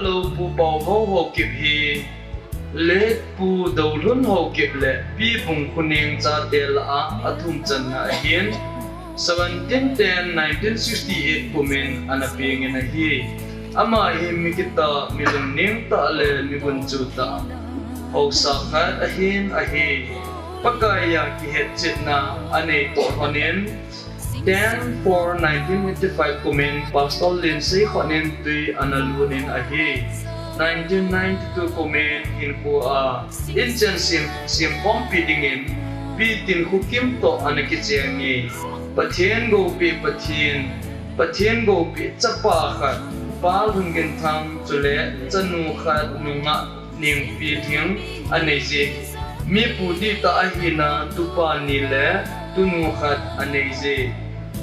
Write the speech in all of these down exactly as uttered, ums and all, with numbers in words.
Lo Pu Pau Hau Haokip hi, Late Pu Doulhun Haokip le Pi Bungkhuneng chate lah a athum channa ahin, seventeen ten nineteen sixty-eight kumin ana pengin ahi. Ama hi mi kitah, mi lungneng tah le mi gunchu tah, haosa khat ahin ahi. Pakai a kihetchetna anei toh lhonin, ten four nineteen eighty-five kumin Pastor Linsei Khonentwi ana lunin ahi. Nineteen ninety-two kumin hinkho a inchen sem, semkhompi dingin Pi Tinkhokim toh ana kichengin, Pathen goupi Pathen, Pathen goupi chapa khat, Pa Lhunginthang chule chanu khat nungah Nengpilhing anei je. Mi pu dihtah ahina tupa ni le tunu khat anei je.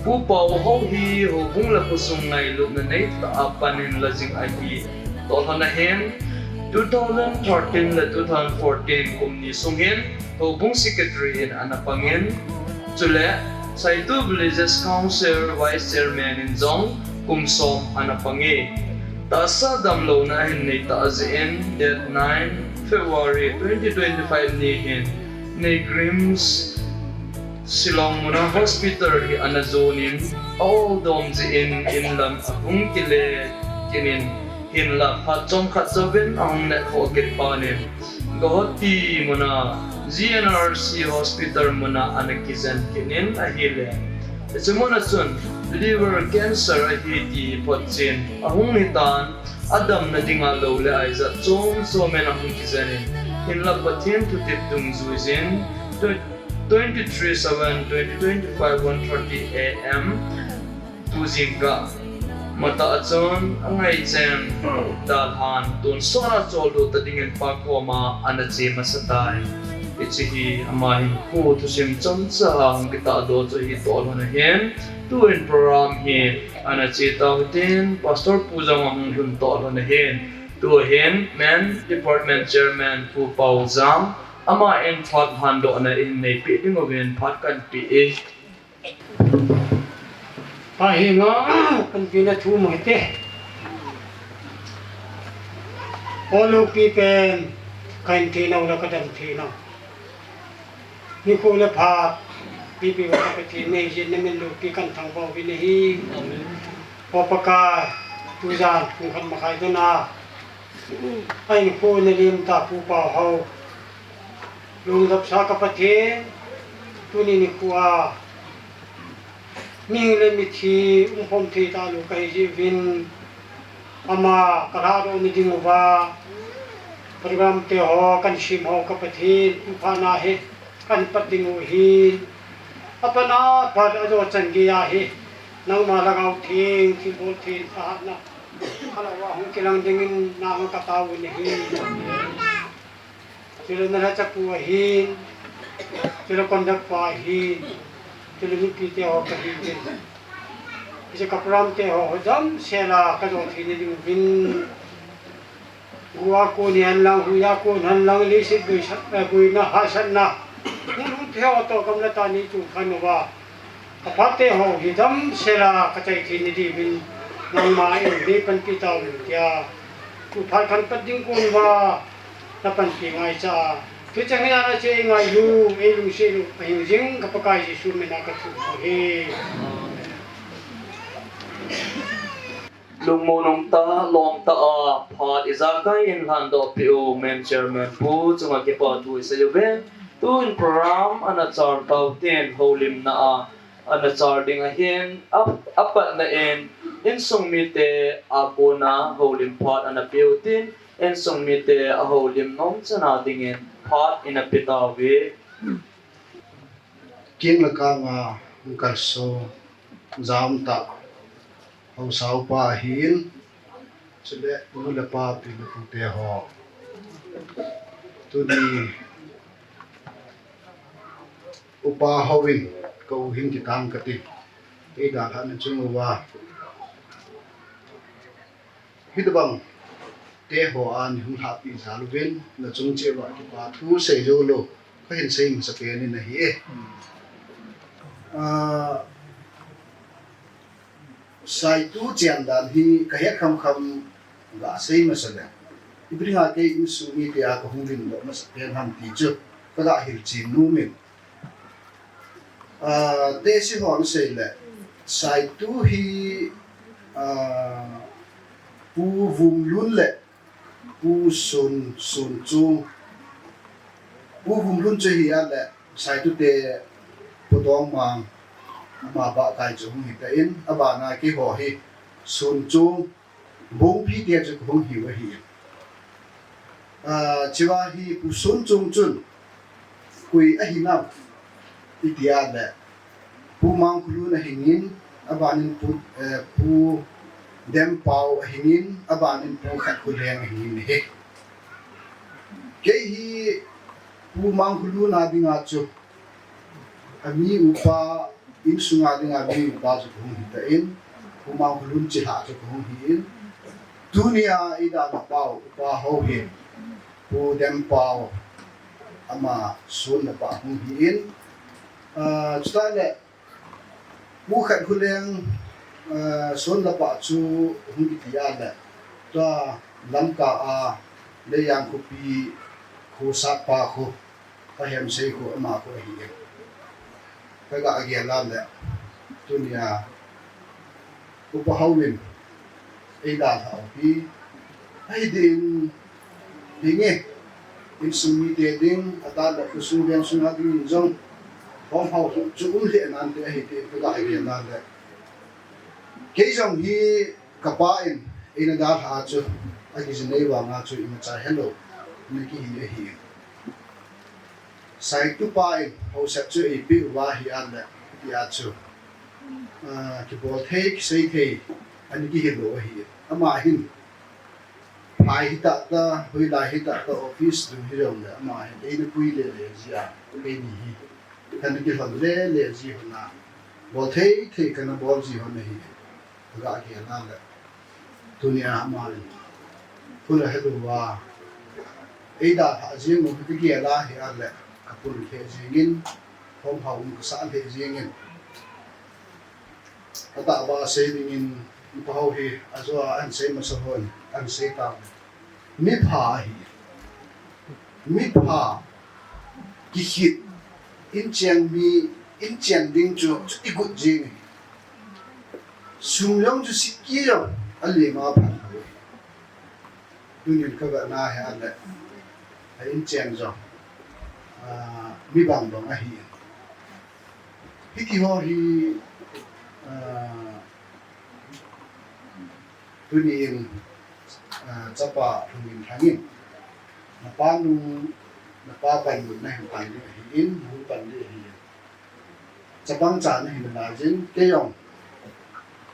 Pu Pau Hau hi houbung le khosung ngailutna neitah a panin la jing ahi. Toh lhon ahin, two thousand thirteen le two thousand fourteen kum ni sung hin houbung secretary in ana pangin, chule Saitu Villages Council Vice Chairman in jong kum som ana pange. Tahsa damlouna ahin nei tah jeh in, date nine February twenty twenty-five ni hin NEIGRIHMS Shillong muna hospital hi ana jonin, a-ol dom jeh in in lam ahung kile kit in, hinlah phat chomkhat jouvin ahung neh khoh kit phat in, Guwahati muna G N R C Hospital muna ana kijen kit in ahile, hiche muna chun liver cancer ahi ti photchen ahung hitan, adamna dinga lou le ai jat chom chom in ahung kijen in, hinlah Pathen thutep dungjui jin, twenty-three seven twenty twenty-five, one thirty A M tu jingkah matah a chun angaichen dalhan tonsot a choldo ta dingin Pa koma ana che masa tai. Hiche hi ama hinkho thusim chomcha a hung kitahdoh chu ahi. Toh lhon ahin, tun program hi ana che tau hitin, Pastor Pu jong ahung lhun toh lhon ahin, tu ahin Men Department Chairman Pu Paujang, aman phat lhandohna eihin neipeh ding uvin phat kahin pe e. Ahinlah, panpina thu mo hite. O loupi pen, kahin thei nau le kadam thei nau. Nikho le phat pipi uva ka Pathen neijin namin loupi kahin thangvah uvin ahi. O Pakai, tujan pung khat makhai dona ahinkho nalim tah Pu Pau Hau, lungdamsa ka Pathen, tuni nikho a mihing le mithi umkhom thei talou kahi jeh uvin, ama kalhadoh na diuva program te ho kahin sem ho ka Pathen, tu phat na hi kahin pat ding u ahin, apat na pat ajo chan gei ahi, nangma Lhagao Theng thilbol theng thahatna khalouva hung kilang dingin nang katao u ahi. Chule nalhacha pu ahin, chule conductor pa ahin, chule mipi te ho kahiuvin, hiche ka program te ho damsel a kajo thei na diuvin, gua kon hihen lang, huiya kon hihen lang, leiset boisat, eh, boina hahsatna, hung lhung te ho toh gamla tah a nei chungkhan uva, ka phat te ho hi damsel a kachai thei na diuvin, nangma in nei panpi tauvin tia, tu phat kahin pat ding kon uva napanpi ngaicha a, thucheng hi ana che ngailu, eilungset u ahingjing ka Pakai Jesu mina kathum u ahi. Lungmon umtah, lomtah a phat ijakai in lhandoh peh u Men Chairman Pu chunga kipa thu isei uve. Tun program ana chal tau hitin, houlimna a ana chal ding ahin, a, apatna in insung mite a kona houlim phat ana peh u hitin, insung mite ahoulim nom chan a dingin phat ina pe tauve. King le kang a hung kalson, jam tah, haosa upa ahin, chule nu le pa, pi le pu te ho. Tuni upa hou in ka u hin kitang kati. Eidalhah na chung uva, hitobang te ho a nei hung lhahpeh jal uvin, na chung cheh uva kipa thu sei jou lou kahin sei masa pen in ahi e. Ah, Saitu chen dan hi kahet khamkham, Ga sei masa le, ipi dinga kei insung mite a kahung limdoh masa pen ham ti chu kaga hilchen nom in. Ah, tesi hon sei le, Saitu hi, ah, Pu Vumlun le Pu Sun, Sunchung. Pu Vumlun chu hi a le, Saitu te Pu Dongmang, ama ba kai chu hung hi ta in, abana keiho hi Sunchung, Bungpi te chu kahung hiu ahi. Ah, chua hi Pu Sunchung chun koi ahi nam iti a le, Pu Mangkhulun ahingin, abanin Pu, eh, Pu Dempau ahingin, abanin Pu Khatkholeng ahingin ahi. Kei hi Pu Mangkhulun a dinga chu, ami upa, insunga dinga mi upa chu kahung hi ta in, Pu Mangkhulun chilhah chu kahung hi in, tunia eidalhah pau upa ho hi Pu Dempau, ama son le pa hung hi in, ah, chutah le Pu Khatkholeng, ah, son le pa chu hung kiti a le, tua Lamka a Leijang khopi khosatpa khu, Pahemsei khu ama khu ahi e. Kaga gel a le, tunia upa hon eidalhah u hi, ahi din, hinge, insung mite ding, atah le khosung veng sunga ding in jong, hom hao chu um lheh nante ahi din kaga gel a le. Kei jong hi kapa in eina dalhah chu, akijinei vanga chu imacha helou na kihi ahi. Saitu pa in haosat chu eipeh uva hi a le, ti a chu, ah, kibol thei, kisei thei, ana kihi lou ahi. Ama hin phai hi tah tah, hoilai hi tah tah, office dung hi jong le, ama hin eina pui le le jia, keini hi kana kilhon le le ji hon a, bol thei thei kana bol ji hon ahi. Kaga gel a le, tunia ama in phula helou va eidalhah jing u hi kagel a hi a le, kapun lheh jingin, hom hao um kasah lheh jingin, atah ba sei dingin, upa ho hi ajo a ahin sei masa hon ahin sei tau. Mipha ahi. Mipha, kikit, inchen mi, inchen ding chu, chu igut jing ahi. Sum jong chu siki jong alenga phat lou. Tunin kavetna hi a le, a inchen jong, ah, mi bangbang ahi. Hiti ho hi, ah, tunin, ah, chapa Lhunginthang in, napa nu, napa panmun nahin pan ding ahin, nahin pan ding ahin. Chapang cha nahi nalai jin, kei jong,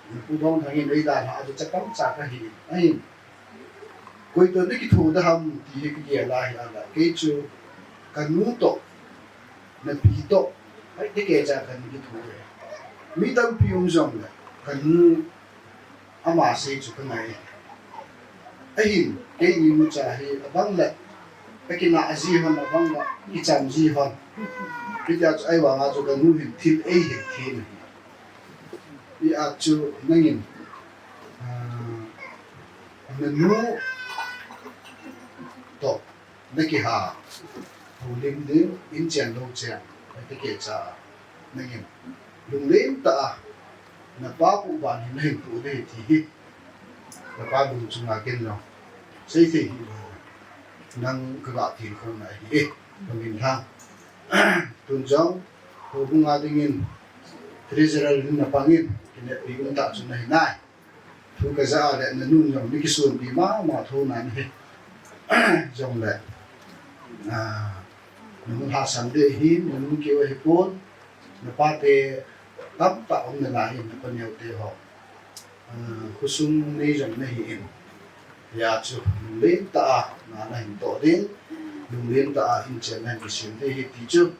Pu Dongthang in eidalhah a chu chapang cha kahi in, ahin. Koi toh nakitho ding ham ti hi kagel a hi a le, kei chu kanu toh, napi toh, ahi, tikehcha kana kitho e. Mi tampi um jong le, kanu ama sei chu kangai. Ahin, keini nucha hi abang le, akinah ji hon abang le, kicham ji hon. Hitia chu ahivanga chu kanu hin thil eihil thei ahi. Hia chu nangin, ah, nanu toh nakiha, houlim ding, inchen lou cheng, tikehcha, nangin lunglen tah a, napa pu ban hi nahin pu ding ti hi, napa lung chunga ken jong sei thei hilou, nang kaga tilkhouna ahi e, Lhunginthang. Tun jong, houbung a dingin, treasurer in napangin, kineppi um tah chu nahi nai. Thu kaja le, nanun jong nakisonpi mama thou nan ahi. Jongle, ah, nahung lhahsam ding ahin, nanun keu ahipon, napate tamtah um nalai in, napa neote ho. Ah, khosung nei jong nahi in. Hia chu lunglen tah a na nahin toh ding, lunglen tah a inchen nahin kisem ding ahi ti chu,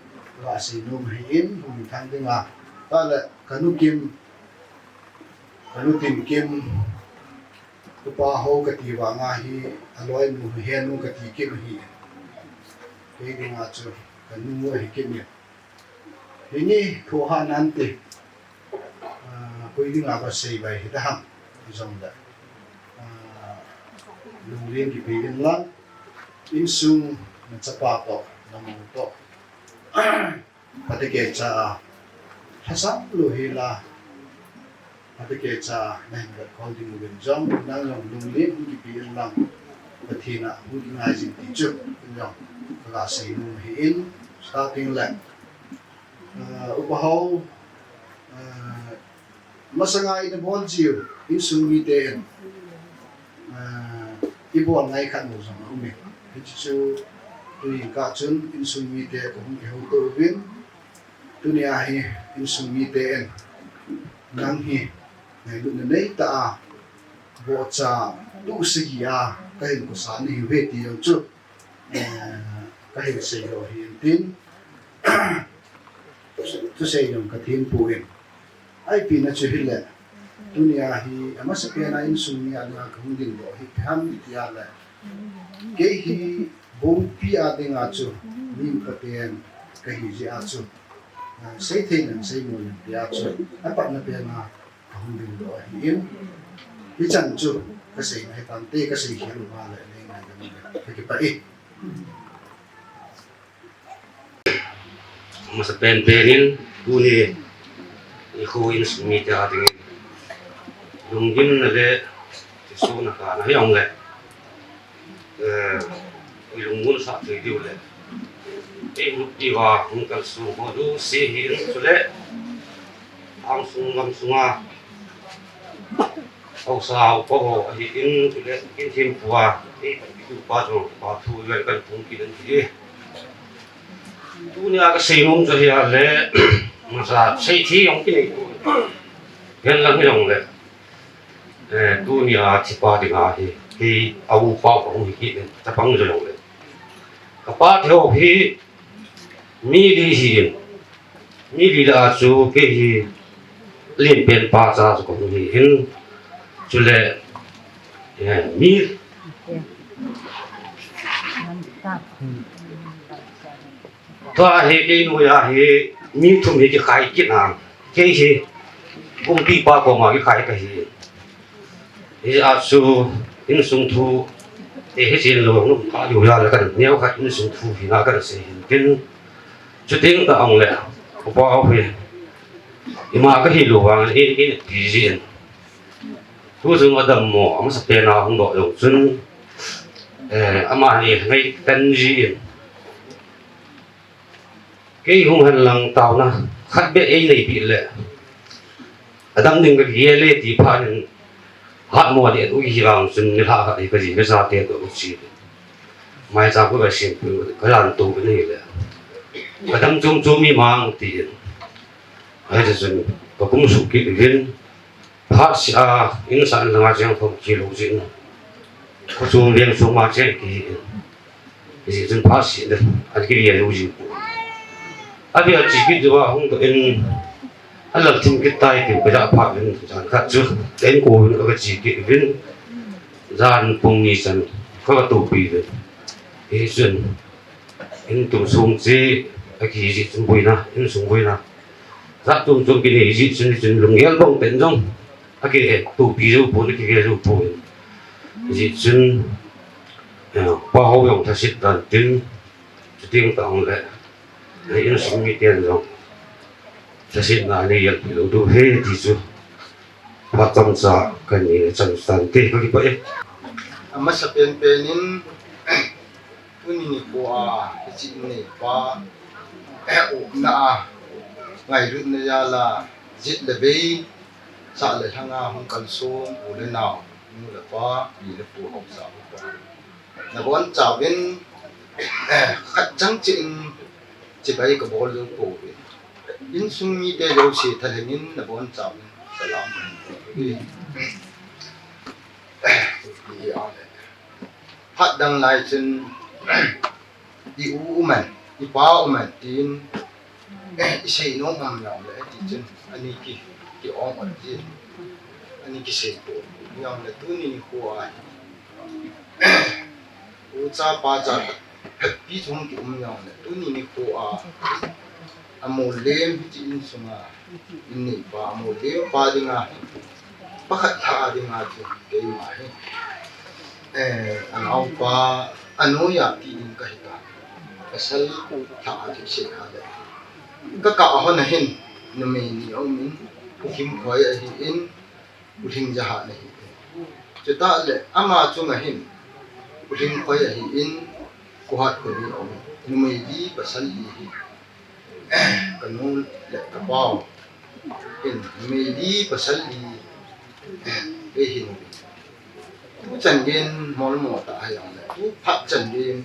kasei nom ahin, Lhunginthang dinga. Tale, kanu Kim, kanu Tinkim, upa ho kati vanga hi, aloinu hi henu kati Kim ahi. Kei dinga chu, kanu ahi Kim e. Hini, thohhah nante, ah, koi dinga kasei bai hita ham, jongle. Ah, Lunglin kipe in lang, insung nachapa toh, namu toh, phatah kecha a, lhasam lou hel a, phatah kecha a nahin vetkhol ding uvin jong, nang jong lunglin hung kipe in lang, Pathen a hung kingai jing ti chu, in jong, kaga seinom ahin, starting le, ah, Upa Hau, ah, masanga ina bol jiu, insung mite in, ah, ibol ngai khat nu jong aume. Hichu, tuin kah chun, insung mite kahung kihouto uvin, tunia hi, insung mite in, nang hi, ngailutna neitah a, vohcha, tu sagi a, kahin kosa nahiuve ti jong chu, eh, kahin seidoh ahin tin, thusei jong kathem poi. Ipi na chu hile, tunia hi, amasapen a insung mi a dinga kahung dingdoh hi, ipi ham iti a le, kei hi, Bongpi a dinga chu, mi upa pen, kahi jeh a chu, ah, seithei nan, seimo nan tia chu, apatna pen a, kahung dingdoh ahin, hichan chu, kasei nai tante, kasei khel uva le, le ngai tante, kakipah e. Amasapen pen in, tuni, nikho insung mite a dingin, lunggimna le, thisona kana hijongle, eh, i lungmonsah thei diu le, ei luppiuva hung kalsong ho jouse hin chule, angsung gamsunga, haosa upa ho ahin chule, in thempu a, ei panpitu pa jong, pa thu vel kan phung kit in ahi. Tunia kaseinom chu ahile, masa seithei jong kinei poi. Ven lang hijongle, eh, tunia thipa dinga hi, hi a upa kahung hi kit in, chapang jongle, kapa thiho hi, mi li ahin, mi li lah a chu kei hi lenpen pa cha chu kahung hi in, chule, eh, mi, tua hi kei noiya hi mi thum hi kikhai kit a, kei hi Bongpi pa koma kikhai kahi. Hijeh a chu insung thu, eh, hichen lou, nung kha lou hia le kan neo khat insung thu hina kan sei hin tin. Chuteng tah jongle, upa ho hi, ima kahi lou vangin, in, in, ti jin. Tu jong adammo, amasapen a hung doh jong chun, eh, amani ngaitan jin. Kei hung hen lang taona khat beh ei neipeh le, adam ding kagel e ti phat in, hatmo ding u hi vang chun nilhah khat hi kaji kajate toh kache. Maicham kagasimpeh u, kalan tou u ahile, kadam chom chom imang tin. Hijeh chun kakum suh kit uvin, phatseh a, insung langa cheng khom kilou jin, khochom veng chom a cheng kihi in. Hijeh chun phatseh le, an kile lou jin. Abia che kit jouva hung doh in, alal thim kit tai tin kaja phat in, jan khat chu, inkouvin kaga che kit uvin, jan pung ni chan, kaga toupi uvin. Hichun, in tum sung che, akihi jeh chun boina, insung boina jat chom chom kinei jeh chun, chun lunggel bang pen jong akitohpi jou pon, akigel jou pon. Hijeh chun, eh, Pa Hau jong thaset dan tin, chuteng tah jongle, eh, insung miten jong thasetna anei gelpeh lou diu ahi ti chu, phat chomcha kanei chan tante, kakipah e. Amasapen pen in, tuni nikho a, hiche in neipa, eh, upna a, ngailutna jal a, jet le vei, sah le lhang a hung kalson u le nao, nu le pa, pi le pu, haosa upa, nabonchauvin, eh, khat chang cheh in chibai kabol jou pouve. Insung mite jouse thalheng in nabonchauvin salam kahin bol uve. Phat dang lai chun, i u uman, i pa uman tin, isei nom um jongle, hiti chun, ani ki, kiong ot jin, ani kisei pon jongle, tuni nikho a hi, ucha pacha, phatpi chom kium jongle, tuni nikho a, amolem hiche insunga, in neipa, amolem pa dinga, pakhat lha dinga chu, keima hi. Eh, anaopa, anoiya ti ding kahi ta. Pasal tha a thusei a le. Ka kah a hon a hin, numei ni aum in, Pu Kimkhoi ahi in, Pu Lhingjahan ahi in. Chutah le, ama chung a hin, Pu Lhingkhoi ahi in, Pu Hatkhoni aum in. Numei li pasal li hi. Ka nu le ka pau hin, numei li pasal li, eh, ei hin. Tu chan gei in molmo ta a hi jong le, tu phat chan gei in,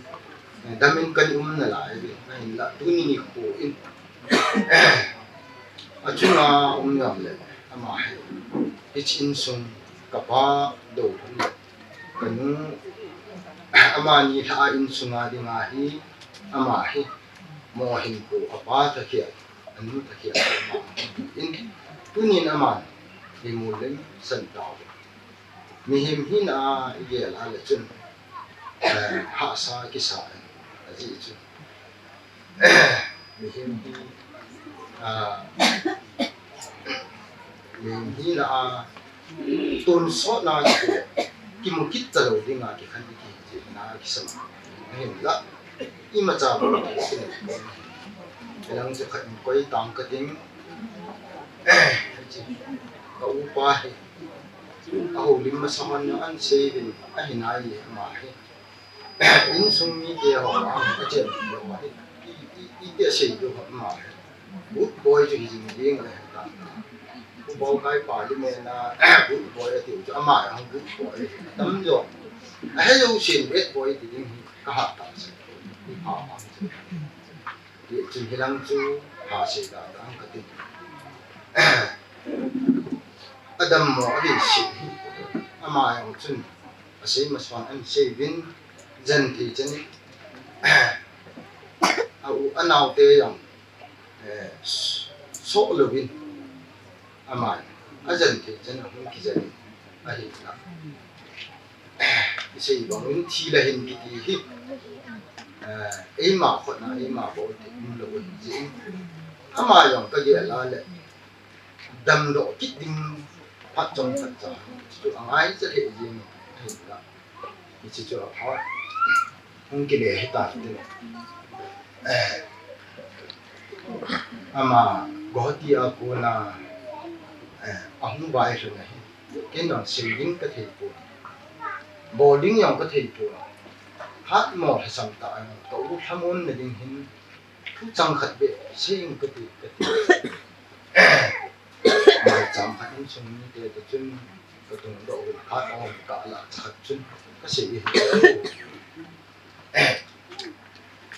eh, dam in kan um nalai ve, ahinla tuni nikho in, eh, achunga um jong le, ama hi, hiche insung ka pa dou hon le, ka nu, amani lha a insung a dinga hi, ama hi, mohin ko a pa thakhel, anu thakhel, ama in, tunin aman, imul lem san tau. Mihem hina a igel a le chun, eh, hahsa kisa in, ajeh chu. Mihem hi, ah, mihem hina a tonsotna kiti, kimu kit talou dinga kikhen kiti, na kisam. Ahinla, imacha bou kisem. Elang chu khat in koi tang ka ding. Ka upa hi, a houlim masa hon jong an sei uvin, ahi nai ama hi. Insung mite ho, a, achen ho hi, i, i, iti asei diu ham, ama hi. Good boy chu hi jing ding ahi ta. Pu Baukai pa li me na, good boy atiu chu, ama jong good boy. Tamjo. Ahe jousen bad boy ti ding hi, ka ha ta se. I pha pha se. Ti chun hilang chu, ha sei da dang ka ti. Adam mo a dei si hi. Ama jong chun, asei masa hon an sei uvin, jan thei chan in, a u, anaote jong, eh, soh louvin, aman, ajan thei chan ahung kijan in, ahinla. Isei bang in thi le hin kiti hi, eh, eima khut na, eima bol thei um lou ahi jeh in. Ama jong ka gel a le, damdoh kit ding phat chom phat cha chu angai cha thei jing ahinla. Hiche chu aphat hung kile hi tan tin. Eh, ama Guwahati a kona, eh, ahung vailhun ahi. Ken jong sei ding ka thei pon. Bol ding jong ka thei pon. Hatmo lhasam tah a jong ka u lhamon na ding hin thu chang khat beh sei ing ka ti, ka ti. Maicham khat insung mite toh chun ka tungdoh uvin, phat a hung ka lah cha khat chun ka sei e.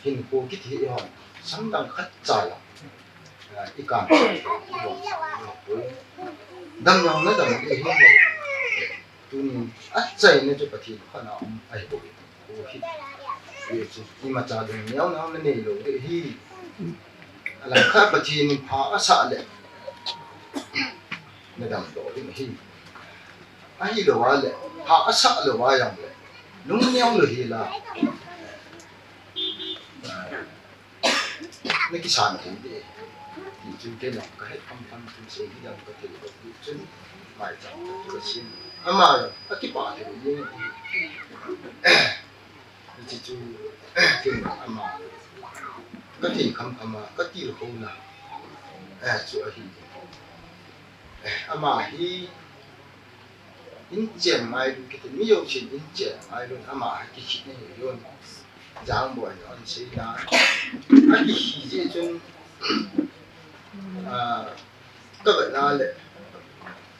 Hinkho kiti hi hon, samdang khat cha la. Ah, i kan, i bol, i bol. Dam jong na dam ding hi. Tuni achaina chu Pathen khut a um ahi bou. Hi, hi chu imacha ding neo neo na nei lou ding hi. Alangkhat Pathen in pha asah le, na damdoh ding ahi. Ahilou a le, pha asah lou a jong le, lung neo lou hi la. Na kisan thei ding. Ti chun kei jong ka het kham kham chun sei hi dam ka thei lou ti chun maicham ka sim. Ama jong akipah thei ding. Hiche chu kei jong ama ka thei kham kham a ka tilkhouna, eh, chu ahi. Eh, ama hi inchen ngailu kiti, mi jousen inchen ngailu, ama hi kikhit na hi lou. Jangboi in ahin sei na. Akikhit jeh chun, ah, ka vet na le,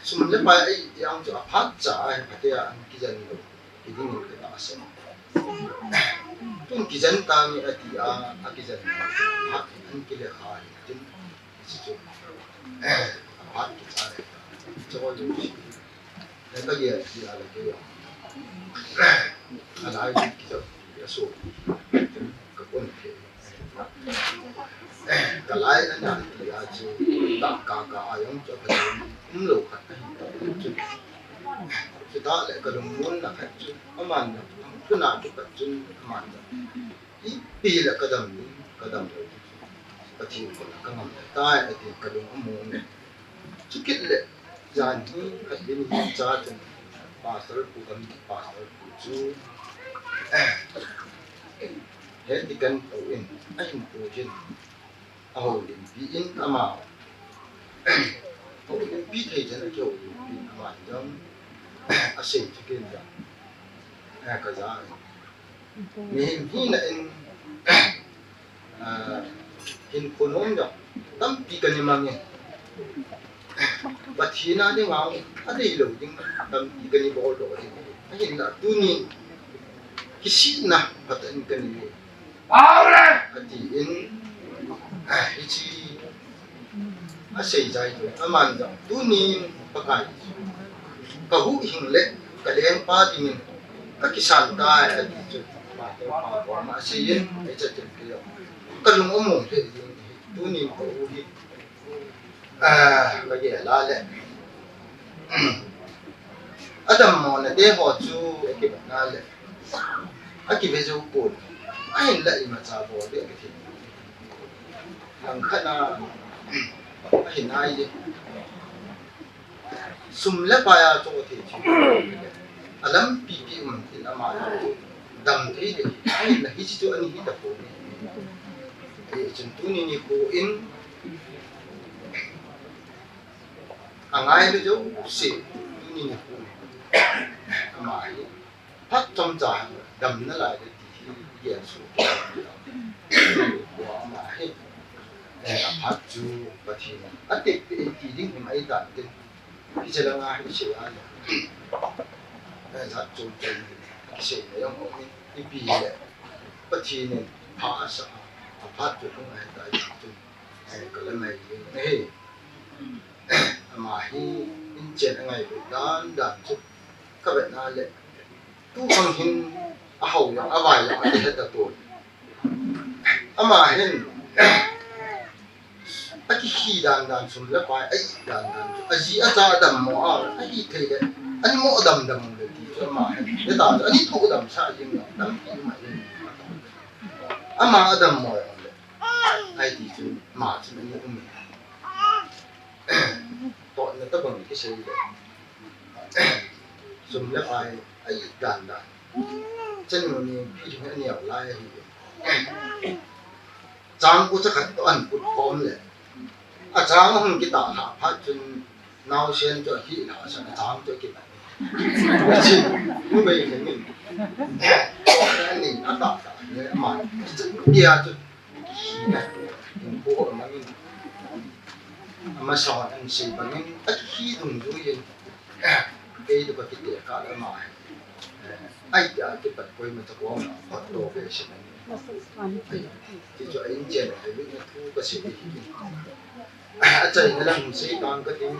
sum le pai ahi ti ang chu aphat cha ahi, phatea an kijen lou. Hiding in ka tahsan. Tun kijen tange ati a, akijen. Phat an kile kha hi tin. Hiche chu, aphat kicha le, choi jong si. Le ka gel si a le kei jong, alai kicha, aso, ka pon thei. Ka lai ana ti a chu, ta ka ka a jong chu ka um lou khat ka hin chu. Chutah le ka lungmonna khat chu, aman, tuna chu khat chun, aman. Ipi le ka dam ding, ka dam lou ding. Pathen khut a ka ngam le tai, ati ka lung among e. Chukit le, jan hi, khat din hi cha chun, Pastor pu kam, Pastor pu Chu, he Deacon pu in, ahin pu hin, ahoulimpi in ama, houlimpi thei chan a kihoulimpi in ama jong, asei chu ken jong, eh, kaja in. Mihem hina in, ah, hinkho nom jong tampi kana mang in. Pathen a dinga, adeilou ding tampi kana boldoh in. Ahinla tunin kisihna phatah in kana nei. Ati in, ah, hiche asei jai chu, aman jong tunin Pakai kahuhhing le kalengpa dingin kakisan tai ati chu. Ama asei in, hiche tin kei jong kalung among lheh jeng in, tunin ka u hi, ah, kagel a le, adammo na te ho chu akivet na le, akive jou pon. Ahinla imacha bol ding kati. Langkhat na, ahin ai le, sum le pai a chong thei chu, alampi pi um in ama dam thei le, ahinla hiche chu ani hi tapon. Hichun tuni nikho in, angai le jouse, tuni nikho in, ama hi phat chomcha damna lai le ti hi, gel suh. Ama hi, eh, aphat chu Pathen in atepeh in ti ding him ahi tan tin. Hiche langa hi sei a le, eh, jat chom chom in, sei na jong um in, ipi le, Pathen in pha asah a, aphat chu lhung ahi tai ti chu, eh, kala ngai ding ahi. Ama hi inchen angailut dan dan chu kavet na le, tu khang hin ahao jong, avai jong akihe tapon. Ama hin, akihi dan dan, sum le pai a-ih dan dan chu, aji acha adammo a, ahithei le, anmo adam dam le ti chu ama hin, hita chu ani thoh damsah jing jong tampi um ahi. Ama adammo jong le, ahi ti chu, ama chun ani um e. Totna tabang kisei le, sum le pai a-ih dan dan, chanu ni phi lhing aneo lai ahi. Chang u cha khat toh ahin put khom le, achang ahung kitah lhah phat chun, naosen chu ahilhah san, achang chu akiman. Numei lhing in, anin atah tah le ama, kia chu Hinkho amangin, amasang in asei bangin, akihi dungjui in, kei toh kakite kah le ama hi, eh, ahi tia kipat koima cha koma phatto ve sin ahi. Ti chu a inchen a, ahi na thu kasei hi. Achaina lang sei tang kating,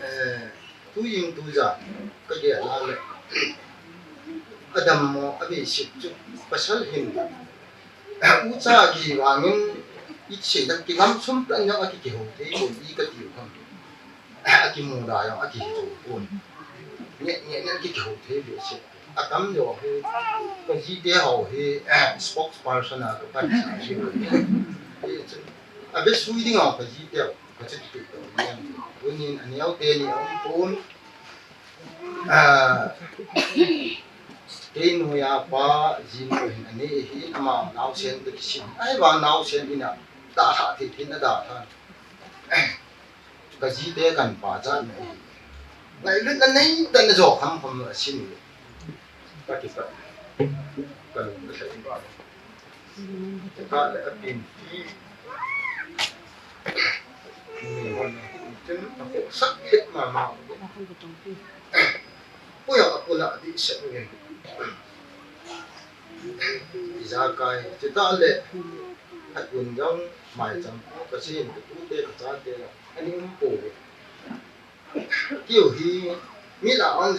eh, tuin tujan kagel a le, adammo, aveiset chu pasal hin Ucha kivangin, iti seidam, kingam sum tah in jong akikihou thei pon, i katiu ham. Akimuda jong akihi jou pon. Nge, nge, nge, kikihou thei behseh. Atam jo hi, kajite ho hi, spokesperson a kapan sa hi. Hi chun, avesui ding ho kajite ho, kachuti tou. Tunin aneo teni aum pon. Ah, kei noiya pa, jinu hin anei ahin, ama naosen toh kisin. Ahivang naosen in adalhah thei thei in adalhan. Kajite kanpa jat na ahi. Ngailutna nei tah in ajo kham kham asin. Kakipat. Kalung kasai ba. Kale apin ti. Ni hon tin apohsah het mama. Puya apula di se nge. Ijakai, chutah le, agun jong maicham, kasin, katute, kachate, ani um poi. Keiho hi, mi lah a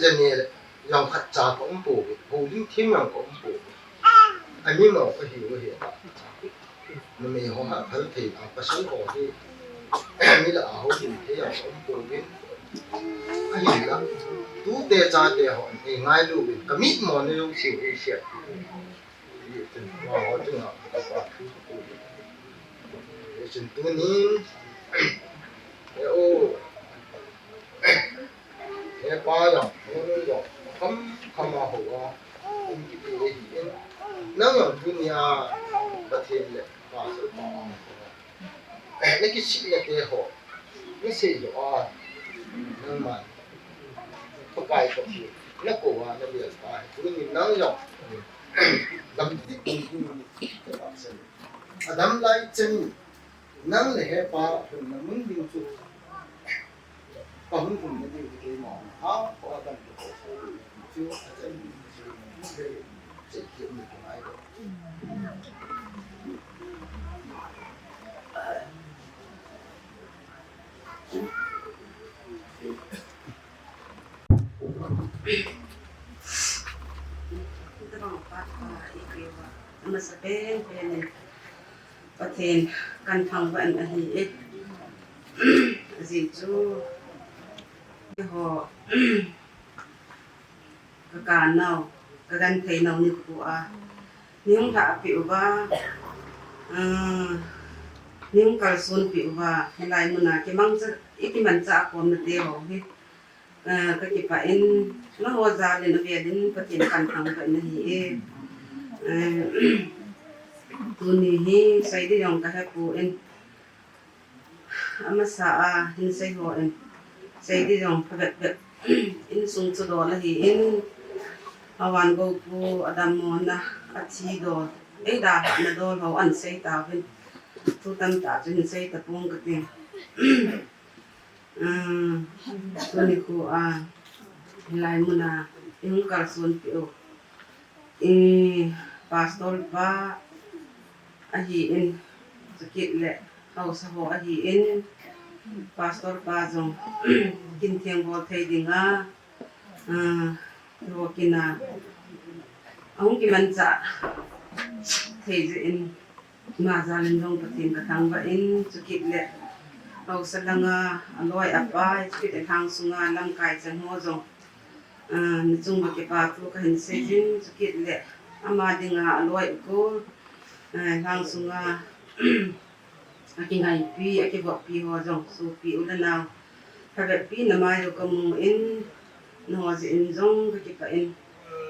jong khat cha kaum poi, houlim them jong kaum poi. Amimo kahiu ahi. Numei ho ha phal thei a, pasal ho hi, mi lah a houlim thei a kaum poi. Ahinla, tute chate ho, eingailu uvin, kamitmo na jouse, eisei. Chun tunin, he u, hepa jong, henu jong, kham kham a hou a, Nang jong tunia Pathen le Pastor pa, nakisih le te ho, nasei jo a, nangman Pakai Pathen nakou a, nabel pa hi, tunin nang jong damtah in, adam lai chan, nang le hepa lhunna mun ding chu, kahung lhunna ding hi keima a, ko a kan chu, chu a chan chu, chu, chu, chu, chu, Amasa pen pen in Pathen kan thangvah in ahi e. Ajeh chu, ho, ka kan nau, ka genthei nau nikho a, nei hung lhah peh uva, ah, nei hung kalson peh uva, hilai muna kimangcha, i kimanchah a ka umna te ho hi, ah, ka kipah in, nangho jal in avel in Pathen kan thangvah in ahi e. Ah, tuni hi sei ding jong ka hepon, amasa a hin sei hon, sei ding jong phabep bep, insung chu dol ahin, Haovan Goupu adammona, athi dol, eidalhahna dol ho ahin sei tauvin, thu tamtah chu hin sei tapong kating. Ah, tuni nikho a, hilai muna i hung kalson peh u, i pastor pa ahin, chukit le haosa ho ahin, pastor pa jong kin theng bol thei dinga, ah, ho kin a, ahung kimanchah thei jeh in, ama jal in jong Pathen ka thangvah in, chukit le haosa langa aloi apai, chukit le lhang sunga lamkai cheng ho jong, ah, nachung uva kipa thu kahin sei jin, chukit le ama dinga aloi akol, ah, lhang sunga akingaipi, akivoppi ho jong, sopi u le nao, phabep pi na mai u kamun, nangho jeh in jong ka kipah in,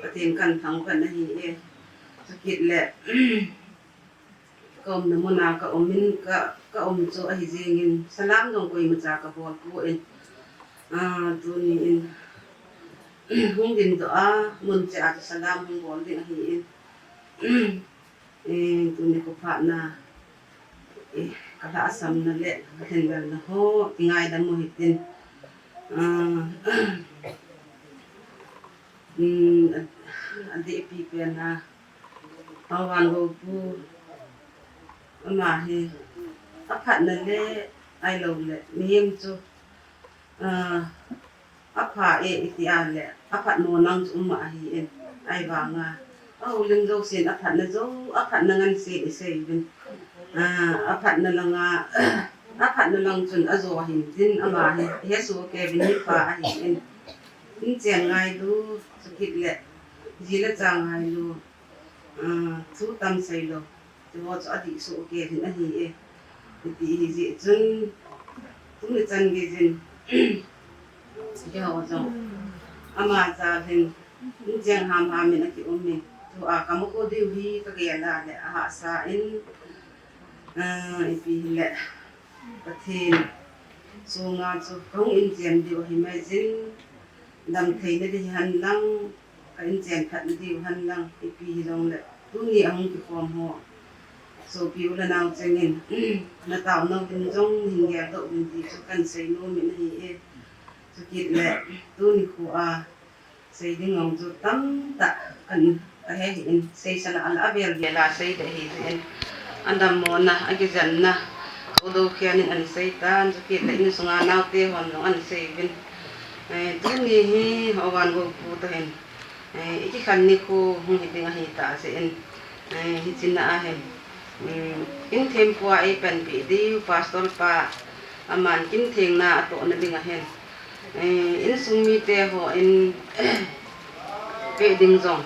Pathen kan thangvah in ahi e. Chukit le, ka umna muna ka um in, ka, ka um chu ahi jeng in, salam jong koimacha ka bol pon, ah, tuni in, hung ding doh a, mun cheh a chu salam hung bol ding ahin. Eh, tuni kho phatna, eh, ka lhahsamna le ka lhinglelna ho, kingaidam u hitin. Ah, um, a, adehpi pen a, Haovan Goupu, ama hi, aphatna le, ahilou le, mihem chu, ah, apha e iti a le, aphat nom nang chu um ahin, ahivanga, ahoulim jousen aphatna jou, aphatna ngansen isei uvin. Ah, aphatna langa, aphatna lang chun ajo ahin tin, ama hi, hesoh kei uvin, mipha ahin. Inchen ngailu, chukit le, ji le cha ngailu, ah, thu tam seilou. Tiho chu adih soh kei uvin ahi e. Hiti ahi jeh chun, tuni chan geiyin, keiho jong, ama jal hin, inchen ham ham in aki um in, tua kamu kho diu hi kagel a le ahahsa in, ah, ipi hile, Pathen sunga chu kahung inchen diu ahi maijin, damtheina ding hihen lang, ka inchen phatna diu hen lang, ipi hijongle, tuni ahung kikhom ho, sopi u le nao chengin, na taona uvin jong hin geldoh uvin ti chu kan seinom in ahi e. Chukit le, tuni kho a, sei ding jong chu tamtah kan, kahe hih in, seisa lah a lah a vel vel a sei ding ahi jeh in, adammona, akijenna, Koudo Khian in ahin sei tan, chukit le insunga naote hon jong ahin sei uvin. Eh, tuni hi Haovan Goupu toh hin, eh, ikikhen nikho hung hi ding ahi tah jeh in, eh, hiche na ahin, um, kin thempu a eipanpi diu, Pastor pa, aman kin thengna atohna ding ahin, eh, insung mite hon pe ding jong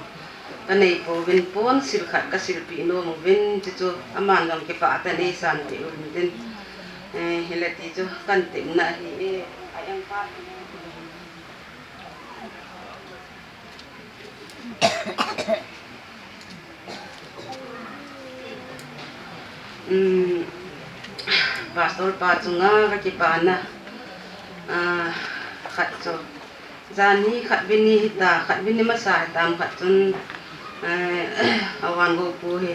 kanei pouvin, ponsil khat kasilpeh nom uvin, chuchu aman jong kipah tah in eisanpeh uvin tin, eh, hile ti chu kan temna ahi e, a engpa. Um, Pastor pa chunga kakipana, ah, khat chu. Jan hi khat bini hita, khat bini masa hitam khat chun, eh, avan go pu hi.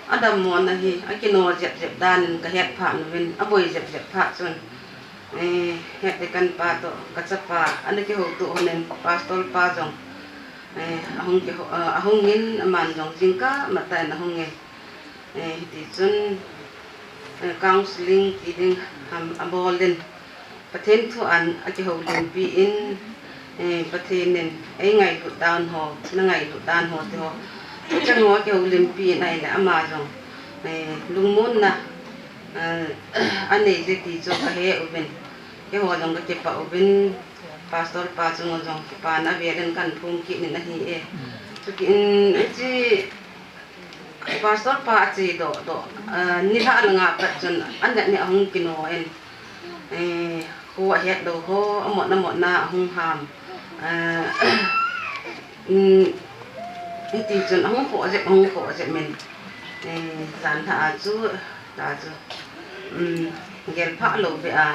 Adammo na hi, akino jep jep dan in kahet phat uvin, aboi jep jep phat chun. Eh, het de kan pa to, kachapa, ana kihouto honin, pastor pa jong. Eh, ahung kiho-, ah, ahung in, aman jong jingkah matah in ahung in. Eh, hiti chun, eh, counseling ti ding ham abol in. Pathen thu an akihoulimpi in, eh, Pathen in eingailut dan ho, nangailut dan ho ti ho. Chang ho akihoulimpi in ahile ama jong, eh, lungmonna, eh, anei je ti chu kahe uvin. Keiho jong kakipah uvin, pastor pa chunga jong kipana avel in kahin phong kit in ahi e. Chuti in, hiche Pastor pa ache doh doh, ah, nilhah langa pat chun aneh neh ahung kino in, eh, kho ahet lou ho, amotna motna ahung ham. Ah, um, hiti chun ahung kho jep, ahung kho jep in, eh, jan lha a chu, ta chu, um, gel phah lou beh a,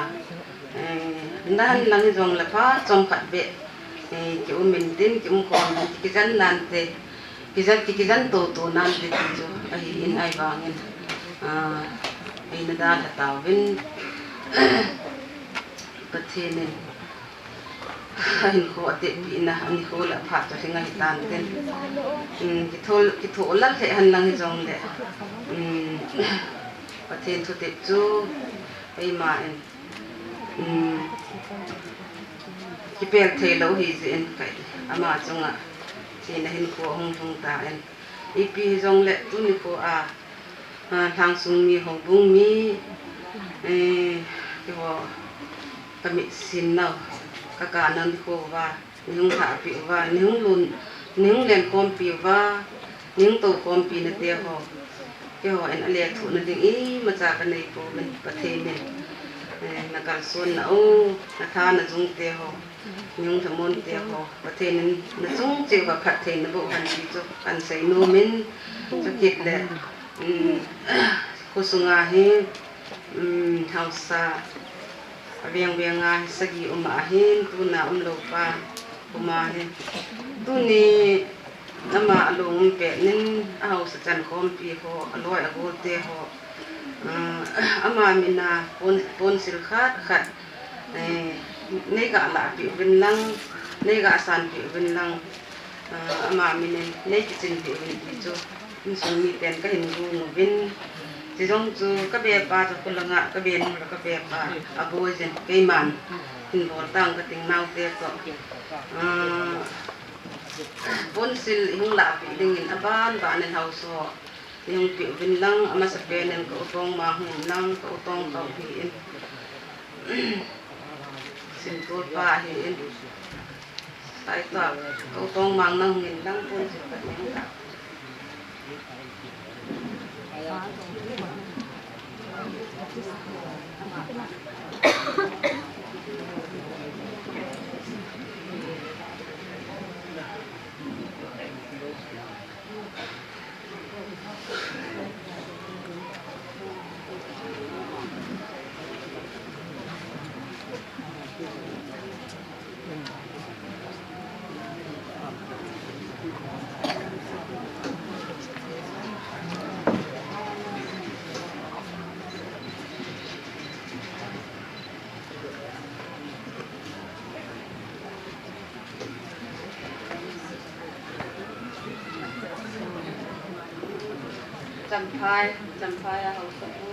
eh, nahin lang jong le pha chomkhat beh, eh, kium in tin, kium khom in, kijan nante, Kijan, ki-, kijan toto nante ti chu ahi in ahivangin, ah, eina dalha tauvin, Pathen in ahinkho atehpi na, anikho le aphat chu lhing ahi tante. Um, kitho, kitho lal lheh hen lang hijongle, um, Pathen thutep chu eima in Um, kipel thei lou hijeh in kei, ama chunga, chena hinkho hung lhung tan. Ipi hijongle tuni kho a, a, lhangsung mi, houbung mi, eh, keiho, kamitsin nau, kakap nau nikho uva, neihung lhahpeh uva, neihung lun, neihung lenkhompi uva, neihung toukhompi nate ho. Keiho in alethuhna ding imacha kanei pouvin, Pathen in, eh, nakalsonna u, natha najung te ho, neihung lhamon te ho, Pathen in nachung cheh uva phatthei naboh hen ti chu kahin seinom in, chukit le, um, khosunga hi, um, haosa, Aveng veng a hi sagi um ahin, tuna umlou pa um ahin. Tuni ama alung um pet nin, ahaosa chan khompi ho, aloi agol te ho. Ah, ama mina pon, ponsil khat khat, eh, nei ga lahpeh uvin lang, nei ga sanpeh uvin lang. Ah, ama minin nei kichinpeh uvin ti chu insung miten kahin gong uvin. Chujong chu kabepa chu kholanga, kabenu le kabepa aboi jin keiman hin bol tang kating naote toh. Ah, ponsil ihung lahpeh dingin aban banin haosa ihung peh uvin lang, amasapen in ka u Tongmang hin lang, ka u Tongkau hin. Simtol pa ahin. Sai tua, ka u Tongmang nang hung in lang ponsil ka in ka. Champhai, Champhai a haosa pu.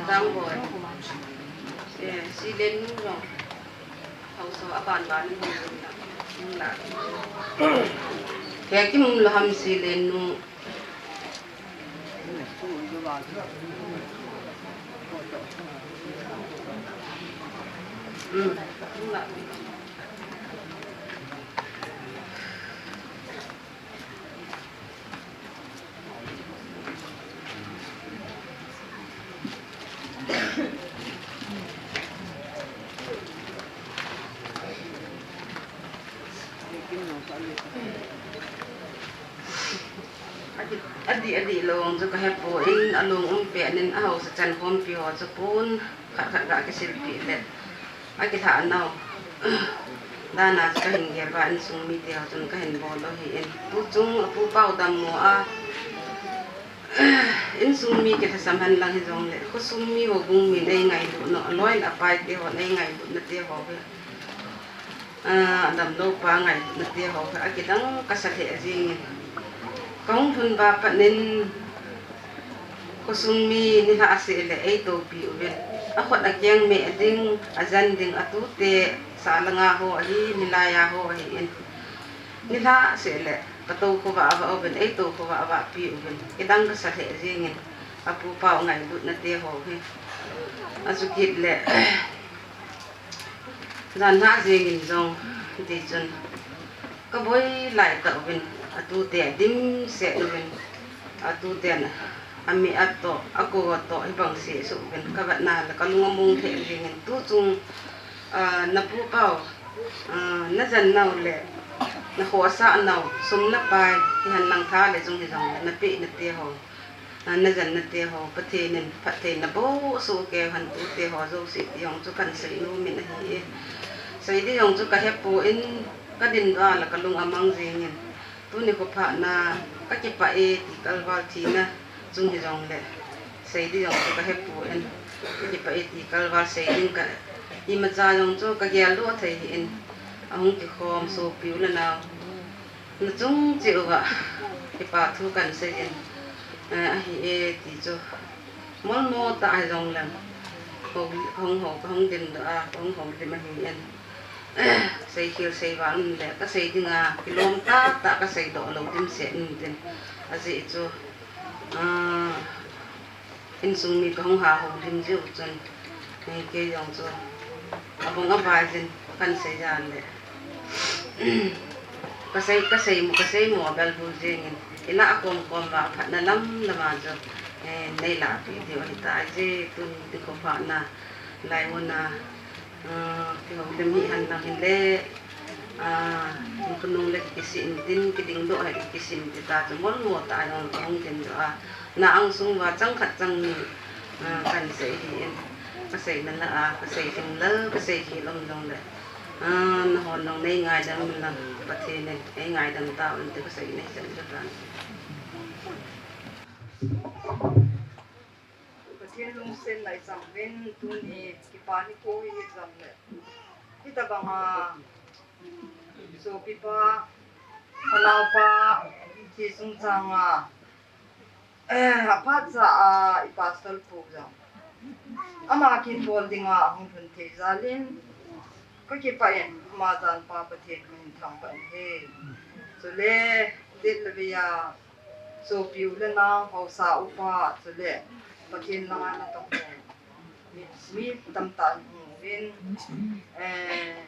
Dang boy. Eh, si len nu jong. Haosa aban ban in hung la, hung la. He kim um lou ham si len nu. Hmm, hung la. Adih, adih lou chu kahepon, alung um peh in, ahaosa chan khompi ho chu pon khat khat ga kisilpeh le, akilhah nau dan a chu kahin gel uva, insung mite ho chun kahin bol u ahin. Tuchung apu pau dammo a, insung mi kilhasam henlang hijongle, khosung mi houbung min eingailut nau, aloi le apai te hon eingailutna te ho hi, a, adamlou pa ngailutna te ho hi akidang kasa lheh jengin. Kahung lhun uva pat in, khosung mi nilhah seh le eitoupi uvin. Akhut akeng meh ding, ajen ding, atute sah langa ho ahi, nilaiya ho ahin. Nilhah seh le katou khovah vah uvin, eitou khovah vahpi uvin. Kidang kasa lheh jengin, apu pau ngailutna te ho hi. Achukit le, jan lhah jengin jong, tichun kaboi laitah uvin, atute adimset uvin, atuten ami atoh, akou atoh, hibang seh suh uvin, kavetna le kalung among lheh jengin, tuchung, a, napu pau, a, najen nau le, nakhohsah nau, sum le pai, hihen lang tha le jung hijongle, napeh nate ho, a, najen nate ho, Pathen in phattheina bohsoh keiyu hen, tute ho jouse ti jong chu kahin seinom in ahi e. Sei ding jong chu kahepon, kadindoh a le kalung amang jengin. Tuni khophatna, kakipah e ti kalval thina chung hijongle, sei ding jong chu kahepon, kakipah e ti kalval sei ding ka, imacha jong chu kageldoh thei hih in, ahung kikhom sopi u le nao, nachung cheh uva kipa thu kahin seijin, eh, ahi e ti chu molmo tah hijongleng, hung ho, kahung dindoh a, kahung houlim ahin. Seikhel seival um le, kasei dinga kilom tahtah kaseidoh lou dimset in tin. Ajeh chu, a, insung mi kahung ha houlim jeh u chun, kei jong chu abang avai jin kahin sei jal le, kasei, kasei mo, kasei mo abel bu jengin, ina akom kom uva aphatna lam lam a chu, eh, neilahpeh diu ahitai, tuni khophatna laimun a, a, kihoulim hih henlang hinle, a, khonung le kisih intin, kidingdoh le kisih intin, ta chu molmo tah a jong kahung dindoh a, na angsung uva chang khat chang ni, a, kahin sei ahin, kaseina lah a, kasei lhinglel, kasei khel um jongle, a, nahon jong neingaidam inlang, Pathen in eingaidam tauvin ti kaseina hichan chu tan. Pathen lungsetna ichang uvin, tuni kipa nikho hi hijongle, hitobanga sopipa, kanaopa thi chungchanga, eh, aphatcha a i pastor pu jong ama kinbol dinga ahung lhun thei jal in, kakipah in, ama janpa Pathen kahin thangvah in ahi. Chule, det le veiya sopi u le nao, haosa upa, chule Pathen langa natong ho, mi, mi tamtah in hung uvin, eh,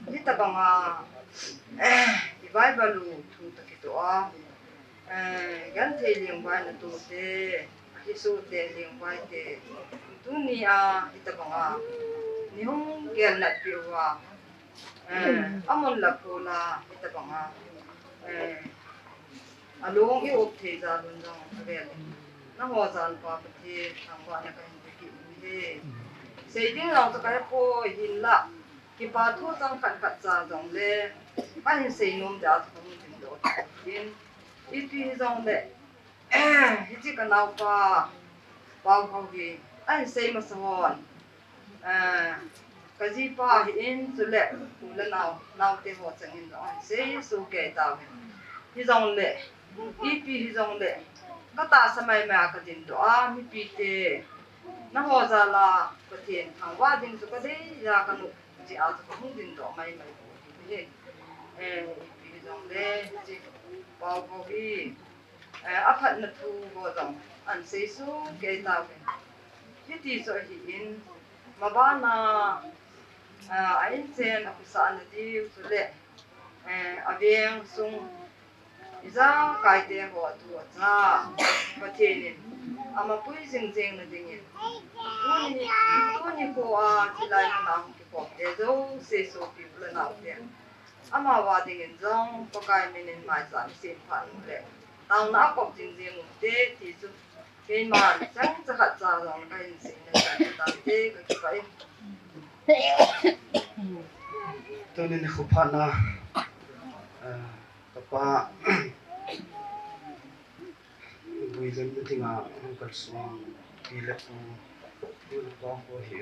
hitobanga, eh, i Bible u thu toh kitoh a, eh, genthei lengvai natoh te, ahisoh te, lengvai te, tuni a hitobanga neihung gelnatpeh uva, eh, amun la phola hitobanga, eh, along i-op thei jal un jong avel in, naho janpa Pathen thangvahna kahin pe kit uve. Sei ding jong chu kahepoi, hinlah kipa thu chang khat khat cha jongle kahin seinom jeh a chu kahung dindoh in, ipi hijongle, hiche kanaopa Paokho hi ahin sei masa hon, eh, kajipa ahin, chule u le nao, naote ho chengin jong ahin seisoh kei tauvin. Hijongle, ipi hijongle, katahsa maimai a kadindoh a, mipite, naho jal a Pathen thangvah ding chu kadei a, kanop jeh a chu kahung dindoh maimai bou ahi. Eh, ipi hijongle, hiche Paokho hi, eh, aphatna thu ho jong ahin seisoh kei tauvin. Hiti chu ahin, mabana, eh, a inchen akhutsahna diu chule, eh, aveng sung ijakaite ho atu acha, Pathen in amapui jingjengna dingin, tuni, tuni nikho a chulai muna hung kikhomte jouse sopi u le naote, amavang dingin jong Pakai min in maicham isem phat uleh, Taona a kop jing jing u te ti chu. Keiman chang cha khat cha jong ka hin sing na ta te ka kipah e. Tunin khu phat na, eh, ka pa, Builem na dinga, uncle Suang, pi le pu, pu le pa ho hi.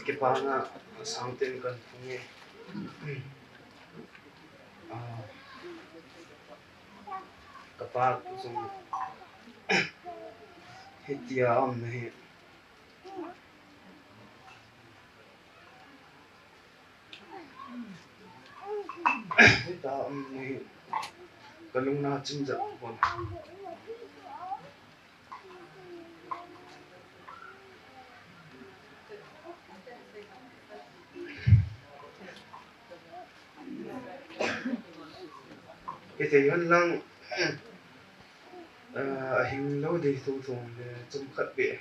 Kipana asang ten kan phung e. Ah, ka pa jong hitia um na hi. Hita um na hi. Ka lung na chim jep pon. Hiti hen lang, eh, ahing lou ding thong thong le chomkhat beh.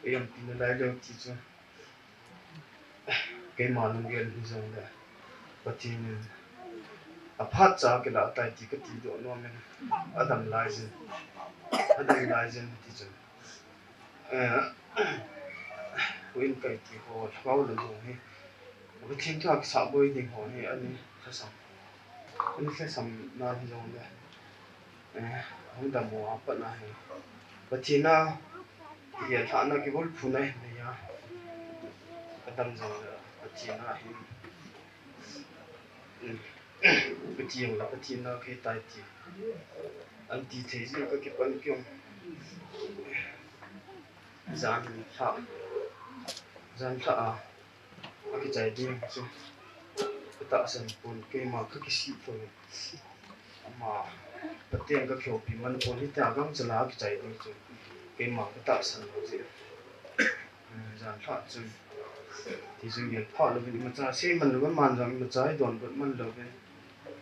Ei umpi nalai lou ti chu. Keima lunggel hi jong le Pathen in aphat cha kilah tai ti kati doh nom in, adam lai jin, adam lai jin ti chun, eh, huin kai ti ho, lhagao lam ho hi Pathen thu a kisah boi ding ho hi ani lhasam, ani lhasam na hi jong le. Eh, hung dam u a pat na hi. Pathen a, kigel lhahna kibol phuna hi nei a. Ka dam jong le Pathen a hin. Mm. Pathen la Pathen a kei tai ti. An ti thei jin ka kipan kiong. Jan lha. Jan lha a. Akichai ding chu. Ka tahsan pon keima ka kisih pon. Ama, Pathen ka kihoupi man pon hitia gangchela akichai ding chu. Keima ka tahsan lou jeh. Eh, jan lha chu. Ti chu gel pha louvin imacha sei man louvin man jong imacha idonbut man louvin.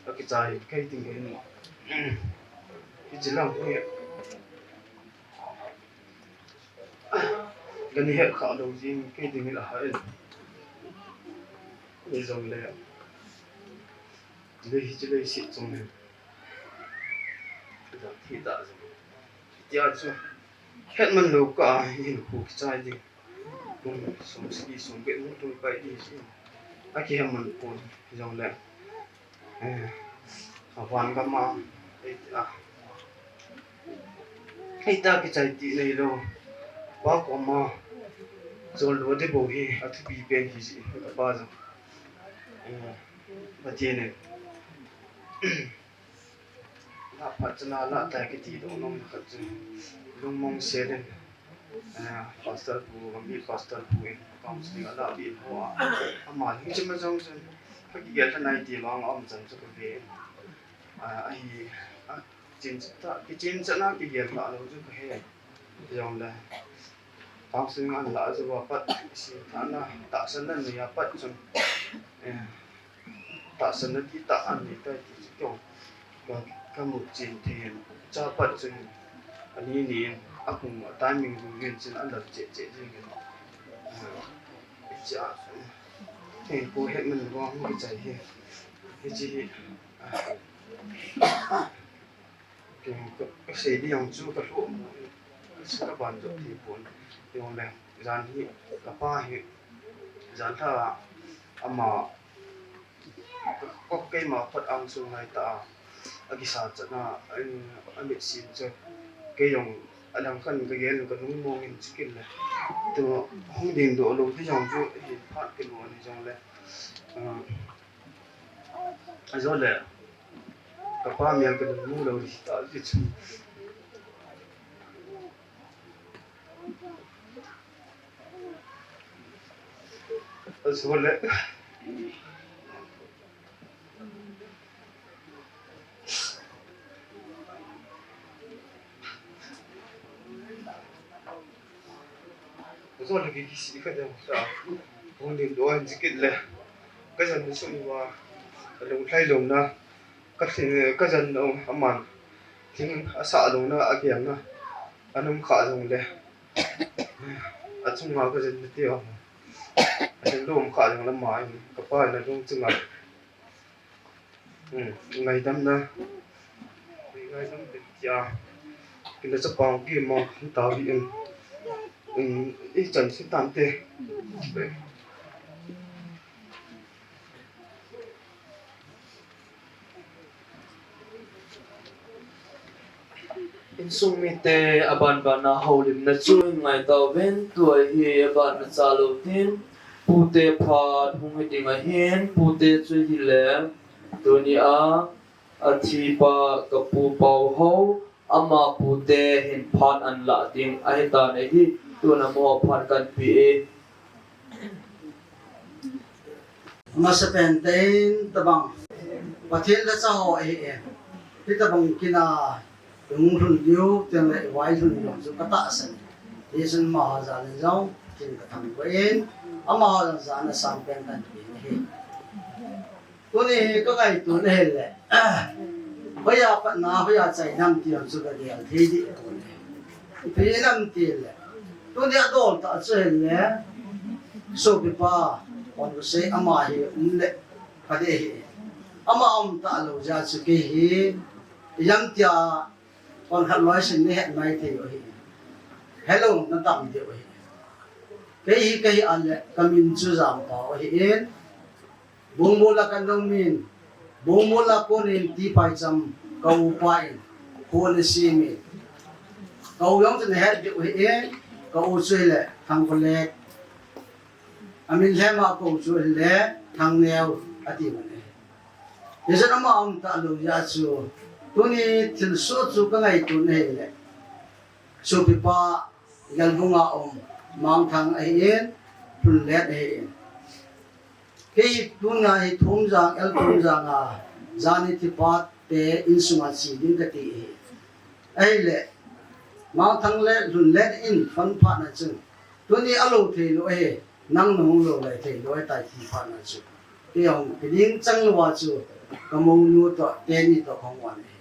Akichai kei ding hin. Hichi lang hi. Kani het kha lou jing, kei ding in ahah in. Ni jong le. Lei hichi leiset chung hin. Jong thi ta jong. Tia chu. Het man lou kah a hin khu kichai ding. Kum som sagi som get hung tung pai ding si. Akihet man pon jong le. Eh, avan gam a, eh, ah. Hitia kichai ti neilou. Pa koma, jol lou ding bou hi, athupi pen hi jeh, ka pa jong. Eh, Pathen in. Lah phat chun lah tai kiti doh nom khat chu. Lungmong sel in. Ah, pastor pu, gam mi pastor pu in counseling alah peh in ho a. Ama hiche ma jong chun. Ka kigel tha nai ti vang a um chan chu ka ve in. Ah, ahi, ah, chen cha, kichen cha na kigel tha lou chu ka he. Jong le. Counseling alah chu apat, isi thana, tahsan na nei apat chun. Eh, tahsan na ti tah an nei tai ti chu kong. Ka, ka mu chen thei in. Cha pat chun. Ani ni in, a kung a timing lu yin chin a lal che che jing in. Eh, cha, eh, ko het man lo hung kichai hi. Hichi hi. Ah. Ken ka, ka sei ding jong chu ka lhoh mo, ka ban jop thei pon. Jong le, jan hi, ka pa hi, jan lha a, ama, ka, ka keima phot angsung ngai ta a, akisa chan a, a, amit sin chu, kei jong, alang khan ka gel ka lung mong in chu kit le. Tu, hung ding doh lou ti jong chu, hin phat kit mo ni jong le. Ah, Ajole, ka pa mel ka lungmong lou di ta di chu. Ajole. Ka jole ki, kisih kha ding sa. Hung ding doh in chikit le. Ka jan ni sum uva. Ka lunglhai louna. Ka, ka jan lo aman. Thing a sa lo na a kiang na. A nung kha jong le. A chung nga ka jan na ti o. A chung lo kha jong la mai. Ka pa na lo chung nga. Hmm, ngaidam na. Ngaidam de tia. Kina chapang ki ma ta wi in. Hmm, i chan si tan te. Insung mite a banbana houlimna chu ngai tau ven, tua hi a banna cha lo tin, pute phat hung hi ding ahin, pute chu hi le, tuni a, a thipa ka pu Pau Ho, ama pute hin phat an lah ding ahi tan ahi, tuna mo phat kan pi e. Masa pen tein tabang. Pathen la cha ho ahi e. Hi tabang kina hung lhun liu, ten le vai lhun liu chu ka tahsan. Hi sun ma ha jan in jong, kin ka thang ko in. Ama ha jan jan a sam pen kan pi ni hi. Tuni hi ka ngaito na hel le. Hoiya patna, hoiya chai nam ti ham chu ka gel thei di ko ni. Pi nam ti le. Tuni a dol ta chu hel le. Sopipa, kon ko sei ama hi um le. Ka de hi. Ama um ta lo ja chu kei hi. Yam tia kon khat loi sin ni het mai thei u hi. Hello, na tam de u hi. Kei hi, kei hi an le, ka min chu Jam Pau ahi in. Bungmol a kan dong min, Bungmol a konin ti pai cham ka upa in, ko na si mi. Ka u jong chu na het diu hi e, ka u chu hi le, Thang Ko Lek. A min lhem a ko u chu hi le, Thang Neo a ti man e. Hi jan ama um ta lo ja chu, tuni thil so chu ka ngaito na hi le. Sopipa, Lalbung a um, Mangthang ahi in, Lhunlet ahi in. Kei tuna hi Thumjang, el Thumjang a, jani thipat te insunga chi ding ka ti hi. Ahile, Mangthang le Lhunlet in phone phat na chun, tuni a lo thei lo ahi, nang nung lo lai thei lo ahi tai ti phat na chu. Kei hung kiding chang lo a chu, ka mounu to, teni to kong wan ahi.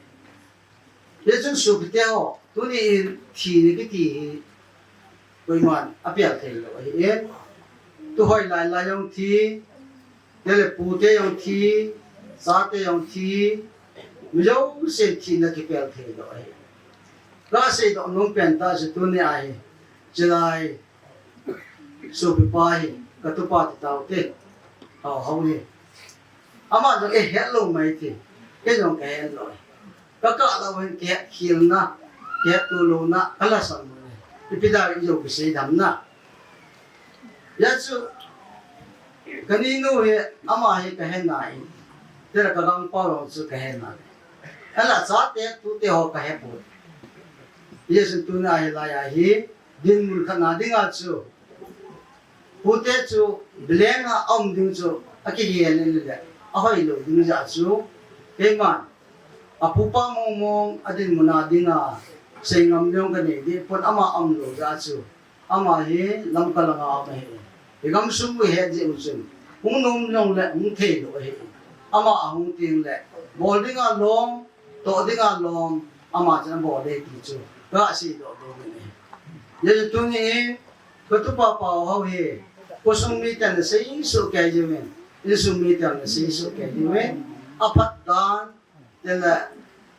Hichun sopite ho, tuni in thina kiti hi koiman apel thei lo ahi e. Tuhoi lai lai jong thi, tele pute jong thi, chate jong thi, mi jousen thina kipel thei lo ahi. Ka seidoh nom pen ta chu tuni ahi. Chilai Sopipa hi, ka tupa ti tau te. Hau, hau hi. Ama jong eihet lou mai ti. Kei jong kahet lou. Ka kah lou hin kihet khel na, kihet to lou na, ka la san lou. Ipi da i jo kisei dam na. Hia chu, ka ninu hi, ama hi kahe nai. Tera ka gangpau jong chu kahe nai. Ala chate tute ho kahe poi. Hia chu tuna hi lai a hi, dinmun khat na dinga chu. Pute chu blank a um ding chu akigel in le, ahoi lou ding jeh chu. Keiman, apupa mong mong a dinmun a dinga, seingam jong kanei deh pon ama um lou jeh chu. Ama hi Lamka langa um ahi. I gamsung u het jeh u chun. Hung nom jong le hung thei lou ahi. Ama ahung teng le, bol dinga lom, toh dinga lom, ama chun abol ding ti chu. Ka seidoh nom in ahi. Hia chu tuni in, ka tupa Pau Hau hi, khosung miten ana seisoh kei jeh uvin, insung miten ana seisoh kei jeh uvin, aphat dan, tele,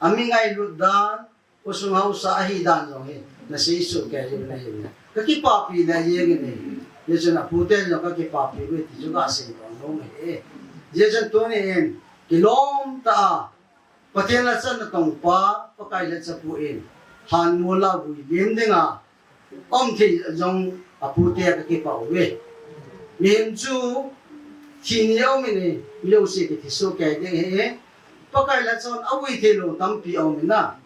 ami ngailut dan, khosung haosa ahi dan jong hi, ana seisoh kei jeh uvin ahi. Ka kipapi le jeng in ahi. Hia chun apute jong ka kipapi uve ti chu ka seidoh nom ahi. Hia chun tuni in, kilom tah a, Pathen lhacha natong pa, Pakai lhacha pu in, lhan mol a vui lim dinga, um thei jong apute ka kipah uve. Mihem chu, thi ni a um in, mi jouse kithi soh kei ding ahi. Pakai lhacha chun avui thei lou tampi a um in a.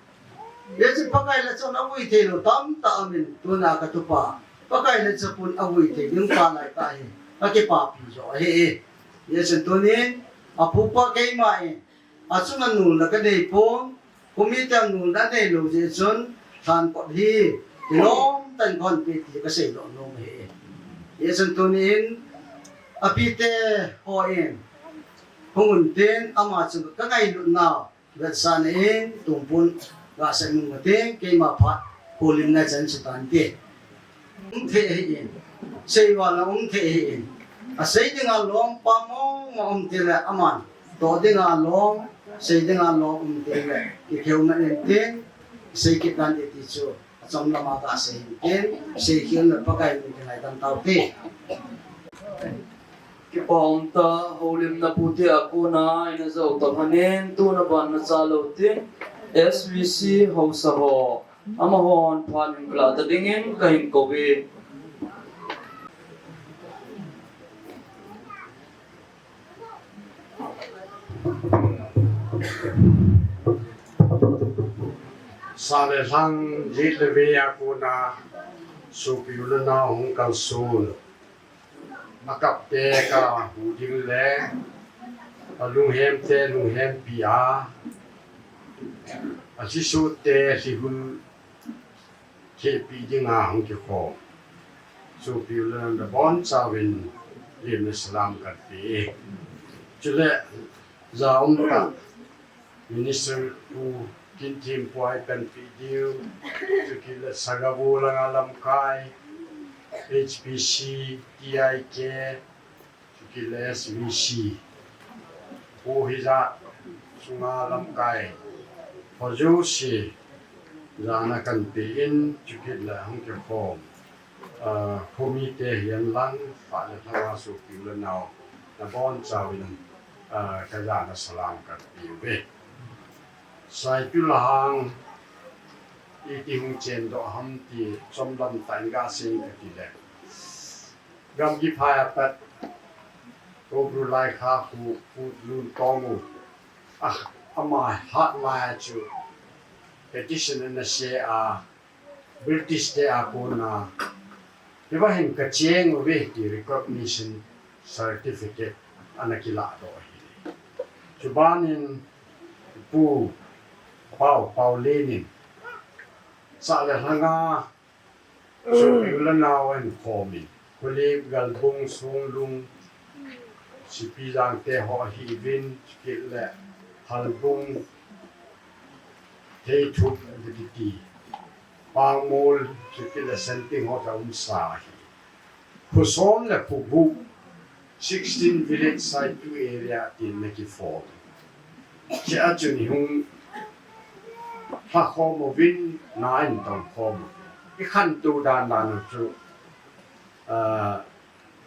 Hia chu Pakai lhacha chun avui thei lou tamtah a um in, tuna ka tupa. Pakai lhacha pun avui thei ding pa lai tah hi, ka kipapi jo ahi. Hia chun tunin, apupa keima in, achunga nulna kanei pon, khomi ten nulna anei lou jeh chun, lhan kot hi, kilom tah in kahon peh ti ka seidoh nom ahi. Hia chun tunin, apite hon, hung un tin, ama chu ka ngailut nau, Vetsahna in tumpun gasei mong u tin, keima phat houlimna chan chu tan te. Um thei ahin, seival a um thei ahin, asei dinga lom pa mong mong um teng le, aman toh dinga lom, sei dinga lom um teng le, kikheuna in tin, sei kit nan ti chu, achom lama kasei in tin, sei khel le Pakai min kingaidam tau te. Kipa um tah, houlimna pute a kona ina jou tah manin, tuna ban na cha lou tin, S V C haosa ho, amahon phat hin kila ta dingin kahin kou e. Sah le lhang, jet le vei a kona, sopi u le nao hung kalson. Akap te kahu ding le, alunghem te lunghempi a, alhiso te lhihul khehpi dinga hung kikhom. Sopi u le nao nabonchauvin, lim le salam kape e. Chule, ja um tah, Minister Pu Ginthempuia panpi diu, chukit le Sagabo langa lamkai, H P C, T I K, chukit le S V C, Pu hijat sunga lamkai, ho jouse, jana kanpe in, chukit le hung kikhom. Ah, khomite hihen lang, phat le lhanga sopi u le nao, nabonchauvin, ah, kajana salam kape uve. Saitu lahang, iti hung chendoh ham ti chomlam tah in gasei kati le. Gamgi phai a pat, Kobru Laikha khu, khu lun tong u. Ah, ama hat lai chu, petition ana sei a, British te a kona, hiva hin kacheng uve ti recognition certificate ana kiladoh ahi. Chubanin Pu Pau, Pau Lenin, sah le lhanga, sopi u le nao ahin khomin, Khulip, Galbung, Songlung, Sipijang te ho ahiuvin, chukit le Halbung, Theithup, Viti, Pangmol, chukit le Senting ho chu aumsa ahi. Kho som le kho gup, sixteen village Saitu area tin ana kiform. Chea chun ihung lhakhom uvin, na in tongkhom uvin. Ikhantou dan dan u chu, ah,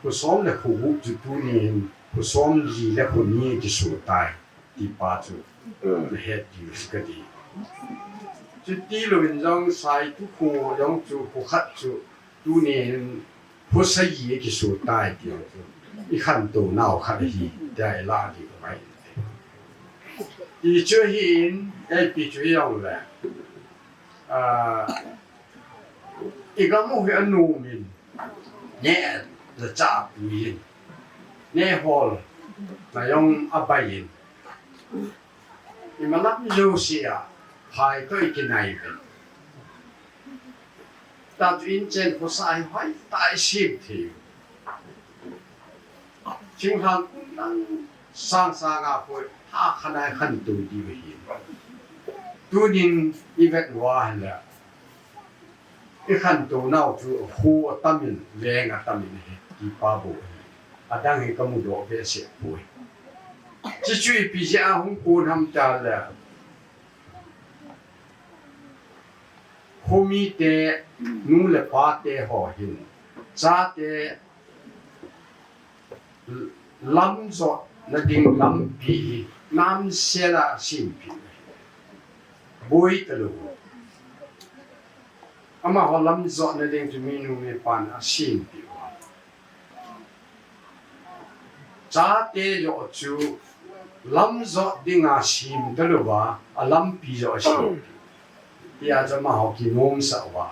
kho som le kho gup chu tuni hin kho som li le kho ni kiso tai, ti pa chu, nahet diu chu kati. Chuti louvin jong Saitu kho jong chu kho khat chu, tuni hin kho sagi kiso tai ti jong chu, ikhantou nau khat ahi, tia ilah diu ahi. Ti chu ahin, ipi chu hijongle, ah, igam u hi anomin, neh le chah apuiyin, neh holna jong abaiyin, imalam jousea phai toh ikinai uvin. Tah chu inchen khosah hi hoitah a isem thei u. Thinglhang kum dang sang sanga kho, ha khan a ikhantou diu ahi. Tunin ivet uva ahile, ikhantou nau chu kho atamin, leng atamin ahi, ti pa bou ahi. Adang hi kamudoh behseh poi. Chuchu ipi jeh a hung kon ham tile, khomite, nu le pate ho hin, chate lamjotna ding lampi hi namsela asempeh u ahi. Boi talou. Amaho lamjotna ding chu minu mipan asempeh u ahi. Chate joh chu lamjot dinga sem talouva, alampi joh asem. Tia chu amaho kinomsah uva,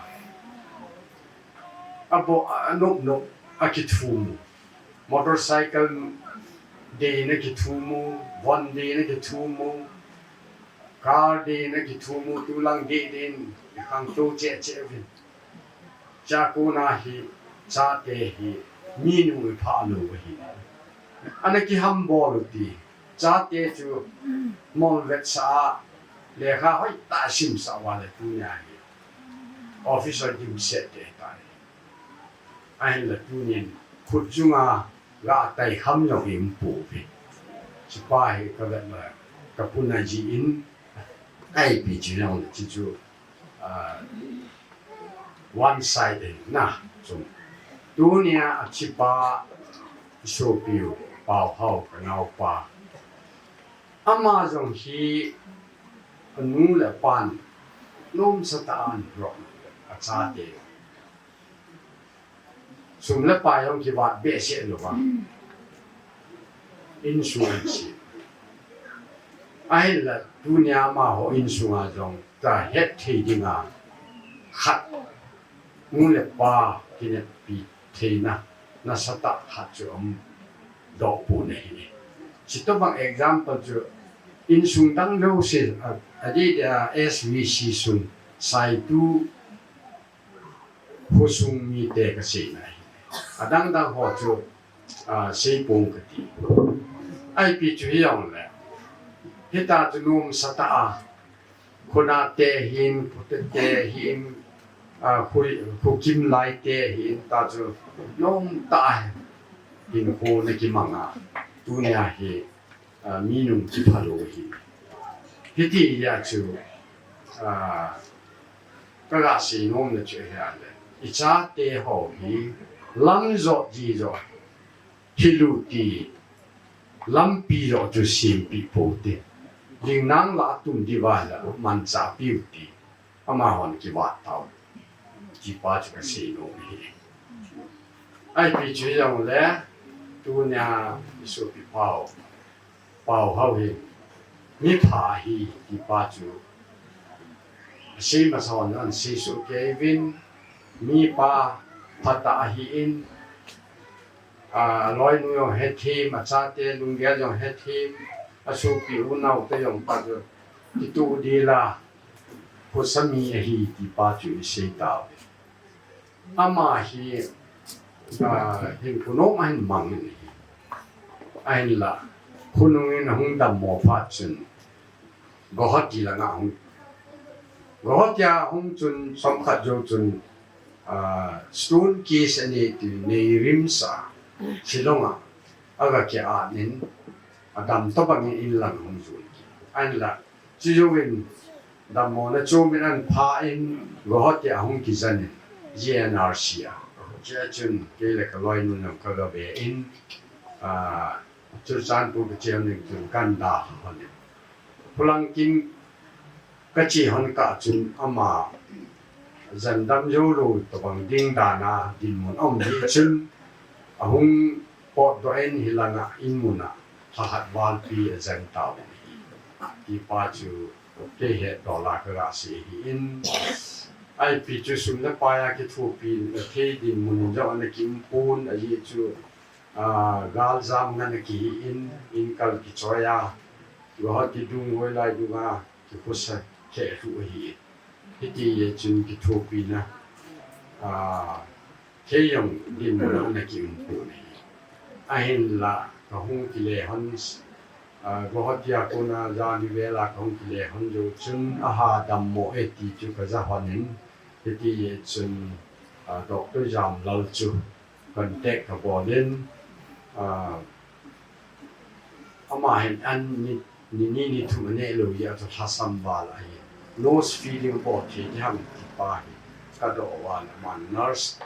abo, anop nop akithum u. Motorcycle deiyin akithum u, von deiyin akithum u, car deiyin akithum u, tulang dei deiyin ikhangtou cheh cheh uvin. Chua kona hi, chate hi, minu iphah lou ahi. Ana kihambol u ti. Chate chu molvetsah a, Lekha hoitah simsah uva le tunia hi office ho dimset ding tai. Ahinla tunin khut chunga ga tai kham jong hi um pouve. Hichepa hi kavet le kapuna jin, ipi chu jong le hiche chu, ah, one side ahi na. Chun tunia hichepa isopiu Paohao kanaopa, ama jong hi anu le apan nomsatah a ahin roh, achate sum le pai jong kivat behseh louva insung ahin sem. Ahinla tunia amaho insunga jong kahet thei dinga khat, nu le pa kineppi theina nasatah khat chu aumdoh pon ahi. Chutobang example chu insung dang jouse, a, adeh dia S V C sung, Saitu khosung mite kaseina ahi. Adang dang ho chu, ah, seipong kati. Ipi chu hijongle, hitia chu nomsatah a, khonate hin, khotete hin, ah, khu, khokimlaite hin, tia chu nomtah a hinkho ana kimanga, tunia hi, ah, mi nung kiphalou ahi. Hiti jeh a chu, ah, kaga seinomna chu ahile, ichate ho hi lam jot ji jot, thil u ti, lampi jot chu sempeh pou hite. Lingnang lah a tum diuva la manchah peh u hite. Amahon kivat tau, tipa chu kaseinom ahi. Ipi chu hijongle, tunia isopi Pao, Paohao hi mipha ahi, tipa chu asei masa hon asei soh kei uvin, mipa phatah ahin, aloinu jong hethem, achate lunggel jong hethem, asopi unaote jong pa chu kitoh dela, khosa mi ahi, tipa chu isei tauve. Ama hi, ah, hinkho nom ahin mangin ahi. Ahinla, khonungin ahung dammo phat chun, Guwahati langa ahung, Guwahati a ahung chun, chomkhat jou chun, ah, stone case anei ti, nei rimsa, Shillong a, aga ki-at in, adam tobangin inlang ahung jon kit. Ahinla, chujouvin, dammona chomin ahin phan, Guwahati a ahung kijen in, G N R C a. Chua chun, kei le kaloinun jong kagave in, ah, Churachandpur kache ding chun kahin dalha lhon in. Khulangkim kache lhon kah chun ama jen dam joulou tobang ding dan a dinmun aum jeh chun ahung potdoh in hilanga inmun a lhakhat valpi ajen tauvin ahi. Tipa chu kei hetdola kaga sei ahin. Ipi chu sum le pai a kithopi thei dinmun in jong ana kium pon, ajeh chu, ah, galjam ngen akihi in, inkal kichoi a, Guwahati dung hoilai dunga kikhosa lheh lhuh ahi. Hiti jeh chun kithopina, ah, thei jong dinmun a ana kium pon ahi. Ahinla kahung kile lhon, ah, Guwahati a kona jan ni vel a kahung kile lhon jou chun aha dammo e ti chu kaja lhon in, hiti jeh chun, ah, Doctor Jamlal chu contact kabol in, ah, ama hin an ni, ni ni ni thum aneh lou jeh a chu lhasam val ahi. Nose feeding bol thei diham tipa hi kadoh uva le aman nurse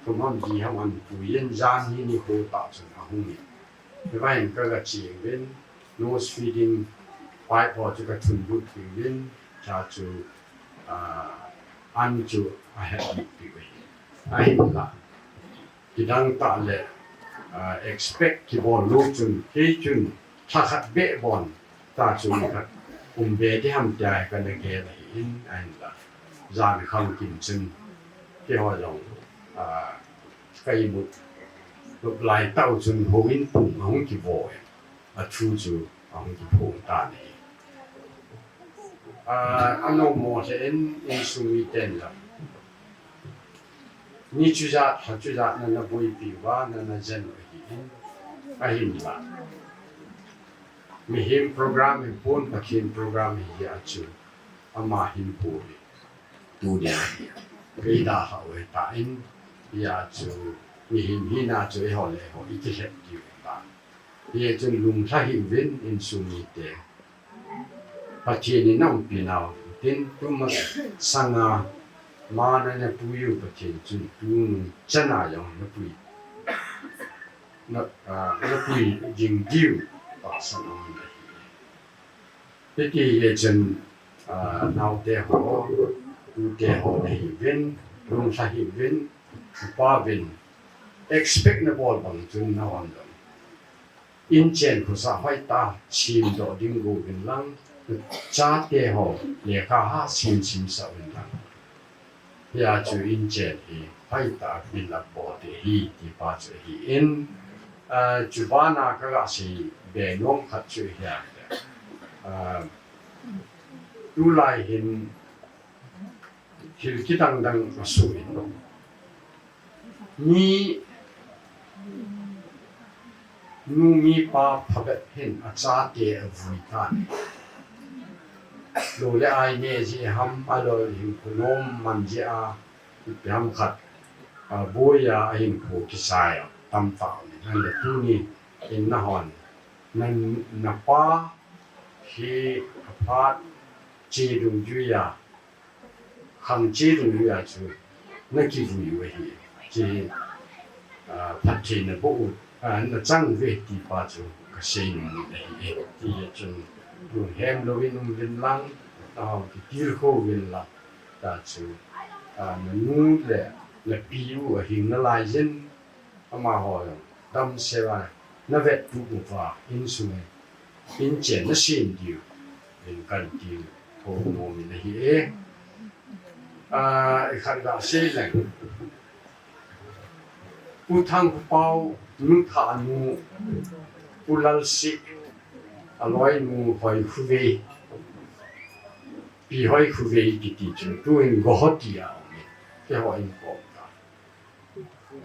thum ham li ham ahin puiyin jan hi nikho tah chun ahung in. Hiva hin kaga che uvin, nose feeding pipe ho chu kathunlut peh uvin, chua chu, ah, an chu ahet lut peh uve. Ahinla, kidang tah le, ah, expect kibol lou chun, kei chun lhakhat beh bon tah chu nikhat um be diham tia hi kana gel ahin, ahinla, jan khang kin chun keiho jong, ah, ka imut nop lai tah u chun houin pum ahung kivo in, athu chu ahung kiphong tan ahi. Ah, anommo lheh in insung miten jong ni chujat, lha chujat nana boipi uva, nana jen u ahin, ahinla, mihem program hipon, Pathen program ahi jeh a chu ama hinkho hi tunia hi kei dalhah u ahitan, hia chu mihem hina chu eiho le eiho ikilhep diu ahitan. Hia chun lunglha hih uvin insung mite. Pathen in na umpi nau tin, tumasanga mana napui u Pathen chun tunung chana jong napui, na, ah, napui jing diu tahsan aum in ahi. Hiti hia chun, ah, naote ho, tute ho nahiuvin, lunglha hih uvin, upa uvin, expect nabol bang chun nahon jong inchen khosah hoitah a semdoh ding go uvin lang, chate ho lekha ha sim simsah uvin lang. Hia chu inchen hi hoitah a build up bol ding ahi ti pa chu ahin, ah, chubana kaga sei be nom khat chu ahile, ah, tulai hin thil kidang dang asoh in, mi nu mi pa phabep hin achate avui tan. Lou le ai neh jeh ham, alou hinkho nom man jeh a, ipi ham khat, aboi a, ahinkho kisai a tamtah um in. Ahile tuni in nahon, na, napa hi aphat che dungjui a, khang che dungjui a chu nakivui u ahi. Hiche, ah, phattheina boh u, ah, nachang uve ti pa chu kasei nom in ahi. Hiti chun lunghem louvin um uvin lang, nahon kitilkhou uvin lang. Hita chu, ah, nanu le napi u ahing nalai jin, amaho jong damsel a navettup uva, insung in, inchen nasem diu in kanti thou nom in ahi e. Ah, ikhat gasei leng, Pu Thangkhopao nuthah nu, Pu Lalsih, aloinu Hoikhuvei, Pi Hoikhuvei kiti chu tuin Guwahati a um in, keiho in kom ta.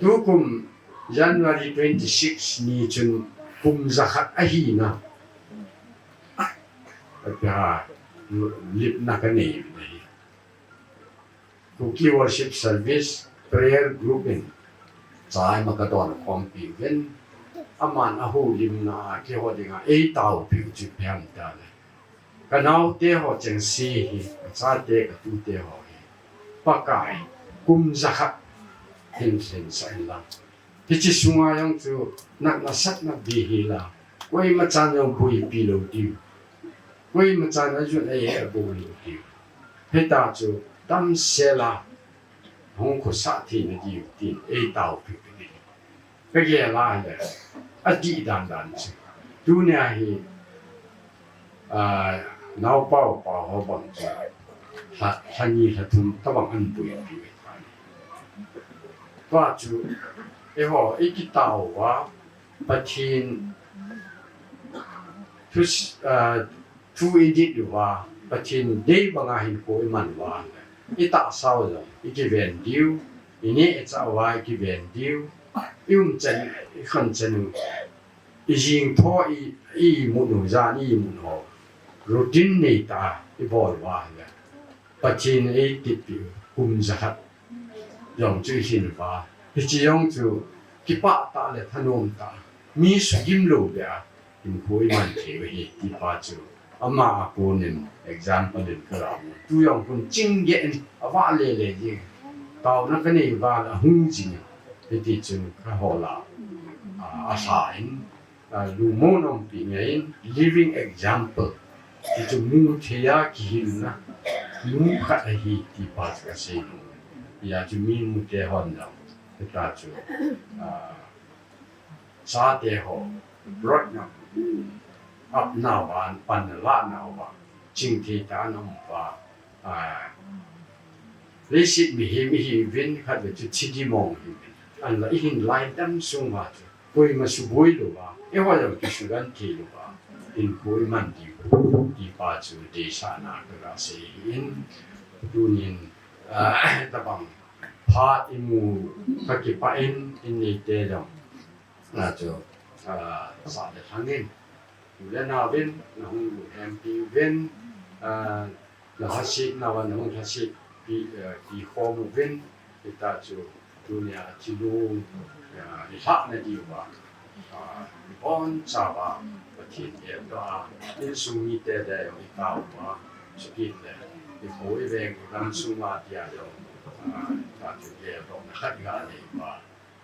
Tukum January twenty six ni chun kum jakhat ahina, atia lipna kanei u ahi. Kuki Worship Service Prayer Group in cha ima kadon khompi uvin, aman ahoulimna a keiho dinga eitaopiu chu ipi ham itile, kanaote ho chengse hi, kachate katute ho hi Pakai kum jakhat hin lhensah in lang, hiche sunga jong chu natna satna bei hila, koima chan jong boipi lou diu, koima chan ajun ahe abol lou diu, hita chu damsel a hung khosah theina diu tin eitaopiu ahi. Kagel a ahile, adih dandan chu tunia hi, ah, naopa upa ho bang chu lha, lha ni lha thum tobang ana boipiu ahitan. Tua chu eiho ikitao uva, Pathen thu, ah, thu idit uva, Pathen dei banga hinkho iman uva, itahsau jong ikiven diu, ineh ichah uva ikiven diu, iumchan, ikhanchanu, ijingtho, i, imut u, jan imut ho routine neitah a ibol uva ahile, Pathen eititpiu kum jakhat jong chu ilhin uva, hiche jong chu kipah tah le thanom tah, mi sugim lou beh a hinkho iman thei u ahi ti pa chu ama a konin example in kaga mu. Tu jong khun chingeh in avah lele jing, taona kanei uva ahung jing in, hiti chun kahol a, a, alha in, ah, lungmon umpi ngei in, living example. Hichu mu thei a kihilna nu khat ahi ti pa chu kasei nom. Hia chu mi nute hon jong hita chu, ah, chate ho brought up nauva, panna la nauva, chingthei tah a ana um uva, ah, leiset mihem ihiuvin, khatvei chu thi dimong ihiuvin, ahinla ihin lai dam sung uva chu koima suboi louva, eiho jong kisugenthei louva hinkho iman diu ti pa chu deisahna kaga sei ahin, tunin, ah, tabang phat imu kakipah in, in neite jong, ah, chu, ah, sah le lhang in, u le nao vin nahung lhempi uvin, ah, Lhasetna vang nahung lhaset pi, eh, pi khom uvin, hita chu tunia thilung, eh, i lhahna diuva, ah, ibonchauva Pathen geldoh a, insung mite le jong i tao uva, chukit le i kho i veng i gamsunga tia jong, ah, hita chu geldohna khat i ga nei uva.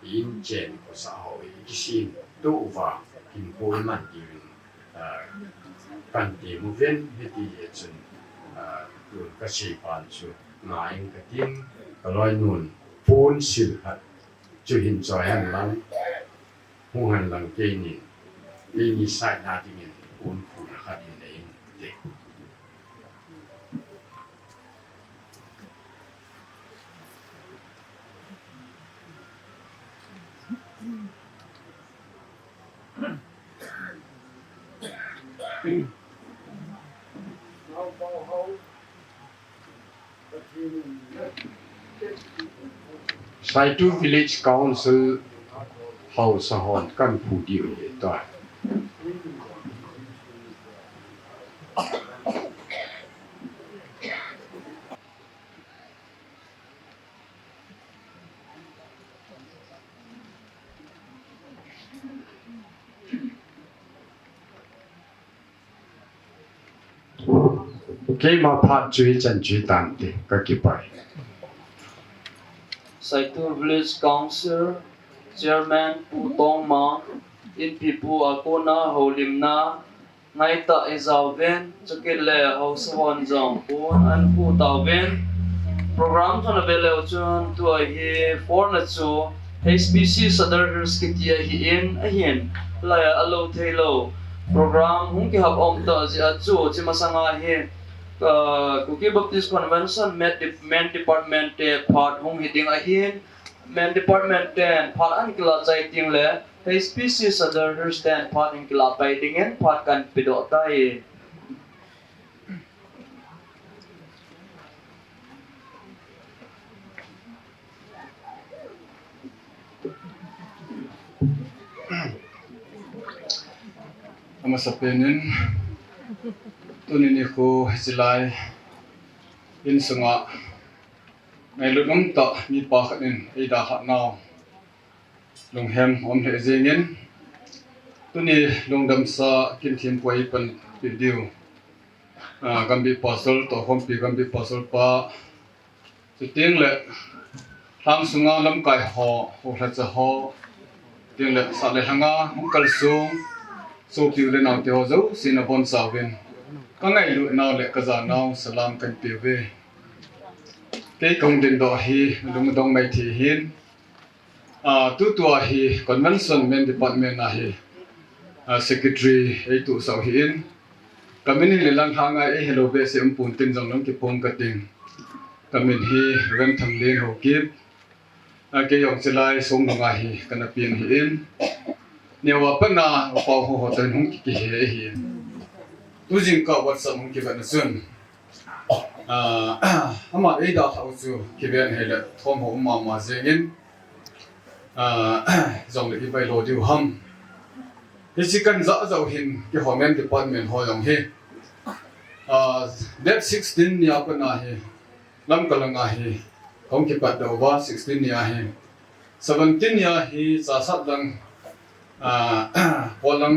Inchen khosa ho i kisin tu uva, hinkho i man diuvin, ah, kan ti uvin, hiti jeh chun, ah, tun ka seipan chu ngai ing katin, ka loinun pon sil khat chu hin choi hen lang, hung hen lang keinin, keini saina dingin pon khuna khat hin nei inte. Saitu Village Council haosa hon kan phu diu ahi tai. Keima phat chu hichan chu hitante, ka kipah e. Saitu Village Council Chairman Pu Tongmang, Inpipu a kona houlimna ngaitah i jauvin, chukit le haosa hon jong pon ahin phu tauvin. Program chun avel leu chun tua hi four na chu H P C Sadar Hills kiti ahin, ahin, lai a lou thei lou. Program hung kihap um tah jeh a chu, chi masanga hi, ah, Kuki Baptist Convention Men Dep-, Men Department te phat hung hi ding ahin, Men Department ten phat ahin kila chai ding le, H P C Sadar Hills ten phat ahin kila pai dingin phat kan pedoh tai. Amasapen in, tuni nikho hiche lai insunga ngailut umtah mipa khat in eidalhah nau lunghem um lheh jengin, tuni lungdamsa kin thempu a eipanpi diu, ah, Gambih Pastor, Toukhompi Gambih Pastor pa, chuteng le lhang sunga lamkai ho, houlhacha ho, chuteng le sah le lhanga hung kalsong sopi u le naote ho jouse nabonchauvin, ka ngailut nau le ka ja nau salam kan peuve. Kei kahung dingdoh hi lungdong maithei hin, ah, tutua hi Convention Men Department a hi, ah, Secretary eituhsah u ahin, kamin hi le lang lhanga eihilou behseh umpon tin jong nung kiphong kating. Kamin hi Reverend Thanglien Haokip, ah, kei jong chulai Songnung a hi kana pen ahin, neocha pat na upa ho ho toh hung kikihe ahin. Tujingkah WhatsApp hung kivetna chun, ah, ama eidalhah u chu kiven hile thom ho um mama jengin, ah, jongle ibailo diu ham. Hiche kan jah jou hin keiho Men Department ho jong hi, ah, date sixteen nia pat na hi Lamka langa hi kahung kipatdoh uva, sixteen nia hi. Seventeen nia hi Chassad lang, ah, Pol lang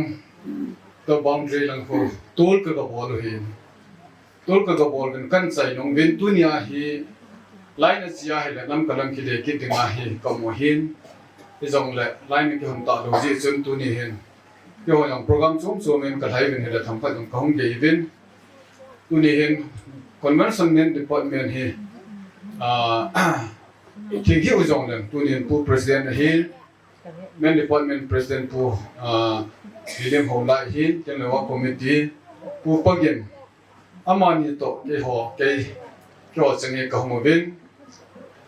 toh boundary lang khu tol ka, kabol u ahin. Tol ka, kabol uvin kan chai nung uvin, tunia hi line a chia hile Lamka lang kile kit dinga hi kaum u ahin. Hijongle line a kihon talou jeh chun tuni hin keiho jong program chom chom in kalhai uvin hile themkhat jong kahung gei uvin. Tuni hin Convention Men Department hi, ah, thing hi u jongleng tuni hin Pu President ahin, Men Department President Pu, ah, William Haolai ahin, chuteng le Work Committee Pu Pagin, amani toh keiho, kei, keiho cheng hi kahung uvin.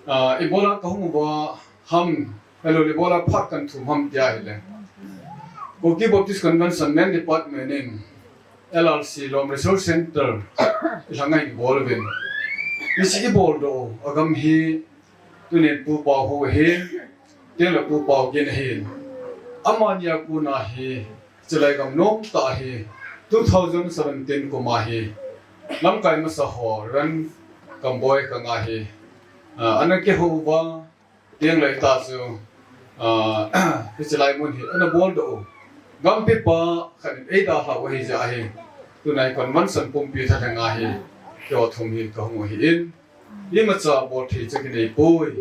Ah, ibola kahung uva ham, ahilou le ibola phat kan thum ham tia ahile, Kuki Baptist Convention Men Department in L R C Lom Resource Center ilhang a ibol uvin. Hiche ibol doh u agam hi tunin Pu Paoho ahin, chuteng le Pu Paogin ahin. Amani a kona hi, chulai gam nomtah hi, two thousand seventeen kum a hi, Lamkai masa ho Ran Kamboi kanga hi, ah, ana kihou uva, tiang lai ta chu, ah, hiche lai mun hi ana bol doh u. Gampi pa khat in eidalhau ahi jeh hin, tunai convention pumpi thalheng a hi, keiho thum hi kahung u ahin, imacha bol thei chu kinei poi.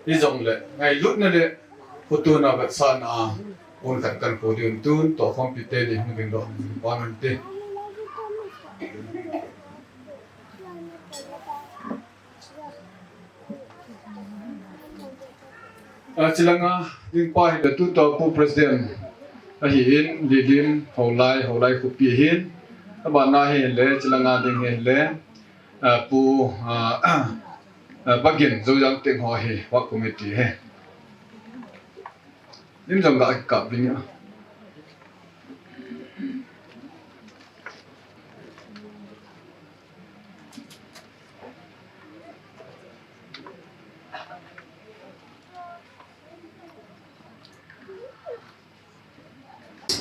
Hijongle ngailutna le khotona vetsahna a, un khat kan ko diu tun, tohkhompi teni hung ding doh, pan un te. Ah, chulanga ding pa hi le tutua Pu President ahin, Lilim Houlai, Houlai khopi ahin, abana hi le, chulanga ding hi le, ah, Pu, ah, ah, Bagin Zoyang Teng ho hi, Ward Committee hi. Lim jong ga kap ding a.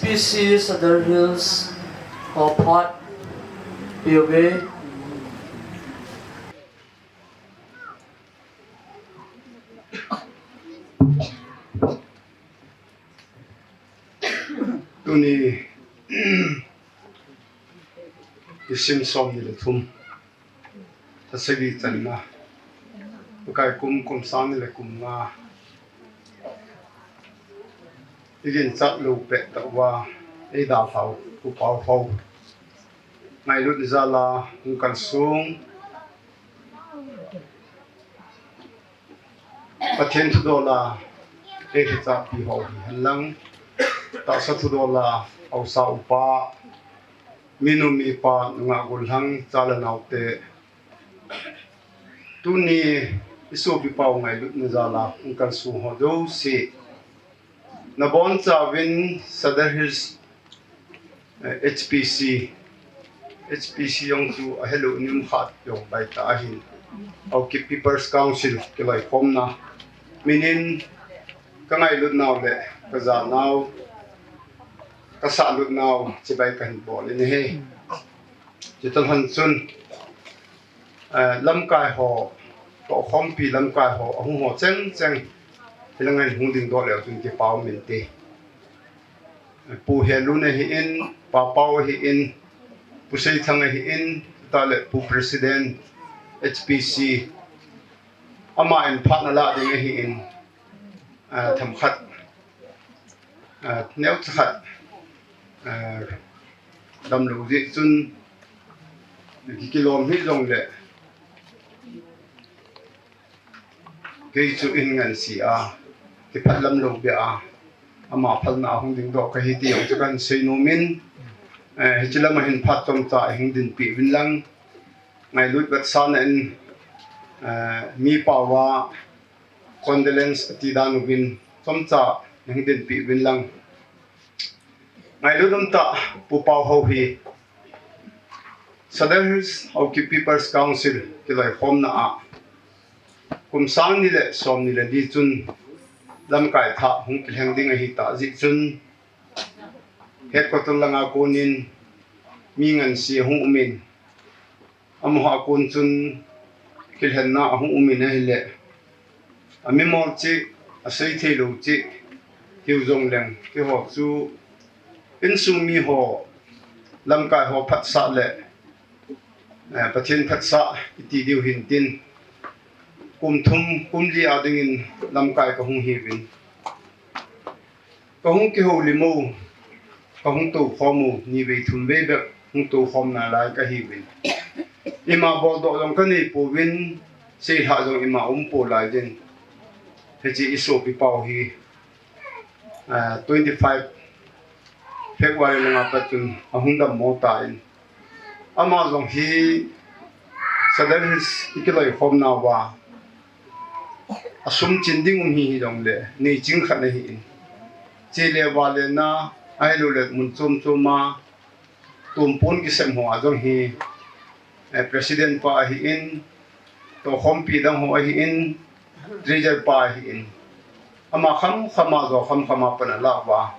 P C Sadar Hills, Hophat, P O A. Tuni, nisim somni le thum, tha sagi channa, Pakai kum, kum sang ni le kum nga, iginchat lou pet tah uva eidalhau Pu Paohao, ngailutna jal a hung kalsong, Pathen thudol a eilhachahpi ho hihen lang, tahsa thudol a haosa upa, minu mipa, nungah gollhang, cha le naote, tuni isopipa u ngailutna jal a hung kalsong ho jouse, nabonchauvin Sadar Hills, eh, H P C, H P C jong chu ahelou nim khat jong baitah ahin, Haokip People's Council kiloikhomna min in, kangailutnau le kajanau, kasahlutnau chibai kahin bol in ahi. Chuti lhon chun, eh, lamkai ho, tohkhompi lamkai ho, ahung ho chengcheng, hilanga hung dingdoh leu chun kipa um inte. Pu Helun ahin, Pa Pau ahin, Pu Seithang ahin, tale Pu President, H P C, aman phat nala ding ahin, ah, themkhat, ah, neocha khat, ah, damlou jeh chun, kikilom hijongle, kei chu in ngansi a, kiphatlam lou beh a, ama phalna a hung dingdoh kahi ti jong chu kahin seinom in, eh, hiche lama hin phat chomcha hung dinpeh uvin lang, ngailut vetsahna in, eh, mi pao a condolence ati dan uvin chomcha hung dinpeh uvin lang. Ngailut umtah Pu Paohao hi Sadar Hills Haokip People's Council kiloikhomna a kum sang ni le somni le li chun lamkai thah hung kilheng ding ahitah jeh chun headquarter langa konin mi ngansi ahung umin, amaho a kon chun kilhenna ahung umin ahile, amimol cheh, asei theilou cheh hiu jongleng, keiho chu insung miho, lamkai ho phatsah le, eh, Pathen phatsah iti diu hintin, kum thum, kum li a dingin lamkai kahung hiuvin. Kahung kihoulim u, kahung toukhom u, nivei thumvei bep hung toukhom nalai kahiuvin. Ima boldoh jong kanei pouvin, seilhah jong ima umpoi laijin. Hiche isopipa u hi, ah, twenty-five February langa pat chun ahung dammo tan. Ama jong hi Sadar Hills ikiloikhomnauva, asum chin ding um hi hijongle, neiching khat ahin. Chele vale na, ahiloule mun chom choma, tumpon kisem ho a jong hi, eh, President pa ahin, tohkhompi dang ho ahin, Treasurer pa ahin. Ama khamkhama jo khamkhama pan alauva,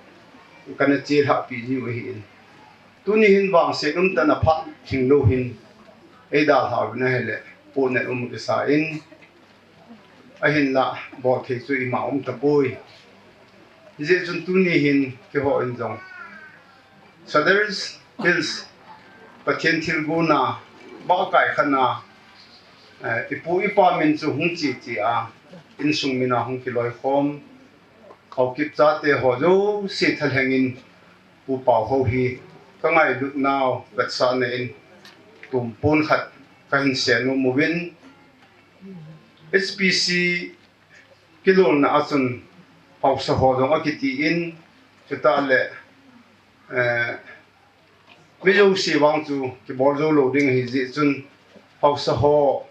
kana chelhahpi jiu ahin. Tuni hin vangset umtah in aphat lhinglou hin, eidalhau vin ahile, puna um kisa in, ahinla, bolthei chu ima um tapoi. Hijeh chun tuni hin kihou in jong Sadar Hills Pathen thilgon a, bahkai khat a, eh, ipu ipa min chu hung cheche a, insung min a hung kiloikhom, Haokip chate ho jouse thalheng in, Pu Paohao hi kangailutnau vetsahna in tumpon khat kahin sei nom uvin, H P C kilolna a chun haosa ho jong akiti in, chutah le, eh, mi jouse vang chu kibol jou lou ding ahi jeh chun, haosa ho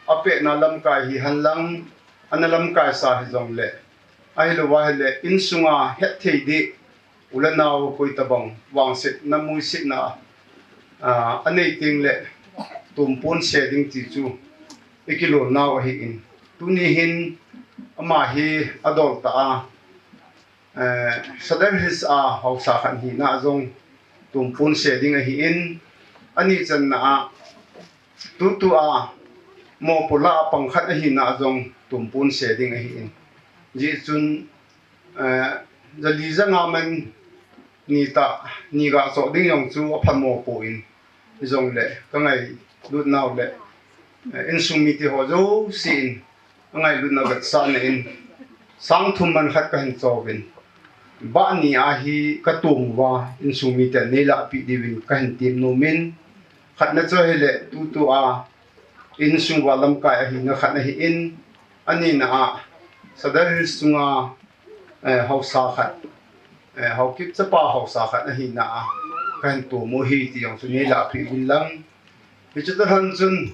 apehna lamkai hihen lang, ana lamkaisa hijongle, ahilou ahile, insunga hetthei ding, u le nao koi tabang vangsetna, muisetna, ah, anei teng le, tumpon sei ding ti chu ikilolnau ahin. Tuni hin ama hi adol tah a, eh, Sadar Hills a haosa khat hina jong tumpon sei ding ahin, ani channa a tutua mopo lah a pang khat ahina jong tumpon sei ding ahin. Hijeh chun, eh, jali janga man ni tah, ni ga choh ding jong chu apha mopo in, hijongle kangailutnau le, eh, insung mite ho jouse in angailutna vetsahna in sang thum man khat kahin chouvin, bah ni a hi katom uva insung mite neilahpeh diuvin kahin tem nom in, khatna chu ahile tutua insung uva lamkai ahina khat ahin, anina a Sadar Hills sunga, eh, haosa khat, eh, Haokip chapa haosa khat ahina a kahin tom u ahi ti jong chu neilahpeh uvin lang. Hiche tah lhon chun,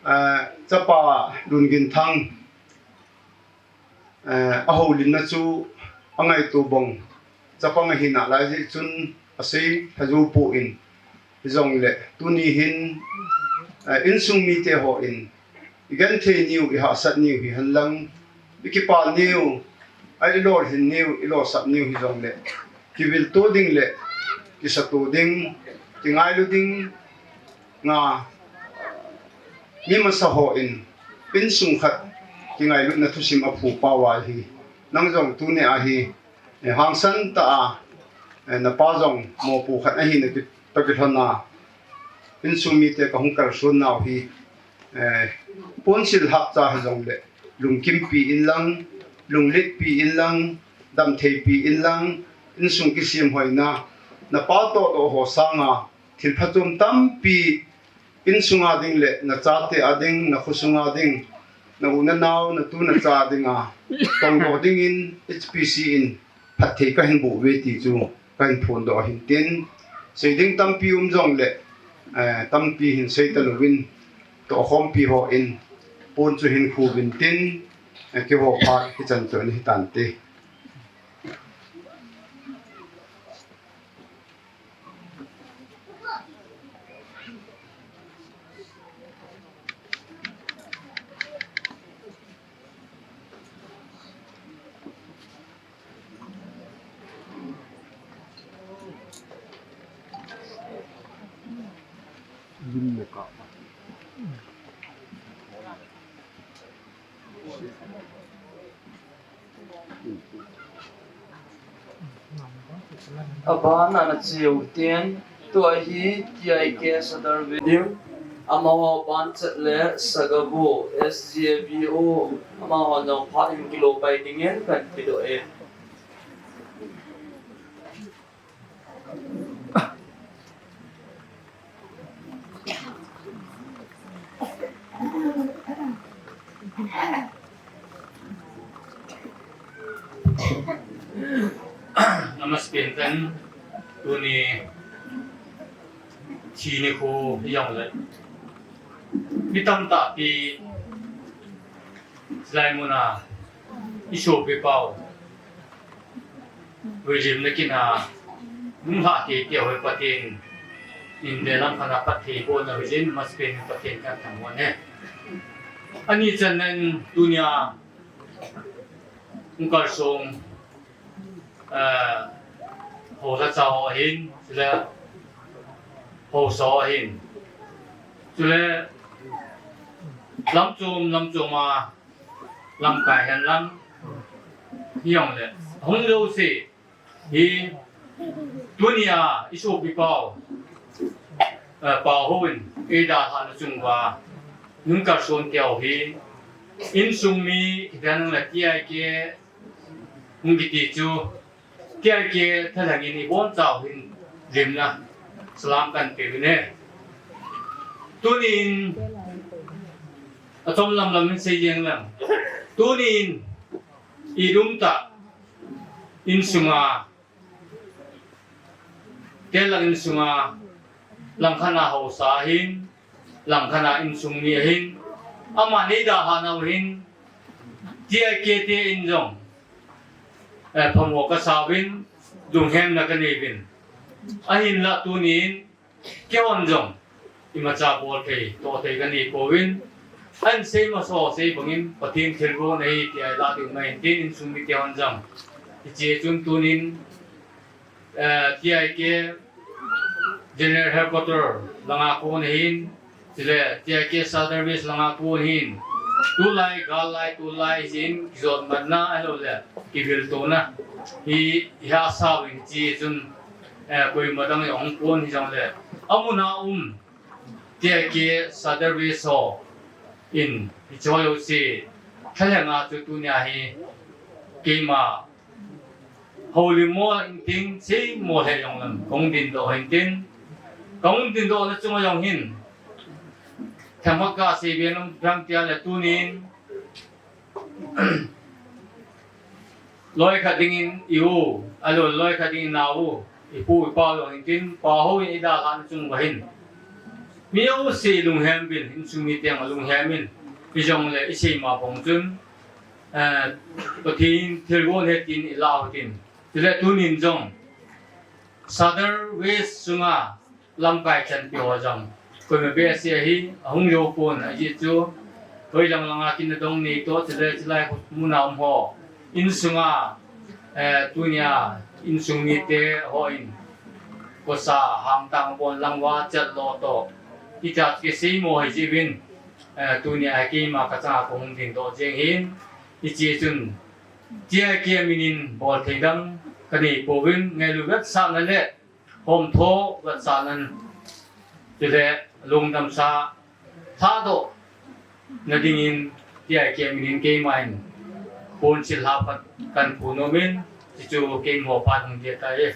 eh, chapa Lunginthang, eh, ahoulimna chu angaito bang chapang ahi nalai jeh chun asei lha jou poi, hijongle tuni hin, eh, insung mite hon igenthei niu, ihahsat niu hihen lang, ikipah niu, a ilolhin niu, ilolsap niu hijongle, kivilto ding le kisato ding, kingailu ding nga, mi masa hon insung khat kingailutna thusim aphu pau ahi. Nang jong tuni a hi, eh, hangsan tah a, eh, napa jong mopo khat ahina ki, toh kilhon a, insung mite kahung kalsonnau hi, eh, ponsil hahcha hijongle, lungkimpi in lang, lungletpi in lang, damtheipi in lang, insung kisem hoina, napa tohdoh ho sanga thil phachom tampi, insunga ding le nachate a ding, nakhosunga ding, na u nanao, natu nacha dinga tongdoh dingin H P C in phatthei kahin boh uve ti chu kahin phondoh ahin tin, sei ding tampi um jongle, eh, tampi hin sei talouvin, tohkhompi hon pon chu hin khu uvin tin, eh, keiho phat hichan chu ahi tante. Abana nache u tin, tua hi T I K Sadar Video, amaho ban chet le Sagabu S G A V O, amaho jong phat hin kilo pai dingin kahin pedoh e. Amasapen in tuni thi nikho hijongle, mi tamtah pi hilai muna isopi pau William nakin a, nung ha ke ke hoi Pathen, in de lam khana Pathen bo na William amasapen in Pathen kahin thangvah e. Ani channa in tunia hung kalsong, eh, haosa ho ahin, le haosa ho ahin. Chule lamchom lamchom a lamkai hen lang hijongle hung jouse hi tunia isopi pau, eh, Pau Hou in eidalhah na chung uva hung kalson keu hi insung mi hihen lang le T I K hung kiti chu T I K thalheng in ibonchau hin limna salam kahin pe uve. Tunin achom lamlam in sei jeng lang. Tunin idum tah insunga, tel lang insunga, langkhat a haosa ahin, langkhat a insung mi ahin, ama neidalhah nau hin, T I K te in jong, eh, phamo kasa uvin, lunghemna kanei uvin. Ahinlah tunin, keihon jong, imacha bol thei, toh thei kanei pouvin, ahin sei masa ho sei bangin, Pathen thilgon ahi, tia ilah diu ahin tin, insung mite hon jong. Hiche chun tunin, eh, T I K General Headquarter langa kon ahin, chule T I K Southern West langa kon ahin, tulai, gal lai, tulai hin, kijotmatna, ahilouleh, kiviltona hi, hi asao in hiche chun, eh, koima dang jong kon hijongle, amun a um, T I K Southern West ho in, hiche ho jouse thalheng a chu tunia hi, keima houlim mo intin, sei mo lheh jong leng, kahung dindoh intin, kahung dindoh na chunga jong hin, themkhat kasei be nom, bang tia le tunin, loi khat dingin i u, ahilou loi khat dingin nao u, ipu ipa jong intin, Pau Hou in eidalhah na chung uva hin, mi jouse lunghem uvin, insung mite jong alunghem in, hijongle isei ma bang chun, eh, Pathen thilgon ahi tin ilah u hitin. Chule tunin jong Southern West sunga lamkai chanpi ho jong koima behseh hi ahung jou pon, ajeh chu hoilang langa kin adong nei toh, chule chulai muna um ho insunga, eh, tunia insung mite hon kosa hamtang bon lang uva chat lo toh, hitia kisei mo hi jeh uvin, eh, tunia keima kachanga kahung dindoh jeng hin, hiche chun T I K minin bol thei dang kanei pouvin, ngailu vetsahna le homtho vetsahnan, chule lungdamsa lhadoh na dingin T I K minin keiman ponsil lha phat kahin phu nomin, hichu keiho phat hung ding ahitai.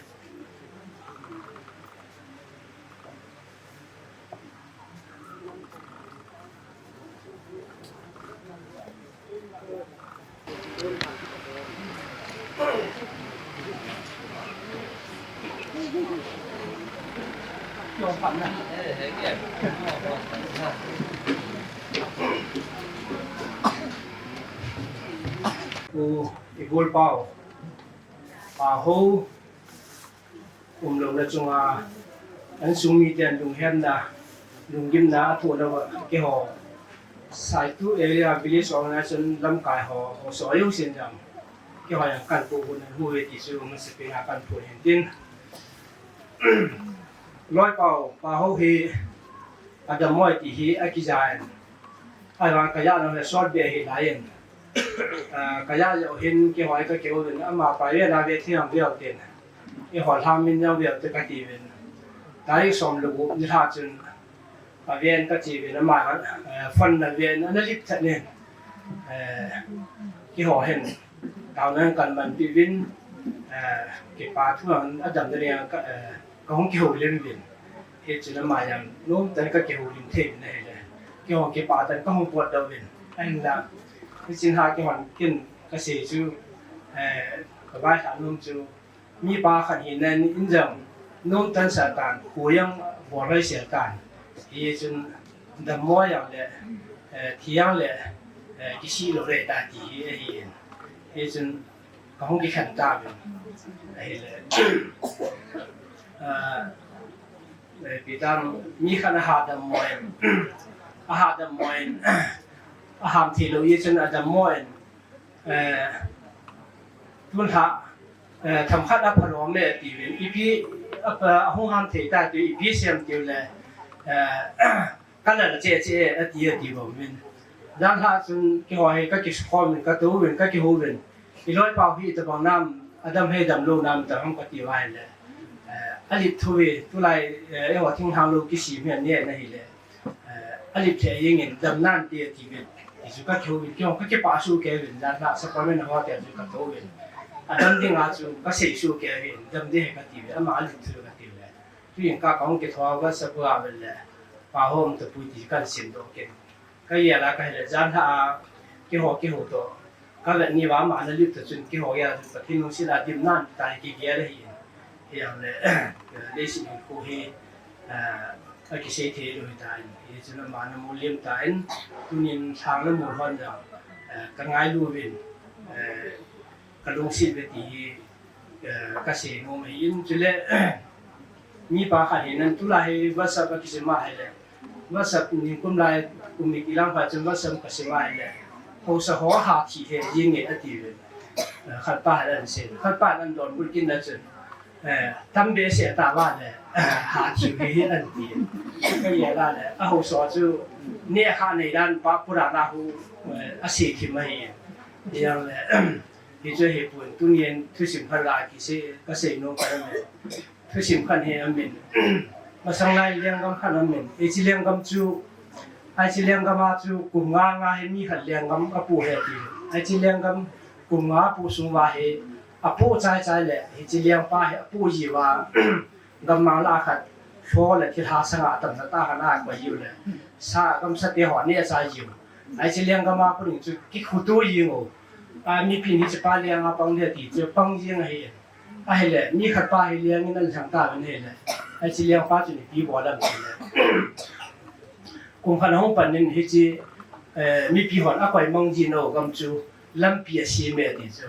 U, i gol pau. Pau Hou umlouna chunga, insung miten lunghemna, lunggimna athoh louva, keiho Saitu area village organization lamkai ho, ho soh jousen jong, keiho jong kahin puilut u ahi ti chu masapen a kahin phon in tin. Loi pau, Pau Hou hi adammo e ti hi akija in. Ahivang kajah nom hi sot be ahi laiyin. Ah, kajah jeh u hin keiho hi kakihou uvin, ama pa ven a ve thei ham ve u tin. Eiho lham min jong ve u te kati uvin. Tarik som le gup nilhah chun aven kati uvin, ama, eh, phone na ven ana lip thet in. Eh, keiho hin taona kahin manpi uvin, eh, kipa thu adamna dinga ka, eh, kahung kihoulim uvin. Hichun ama jong nomtah in kakihoulim thei uvin ahile, keiho kipa tah in kahung potdoh uvin. Ahinla, hichun ha keihon kin kasei chu, eh, kavailhah nom chu, mipa khat hina in jong nomtah in sah tan, kho jong bolhoi sel tan. Hichun dammo jong le, eh, thi jong le, eh, kisih lou ding ahitai ti hi ahin. Hichun kahung kikhen tauvin ahile, ah, eh, ipi tam, mi khat ahadammo in, ahadammo in, aham theilou jeh chun adammo in, eh, tunlhah, eh, themkhat aphalom le tiuvin, ipi, apa, ahung ham thei tai ti, ipi sem tiu le, eh, Ka lal che che, ati, ati bom in. Janhi chun keiho hi ka kikhom in, ka tou in, ka kihou in. I loipa hi tabang nam, adam hei damlou nam, tabang ka ti uva ahile. Eh, alip thou ve, tulai, eh, eiho thinglhang lou kisem hi ane na hile. Eh, alip thei jeng in, dam nante ati ve. Ti chu ka kihou in, kihou ka kipah soh kei uvin, janhi supplement ho te chu ka tou in. Adam ding a chu ka sei soh kei uvin, dam ding ka ti ve, ama alip thou ka ti ve. Tuin ka kong kithou va sa bua ve le. Pa hom tapui ti kan sim doh kei. Ka gel a ka hile janhi a kihou, kihou toh. Ka vet ni uva ama na lip ta chun kihou a chu Pathen lungset a dim nan ta kigel ahi. Hijong le, leiset hinkho hi, eh, akisei thei lou ahitan. Hichun ama na mu lim tan, tunin lhang na mu hon jong, eh, ka ngailu uvin, eh, ka lungset uve ti hi, eh, ka sei nom ahin, chule, mipa khat hin tulai hi WhatsApp a kisem a hile, WhatsApp nikum lai kum ni kilang phat chun WhatsApp ka sem a hile, haosa ho ha thi he jing e ati ve. Eh, khat pa hin asei, khat pa hin adonbut kit na chun, eh, tam behseh ta uva le, eh, ha thi hi hi ati. Ka gel a le, a haosa chu neh kha nei dan pa pura na hu, eh, asei thim ahi. Hijong le, Hichu ahipon, tunin thusim khat la kisei, ka sei nom ka um e. Thusim khat hi amin. Masang lai lenggam khat amin. Hiche lenggam chu, hiche lenggam a chu kum nga nga hi mi khat lenggam apoh e ti. Hiche lenggam kum nga apoh sung uva hi apoh chai chai le, hiche lengpa hi apoh ji uva. Gammang lah a khat, lho le thilha sanga tamna tah khat a koi jiu le, sa gamsa te ho neh a chai jiu. Hiche lenggam a pang chu kikhutup jing u. A, mipi ni chu pa leng a pang le ti chu pang jing ahi. Ahile, mi khat pa hi leng in alhang ta uvin ahile. Hiche lengpa chu nipi bol am ti le. Kum khat ahung pan in hiche, eh, mipi hon akoi mang jin u gam chu lampi asem e ti chu.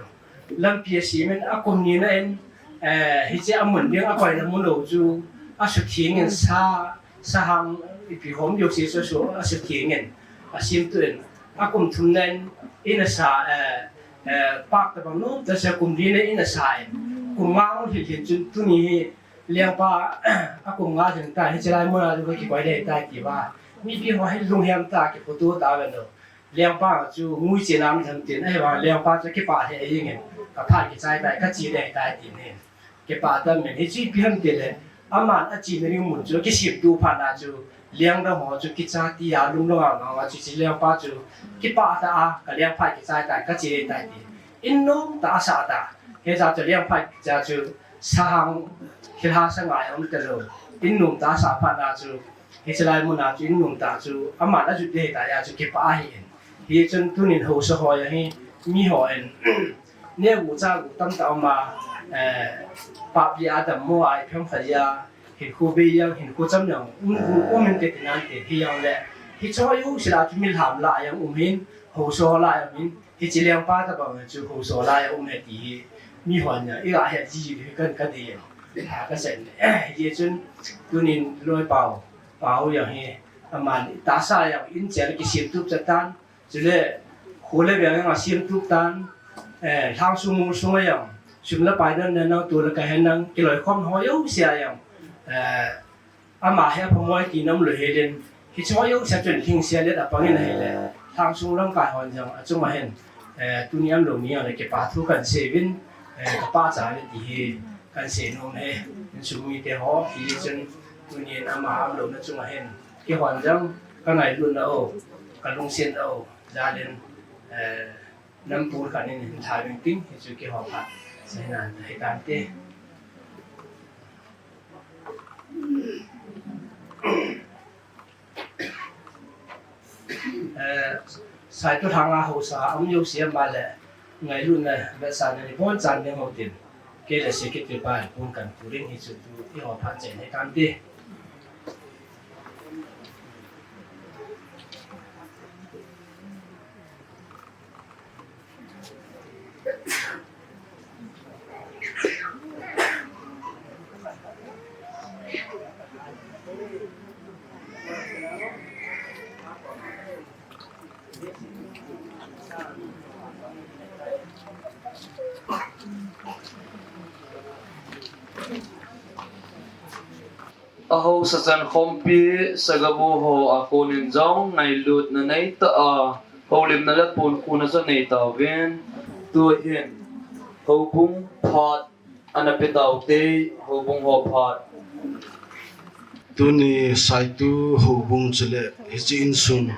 Lampi asem in akum ni na in, eh, hiche amun ding akoi na mun u chu asutheng in sa, sahang ipi hom jouse chu asu, asutheng in asemtup in akum thum na in, in asa, eh, eh, pak tabang nu, tasa kum li na in asa in. Kum nga hung lhin lhin chun tuni hi Lengpa, akum nga lhing ta, hiche lai mun a chu kakikoi ding ahitai ti uva. Mipi ho hi lunghem ta, kiphutup ta uvin o. Lengpa chu ngui chena um lhon tin, ahivang lengpa chu kipah lheh jeng in, kaphat kichai tai, kache ding ahitai tin hin. Kipah tam in, hichu ipi ham tile, aman achena ding mun chu kisemtup phat na chu, lengdong ho chu kicha tia lungdong a vang uva chu, hiche lengpa chu kipah tah a, kalengphat kichai tai, kache ding ahitai tin. In nom tah a asah ta. Hiche chu lengphat kicha chu, Sahang, thilha sa ngai um talou. In nom tah a asah phat na chu, hiche lai mun a chu in nom tah chu, aman ajut ding ahitai a chu kipah ahi in. Hichun tunin haosa ho jong hi, mi hon, neh u chah u tamtah um a, eh, pap jeh a dammo a, ipi ham khat jeh a, hinkho bei jeng, hinkho cham jeng, um, um, um inte ti nante, hijong le, hiche ho jouse lah a chu milham lah jong um in, haosa ho lah jong um in, Hiche lengpa tabang chu haosa lai a um e ti hi, mi hon jong, iga het ji hi kan, kadei e. Ha, kasei e. Hichun, tunin loipa u, pa u jong hi, aman tahsa jong in chel kisemtup chat tan, chule, kho le veng jong asemtup tan, eh, lhangsung molsung a jong, sum le pai don ne nang tu le ka hen nang, kiloikhom ho jouse a jong, eh, Ama hi aphamoi ti nom lou hel in, hiche ho jouse chun lhingset let apang in ahile, lhangsung lamkai hon jong achung a hin, eh, tuni umlou ni jong le kipa thu kan sei uvin, eh, kapachat uve ti hi kan sei nom e, insung mite ho, hichun tunin ama umlouna chung a hin, keihon jong kangailutna u, kalungsetna u, jal in, eh, Nam pul khat in hin thai ving ting, hichu keiho phat. Seinan, hitante. Eh, Saitu lhanga haosa, um jouse ama le, ngailutna, vetsahna, nibon chan ding ho tin. Kei le secretary pa, pun kan pul in hichu tu, keiho phat chen hitante. Haosa chankhompi, sagabu ho a konin jong ngailutna neitah a, houlimna le ponkhuna chu nei tauvin. Tuhin, houbung phat ana pe taute, houbung ho phat. Tuni Saitu houbung chule hiche insung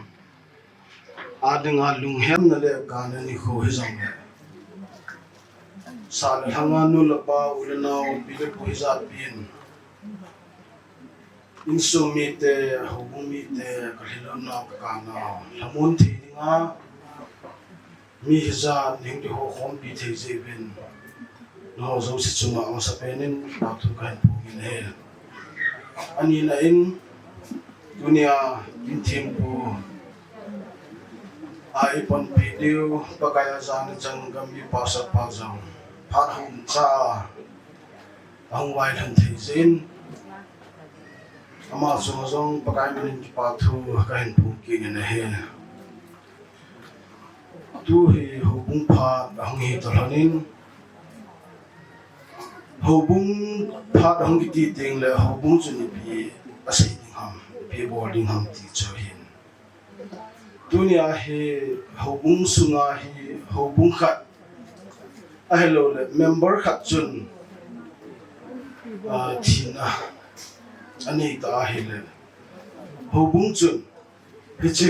a dinga lunghemna le kana nikho hijongle, sah le lhanga nu le pa, u le nao, pi le pu hijat pin, insung mite, houbung mite, ka lhingnau, ka kanau, lhamon thei dinga mi hijat, ning di ho khompi thei jeh uvin, nangho jouse chunga amasapen in, tha thu kahin phong in ahi. Anina in, tunia in thempu a eipanpi diu, Pakai a jana chan gamgi pastor pa jong phat hung cha a, ahung vailhun thei jeh in, ama chunga jong Pakai minin kipa thu kahin phong kit in ahi. Tu hi houbung phat ahung hi talhon in, houbung phat ahung kiti teng le houbung chun ipi asei ding ham, ipi bol ding ham ti chu ahin. Tunia hi houbung sunga hi houbung khat ahilou le member khat chun, ah, thina anei ta ahile, houbung chun hiche,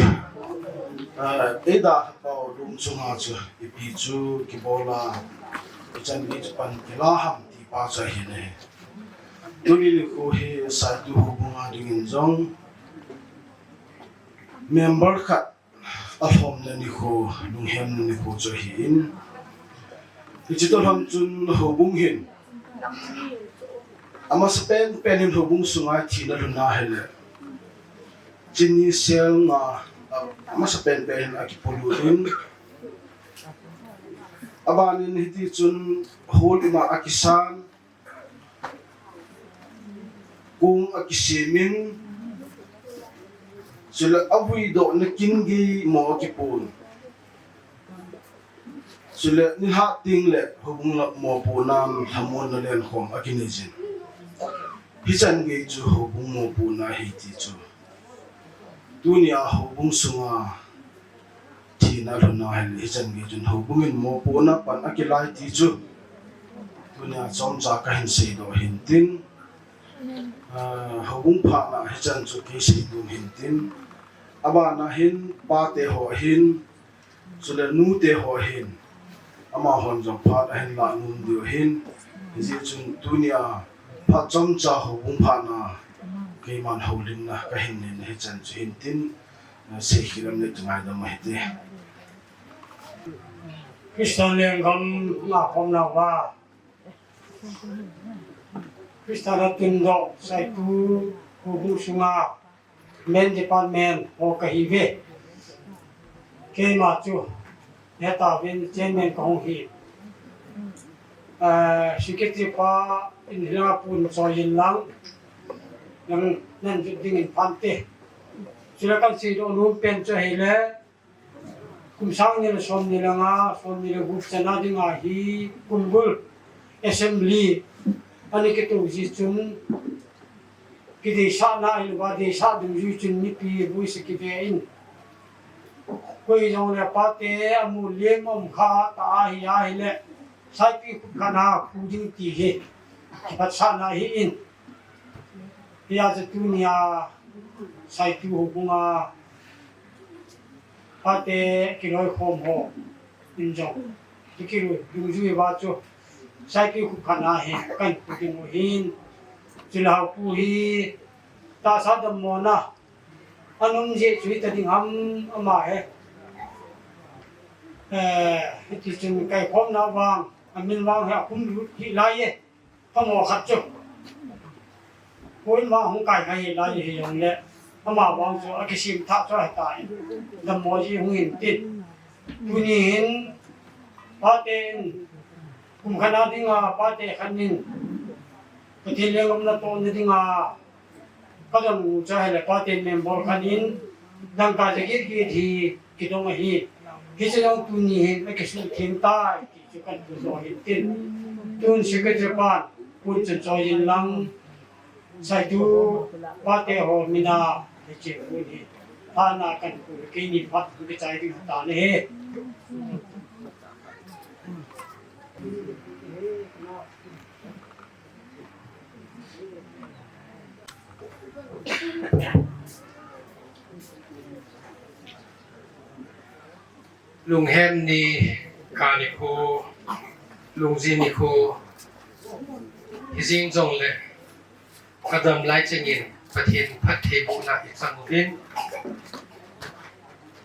ah, eidalhapau lung chunga chu ipi chu kibol a, ichan gei chu pan kila ham ti pa chu ahin ahi. Tuni nikho hi Saitu houbung a dingin jong member khat alhomna nikho, lunghemna nikho chu ahin. Hiche toh lhon chun houbung hin amasapen pen hin houbung sunga thina lhun ahile, chini sel nga, a, amasapen pen hin akipolut in, abanin hiti chun hol ima akisan, kong akisem in, chule avuidohna kin gei mo akipon. Chule nilhah teng le houbung lah moponan lhamonna lenkhom akinei jin. Hichan gei chu houbung mopona ahi ti chu. Tunia houbung sunga thina lhun ahile hichan gei chun houbung in mopona pan akilai ti chu. Tunia chomcha kahin seidoh hin tin. Ah, houbung phatna hichan chu kei seidoh hin tin. Abana hin pate ho hin, chule nute ho hin, amahon jong phat ahin lah nom diu ahin, hijeh chun tunia phat chomcha houbung phatna keiman houlimna kahin neina hichan chu hin tin, ah, seikhel lam le tungaidam u hite. Christa lenggam ngakhomna uva, Christa a tundoh Saitu houbung sunga Men Department ho kahiuve. Keima chu hetauvin Chairman kahung hi. Ah, Secretary pa in hilanga pun choi in lang, nang nan jut dingin phante. Chule kan seidoh nom pen chu ahile, kum sang ni le som ni le nga, som ni le gup chana dinga hi Kumbul Assembly ana kitoh jeh chun, kideisahna ahilouva, deisah dungjui chun mipi vuise kive in, koi jongle pate amu lem um kha ta ahi, ahile Saipi khut khat a khu ding ti hi kiphatsahna ahin. Hijeh chun tunia Saitu houbunga pate kiloikhom ho in jong, ti kiloi dungjui uva chu Saipi khut khat a hi kan khu ding u ahin. Chule Haopu hi tahsa dammona anom jeh chu hita ding ham, ama hi, eh, hiti chun kaikhomna vang, amin vang hi akhum lut hih lai e. Pamo khat chu, koin vang hung kai ngai hih lai hijongle, ama vang chu akisem thah chu ahitai. Dammo ji hung hin tin. Tuni hin, pate in, kum khat a dinga, pate khat in, Pathen lenggam natohna dinga, kadon u chu ahile, pate member khat in, dangka jaget get hi kidong ahi. Hiche jong tuni hin akisuhtheng tai ti chu kan puidoh hin tin. Tun secretary pan, pun chun choi in lang, Saitu pate ho mina hiche mun hi. Thana kan ku keini phat ku kichai ding ta ne he. Lunghem ni, ka nikho, lungji nikho, hijing jongle, kadam lai chengin, Pathen phattheibohna i chang uvin.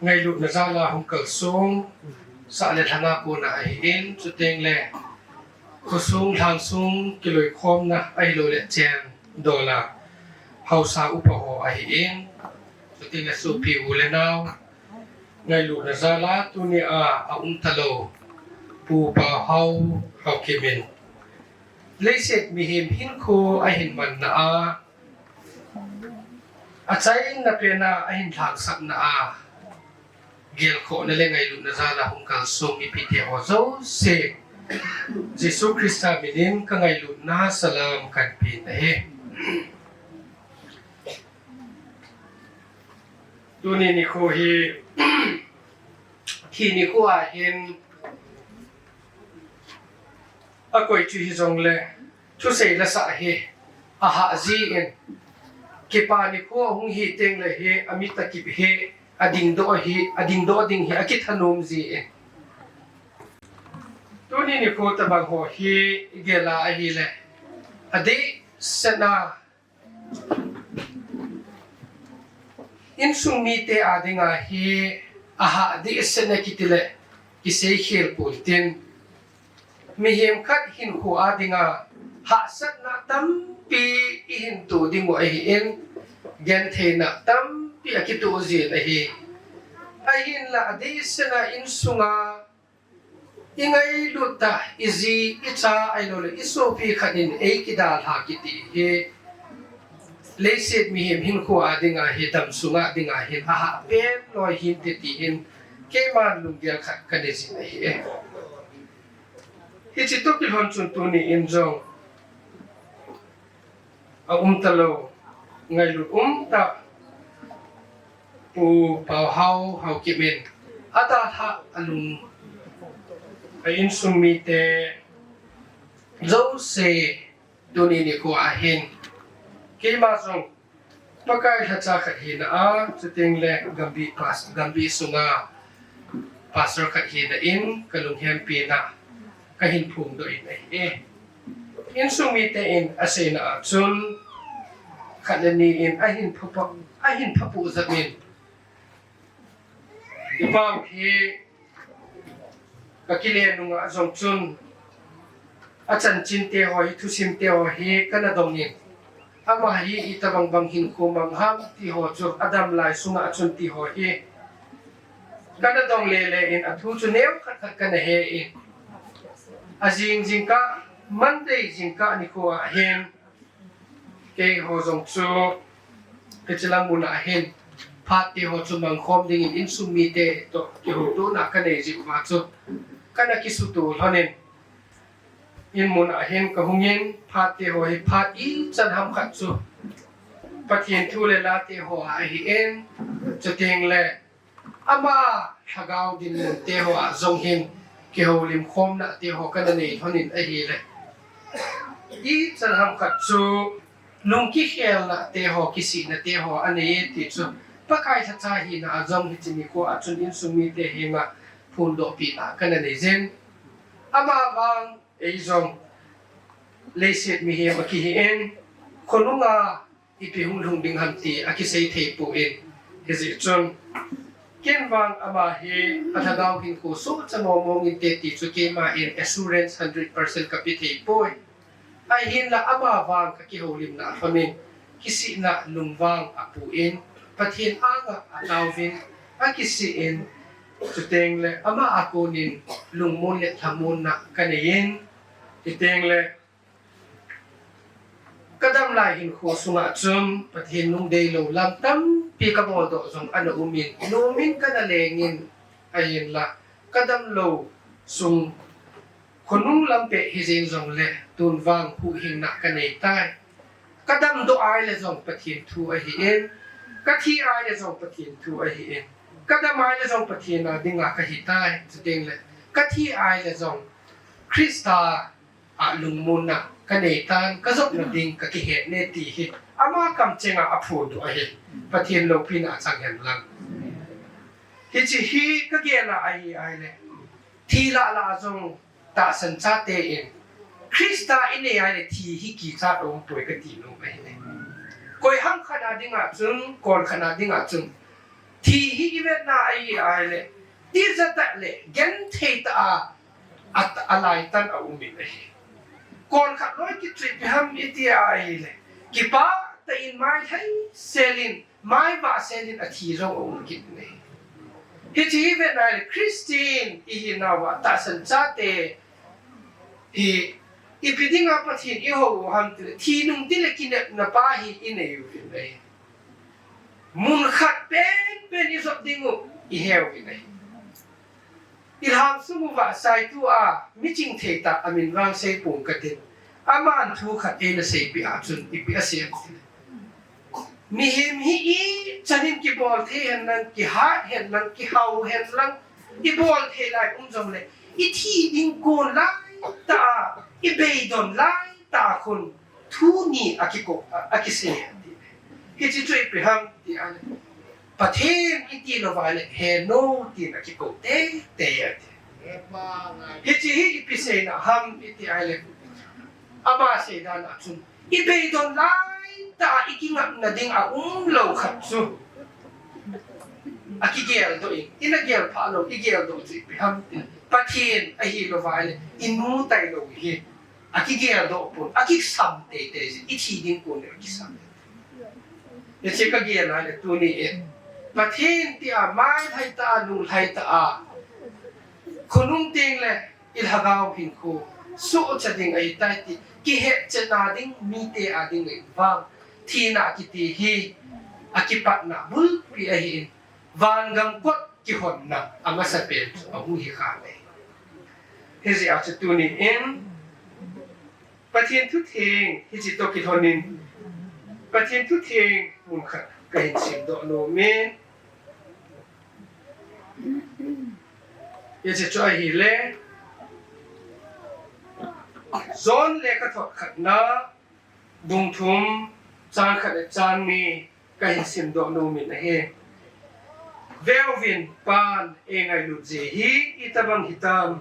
Ngailutna jal a hung kalsong, sah le lhanga kona ahin, chuteng le, khosung, lhangsung, kiloikhomna, ahilou le chen, dola, haosa upa ho ahin, chuteng le sopi u le nao, ngailutna jal a, tuni a, aum talou, Pu Pau Hau, Haokip in. Leiset mihem hinkho ahin manna a, achaina pen a ahin lhangsapna a, gelkhohna le ngailutna jal a hung kalsong mipite ho jouse, Jesu Christa minin ka ngailutna salam kan pen ahi. Tuni nikho hi, thi nikho ahin, akoi chu hijongle, thusei lasah hi ahah jin, kipa nikho ahung hi teng le hi, amit akip hi, adingdoh hi, adingdoh ding hi akithanom jin. Tuni nikho tabang ho hi igel a ahile, adehset a, insung mite a dinga hi ahah dehset a kiti le kiseikhel pontin. Mihem khat hinkho a dinga hahsatna tampi ihin toh diu ahin, gentheina tampi akitoh jin ahi. Ahinla adehset a insunga ingailut a, iji, icha, ahilou le isopi khat in eikidalha kiti hi leiset mihem hinkho a dinga hi, damsung a dinga hin ahah pen loi hinte tin keiman lunggel khat kanei jin ahi. Hiche toh kilhon chun tuni in jong aum talou, ngailut umtah Pu Pau Hau, Haokip in adalhah alung, a insung mite jouse tuni nikho ahin keima jong Pakai lhacha khat hina a, chuteng le Gambih pas-, Gambih sunga pastor khat hina in kalunghem pina kahin phongdoh in ahi. Insung mite in aseina a chun, khat le ni in ahin phapoh, ahin phapoh jat in, i pau hi kakile nunga jong chun, achanchinte ho hi, thusinte ho hi kana dong in, ama hi itobang bang hinkho mang ham ti ho chu, adam lai sunga chun ti ho hi kana dong lele in, athu chu neo khat khat kana he in, ajing jingkah, Monday jingkah nikho ahin, keiho jong chu, hiche lang mun ahin, phat te ho chu mangkhom dingin insung mite toh kihoutona kanei jeh uva chu, kana kisuto lhon in, in mun ahin kahung in, phat te ho hi phat ichan ham khat chu Pathen thu le la te ho ahin, chuteng le ama lhagao dinmun te ho a jong hin kihoulim khomna te ho kana nei lhon in ahile, ichan ham khat chu lungkikhelna te ho, kisihna te ho anei e ti chu Pakai lhacha hina a jong hiche nikho a chun insung mite henga phondoh pina kana nei jin. Ama vang ei jong leiset mihem akihi in, khonunga ipi hung lhung ding ham ti akisei thei poi. Hijeh chun, ken vang ama hi alhagao hinkho sohcha mong mong inte ti chu keima in assurance hundred percent kape thei poi. Ahinla ama vang kakihoulimna lhon in, kisihna lungvang apu in, Pathen anga ataovin, akisih in, chuteng le ama a konin lungmon le lhamonna kanei in, chuteng le kadam lai hinkho sunga chun Pathen nungdeilou lam tampi kaboldoh jong ana um in, nom in kana leng in, ahinla kadamlou sung khonung lam peh hijeng jongle tun vang huhhingna kanei tai. Ka damdoh a ahile jong Pathen thu ahi in, ka thi a ahile jong Pathen thu ahi in, ka dam a ahile jong Pathen a dinga ka hitai, chuteng le ka thi a ahile jong Christa a lungmonna ka neitan, ka jopna ding ka kihet ne ti hi ama kamchenga aphondoh ahi. Pathen loupina achang hen lang. Hiche hi ka gel a ahi ahile, thi lah lah jong tahsan chate in Christa i nei ahile thi hi kichat aumpoi kati nom ahi. Koiham khat a dinga chun, kon khat a dinga chun thi hi i vetna ahi ahile, tijat tah le genthei tah a, a, alaitan aum in ahi. Kon khat loi kichuipi ham iti ahile, kipah tah in mai lhai sel in, mai vah sel in athi jong aum kit in ahi. Hiche hi vetna ahile Christian ihinauva tahsan chate hi ipi dinga Pathen i hou u ham tile, thi nung tile kinepna pa hi i nei uvin ahi. Mun khat penpen i jot ding u i he uvin ahi. I lhang sung uva saitu a mi chingthei tah a min vang sei pong katin, aman thu khat eina seipeh a chun ipi asei em tile, mihem hi ichan in kibol thei hen lang, kihat hen lang, kihao hen lang, i bol thei lai um jongle, i thi ding kon lai tah a, i beidon lai tah a khun thu ni akikou, a, akisei hen ti. Hiche chu ipi ham ti ahile, Pathen iti louva ahile, he nu tin akikou teitei ati. Hiche hi ipi seina ham iti ahile, ama seidan a chun, i beidon lai tah a i kingapna ding aum lou khat chu akigeldoh in, i na gel phah lou, i geldoh chu ipi ham ti. Pathen ahi louva ahile, i nu tailou hi akigeldoh pon, akisam teitei jin, i thi ding kon akisam. Hiche ka gel ahile tuni in, Pathen tia mai lhai tah a, lung lhai tah a, khonung teng le i lhagao hinkho suhcha ding ahitai ti kihetchetna ding, mite a ding ahi vang, thina kiti hi akipatna bulpi ahi in, vangam kot kihonna amasapen chu ahung hi kha ahi. Hijeh a chu tuni in Pathen thutheng hiche toh kilhon in, Pathen thutheng mun khat kahin simdoh nom in, hiche chu ahile, John lekhathot khatna, bung thum, chang khat le chang ni kahin simdoh nom in ahi. Veuvin, Pan eingailut jeh hi itobang hitam,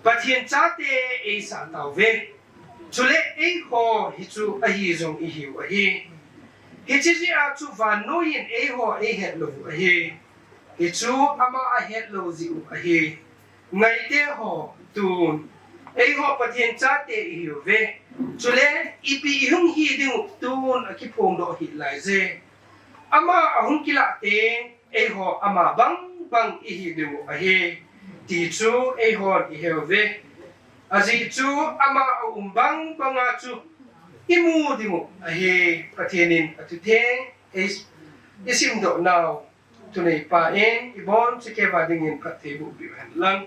Pathen chate eisah tauve. Chule eiho hichu ahi jong ihiu ahi. Hiche jeh a chu vannoiyin eiho eihet lou u ahi. Hichu ama ahet lou jeh u ahi. Ngaite ho, tun eiho Pathen chate ihiuve. Chule ipi ihung hi dingu tun akiphongdoh hih laiye. Ama ahung kilah teng eiho ama bangbang ihi dingu ahi, ti chu eihon iheuve. Ajeh chu ama aum bangbanga chu imu dingu ahi. Pathen in athutheng ei, isimdoh nau thuneipa in ibonchauva dingin phatthei boh peh hen lang.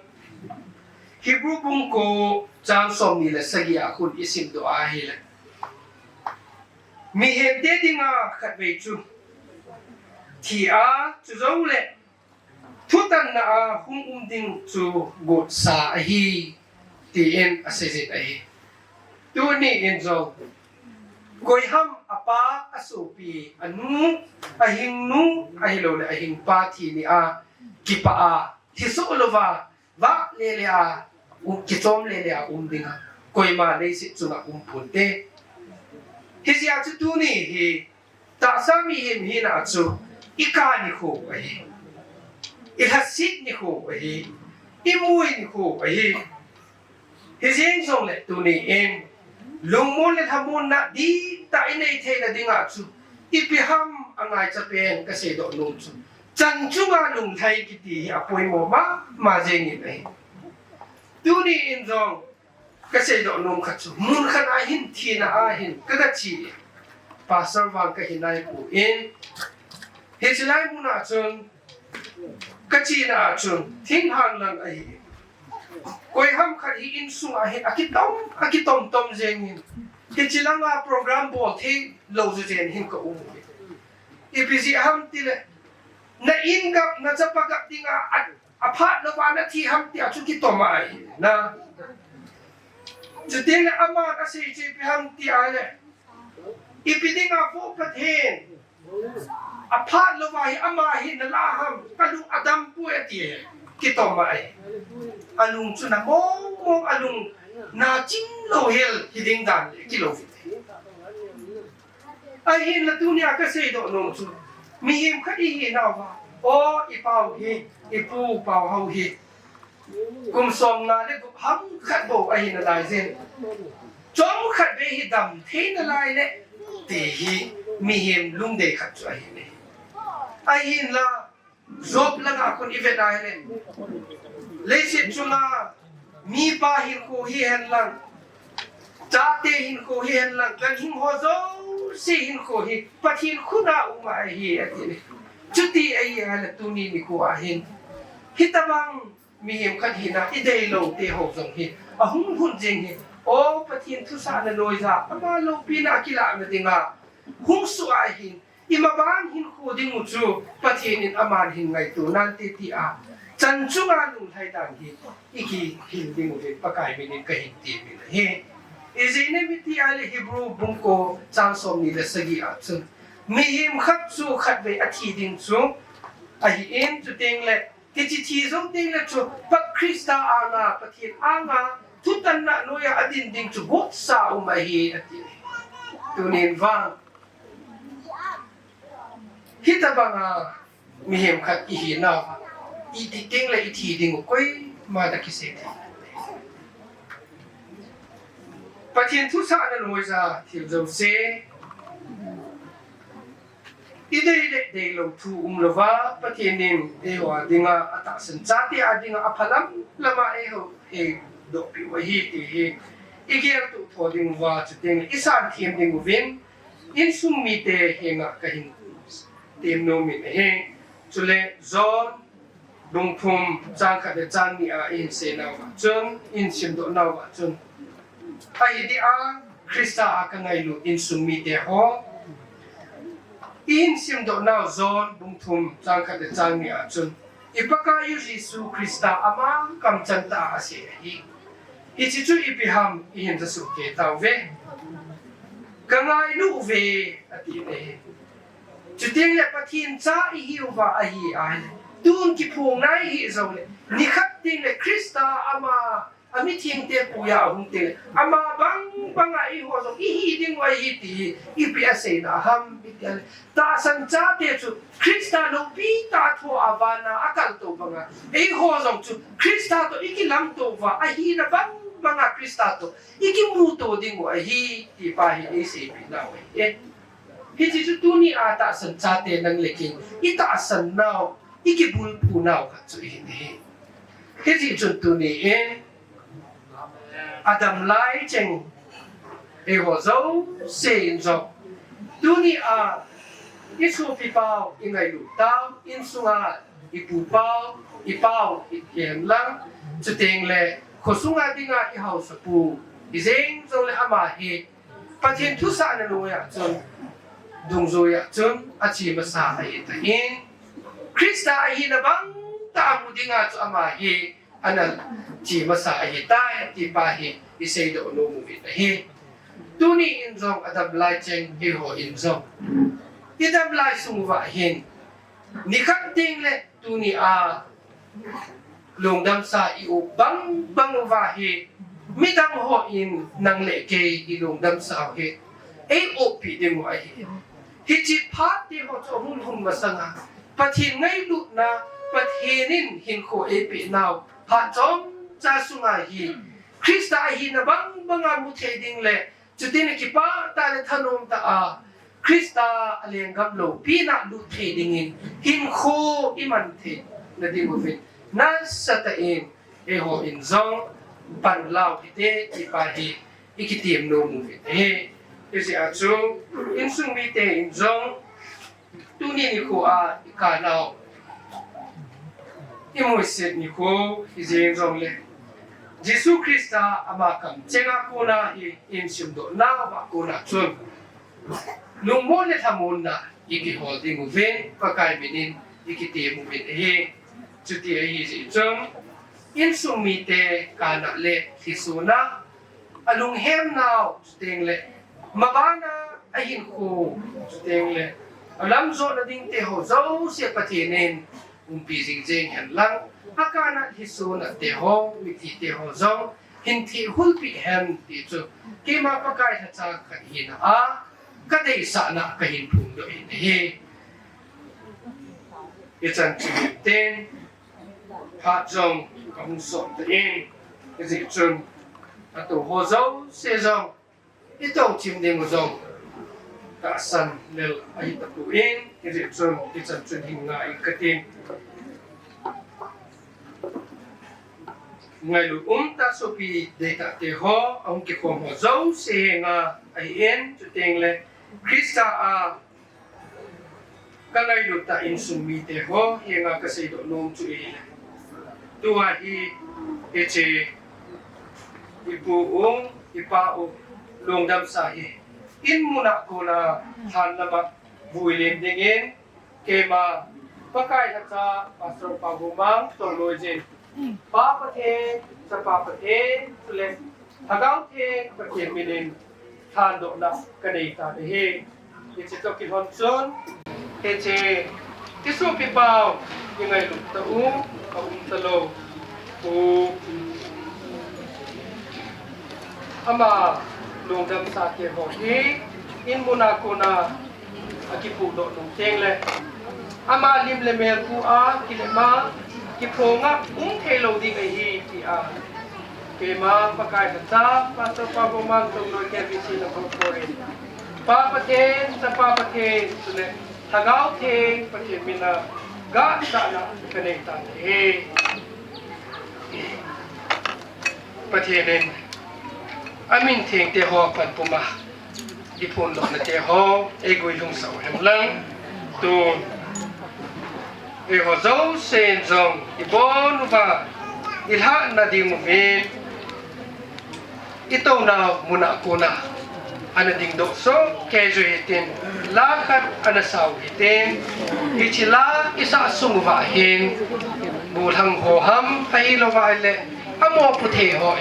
Hebrew bung ko chang somni le sagi a khun isimdoh ahile, mihemte dinga khatvei chu thi a, chujouleh thutanna a hung um ding chu gotsa ahi, tin aseijin ahi. Tuni in jong, koiham apa, asopi, anu, ahingnu, ahilouleh ahingpa thi nia kipah a, thi soh louva, vah lele a, um, kichom lele a um dinga koima leiset chunga umponte. Hijeh a chu tuni hi tahsa mihem hina chu ikah nikho u ahi. Ilhaset nikho u ahi. Imui nikho u ahi. Hijeng jongle tuni in lungmon le lhamonna dihtah inei theina dinga chu ipi ham angaicha pen kaseidoh nom chu, chan chunga lunglhai kiti hi apoimo mama jengin ahi. Tuni in jong kaseidoh nom khat chu, mun khat a hin, thina a hin kagache in, pastor vang kahi naipon, hiche lai muna chun kachena a chun thinglhang lang ahi. Koiham khat hi insunga hin akitom, akitom tom jengin, Hichi langa program bol thei lou chu jen hin ka um. Ipi jeh ham tile, na in gap, na chapa gap dinga, a, aphat louva na thi ham tia chu kitom ahi na. Chuteng le aman asei chu ipi ham ti ahile, ipi dinga vo Pathen, aphat louva hi ama hi na la ham, ka lung adam poi ati e, kitom ahi. Alung chu na mong mong, alung na chim lou hel hiding dan le kilou vin. Ahinla tunia ka seidoh nom chu, mihem khat ihi nauva, o, i pau hi, i pu pau hau hi, kum somnga le gup ham khat bou ahi nalai jin, chomkhat vei hi dam thei nalai le, ti hi mihem lungdei khat chu ahi ne. Ahinla, Job langa khun i vet a ahile, leiset chunga mipa hinkho hihen lang, chate hinkho hihen lang, ganhing ho jouse hinkho hi Pathen khut a um ahi, ati le. Chuti ahi ahile tuni nikho a hin, hitobang mihem khat hina i deilou te ho jong hi ahung lhun jeng hi, o, Pathen thusahna loija, ama loupina kilahna dinga hung suh ahin, imaban hinkho ding u chu Pathen in aman hin ngaito nante tia chan chunga lunglhai dan hi i kihil ding uvin Pakai min in ka hin temin ahi. Ijeh inem iti ahile Hebrew bung ko chang somni le sagi a chun, mihem khat chu khatvei athi ding chu ahin, chuteng le hichi thi jou teng le chu Pat Christa anga, Pathen anga, thutanna noiya adin ding chu gotsa um ahi, ati. Tunin vang, hitobanga mihem khat ihi nauva, iti teng le i thi ding u koima toh kisei thei. Pathen thusahna loija thil jouse, i dei le deilou thu umlouva, Pathen in eiho a dinga, atahsan chate a dinga apha lam lama eiho eidohpeh u ahi ti hi i geltoh tho ding uva, chuteng le i san them ding uvin insung mite henga ka hin tem nomin ahi. Chule John bung thum chang khat le chang ni a i hin seinauva chun, i hin simdoh nauva chun, ahi dia Christa a ka ngailut insung mite ho, i hin simdoh nau John bung thum chang khat le chang ni a chun, i Pakaiyu Jesu Christa ama kamchang tah a asei ahi. Hiche chu ipi ham i hin jasoh kei tauve. Ka ngailu uve, ati ahi. Chuteng le Pathen cha ihiuva ahi ahile, tun kiphong nai hih jongle, nikhat teng le Christa ama, amithengte puiya ahung teng le, ama bang banga eiho jong ihi dingu ahi ti hi ipi aseina ham iti ahile, tahsan chate chu Christa loupi tah a thoa vana akaltou banga, eiho jong chu Christa toh i kilamtou uva, ahina bang banga Christa toh i kimuto dingu ahi, ti pa hi eiseipeh nau ahi. Hiche chu tuni a tahsan chate nang le kei in i tahsan nau, i kibulphu nau khat chu ahi. Hiti chun tuni in, adam lai cheng eiho jouse in jong, tuni a i sopi pau i ngailut tau, insunga i pu pau, i pau, i hen lang, chuteng le khosunga dinga i haosapu, ijeng jongle ama hi Pathen thusahna noiya chun, dungjuiya chun ache masa ahitan, Christa ahina bang tah a mu dinga chu ama hi ana che masa ahitai, ti pa hi i seidoh nom uvin ahi. Tuni in jong adam lai cheng eiho in jong, i dam lai sung uva hin, nikhat teng le tuni a lungdamsa i up bang bang uva hi, midang hon nang le kei i lungdamsau hi ei uppi dingu ahi. Hiche phat te ho chu ahung lhun masanga, Pathen ngailutna, Pathen in hinkho eipeh nau phat chomcha sunga hi, Christa ahina bang banga mu thei ding le, chuteng le kipah tah le thanom tah a Christa a lenggam loupina lut thei dingin hinkho i man theina ding uvin, nasatah in eiho in jong panla u hite, ti pa hi i kitem nom uvin ahi. Hijeh a chu insung mite in jong, tuni nikho a i kah nau, i musit nikho, ijeng jongle, Jesu Christa ama kamchenga kona hi insimdohna a kona chun lungmonna le lhamonna ikihol ding uvin Pakai minin ikitem uvin ahi. Chuti ahijeh chun insung mite kana le lhisona alunghemnau chuteng le mabana ahinkho chuteng le alamjotna dingte ho jouse Pathen in umpi jingjing hen lang, akana lhisona te ho, mitlhi te ho jong hin thehulpeh hen ti chu keima Pakai lhacha khat hina a kadeisahna kahin phongdoh in ahi. Ichan chu hin tin phat jong kahung sot tan, hijeh chun atou ho jouse jong itou thim ding u jong tahsan lel ahi tapon, hijeh chun ichan chun hin ngai katin. Ngailut umtah sopi deitah te ho, ahung kikhom ho jouse henga ahin, chuteng le Christa a kangailut tah insung mite ho henga kaseidoh nom chu ahile, tua hi hiche ipu u, ipa u lungdamsa hi in muna kona lhan lama vuilin dingin, keima Pakai lhacha Pastor Pabomang Tongnoijin, Pa Pathen, Chapa Pathen, chule Lhagao Theng Pathen minin lhandohna kanei tan ahi. Hiche toh kilhon chun, hiche isopi pau, ingailut tah u, aum talou u, ama lungdamsa te ho hi in muna kona akipudoh nung teng le, ama lim le mel pu a kilema kiphonga um theilou ding ahi tia keima Pakai lhacha Pastor Pabomang Tongnoi K B C number four in Pa Pathen, Chapa Pathen, chule Lhagao Theng Pathen mina gahsahna kanei tan ahi. Pathen in amin theng te ho panpuma iphondohna te ho eigui lhung sah u hen lang, tun eiho jousen jong ibon uva ilhahna ding uvin itounau muna kona ana dingdoh soh kei u hitin, la khat ana sao hitin, hiche la isah sung uva hin, bu lhang ho ham ahilou va le, amopo thei hon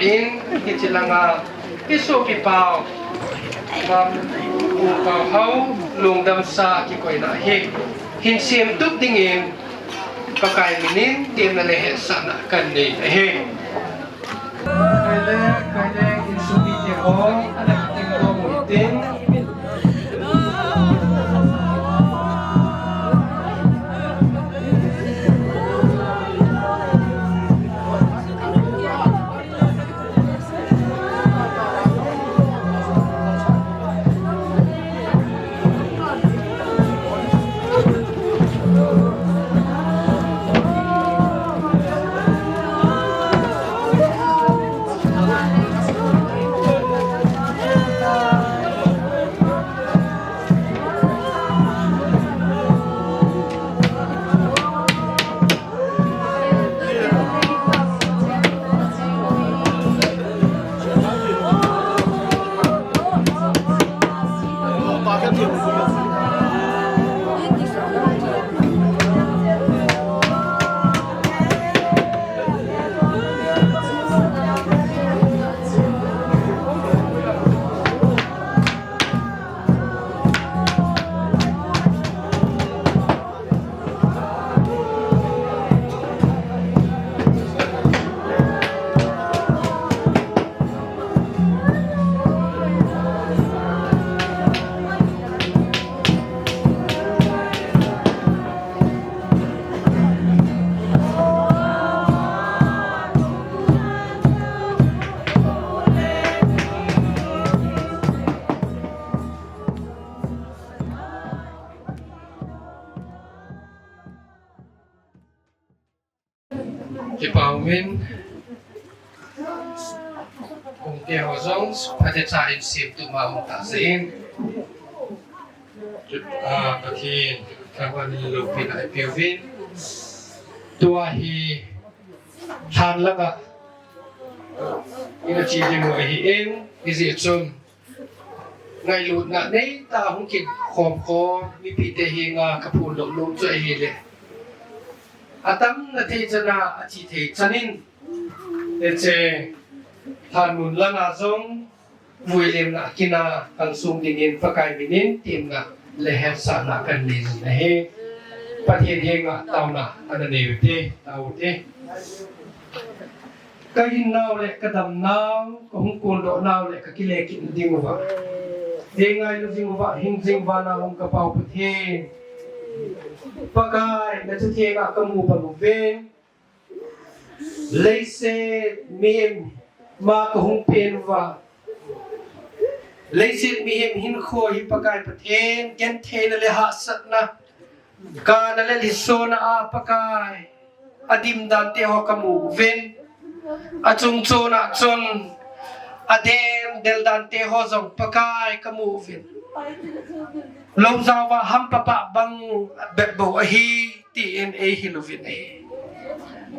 hiche langa isopi pau, Pu Paohao lungdamsa kikoina hi hin semtup dingin Pakai minin temna le hetsahna kanei ahi. Kaile, kaile, insung mite ho, ana kitem doh u hitin. Kipa umin, kong te ho jong phatecha in semtup ma hung tahsa in. Ah, Pathen thangvahna loupina ipeuvin. Tua hi lhan langa Ina chi ding u ahi in, hijeh chun ngailutna neitah a hung kikhom khom mipite henga kaphondoh nom chu ahile, atamna thei chan a, achi thei chan in, hiche lhanmun langa jong vuilimna kina kalsong dingin Pakai minin temna le hetsahna kanei jin ahi. Pathen henga taona ana nei ute, tao ute. Kahinnau le kadamnau, kahung kondohnau le kakile kitna ding uva, eingailu jing uva hing jing vana hung ka Pau Pathen, Pakai, nathi thenga kamu pan uvin, leiset mihem ma kahung pen uva, leiset mihem hinkho hi Pakai Pathen, gentheina le hahsatna, kana le lhisona a Pakai, adim dan te ho kamu uvin, achung chon a chun adem del dan te ho jong Pakai kamu uvin, lou jao va hampa pa bang bep bou ahi, tin eihil uvin ahi.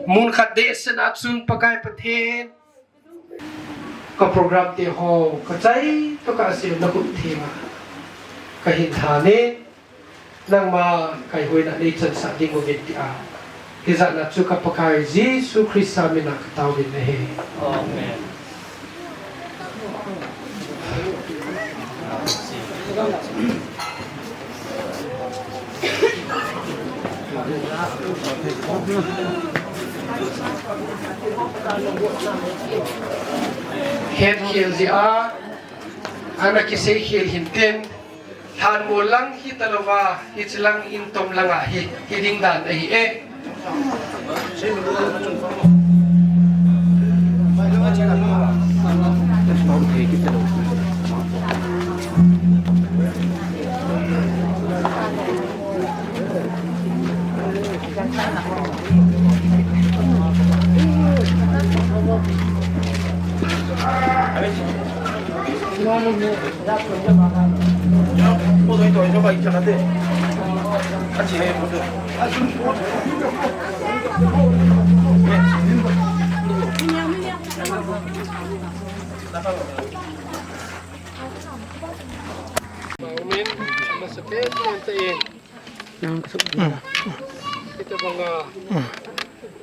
Mun khat dehset a chun Pakai Pathen, ka program te ho kachai toh kase nakhut thenga kahin than in, nangma kaihoina neichansah ding uvin tia, hijat na chu ka Pakai Jesu Christa mina katao uvin ahi. Amen. Hetkhel jeh a ana kiseikhel hintin, lhanmol lang hitalouva, hiche lang in tom langa hi, hiding dan ahi e. Amen. Masa pe, pe, pe. Nang kasuk dia. Hitabanga,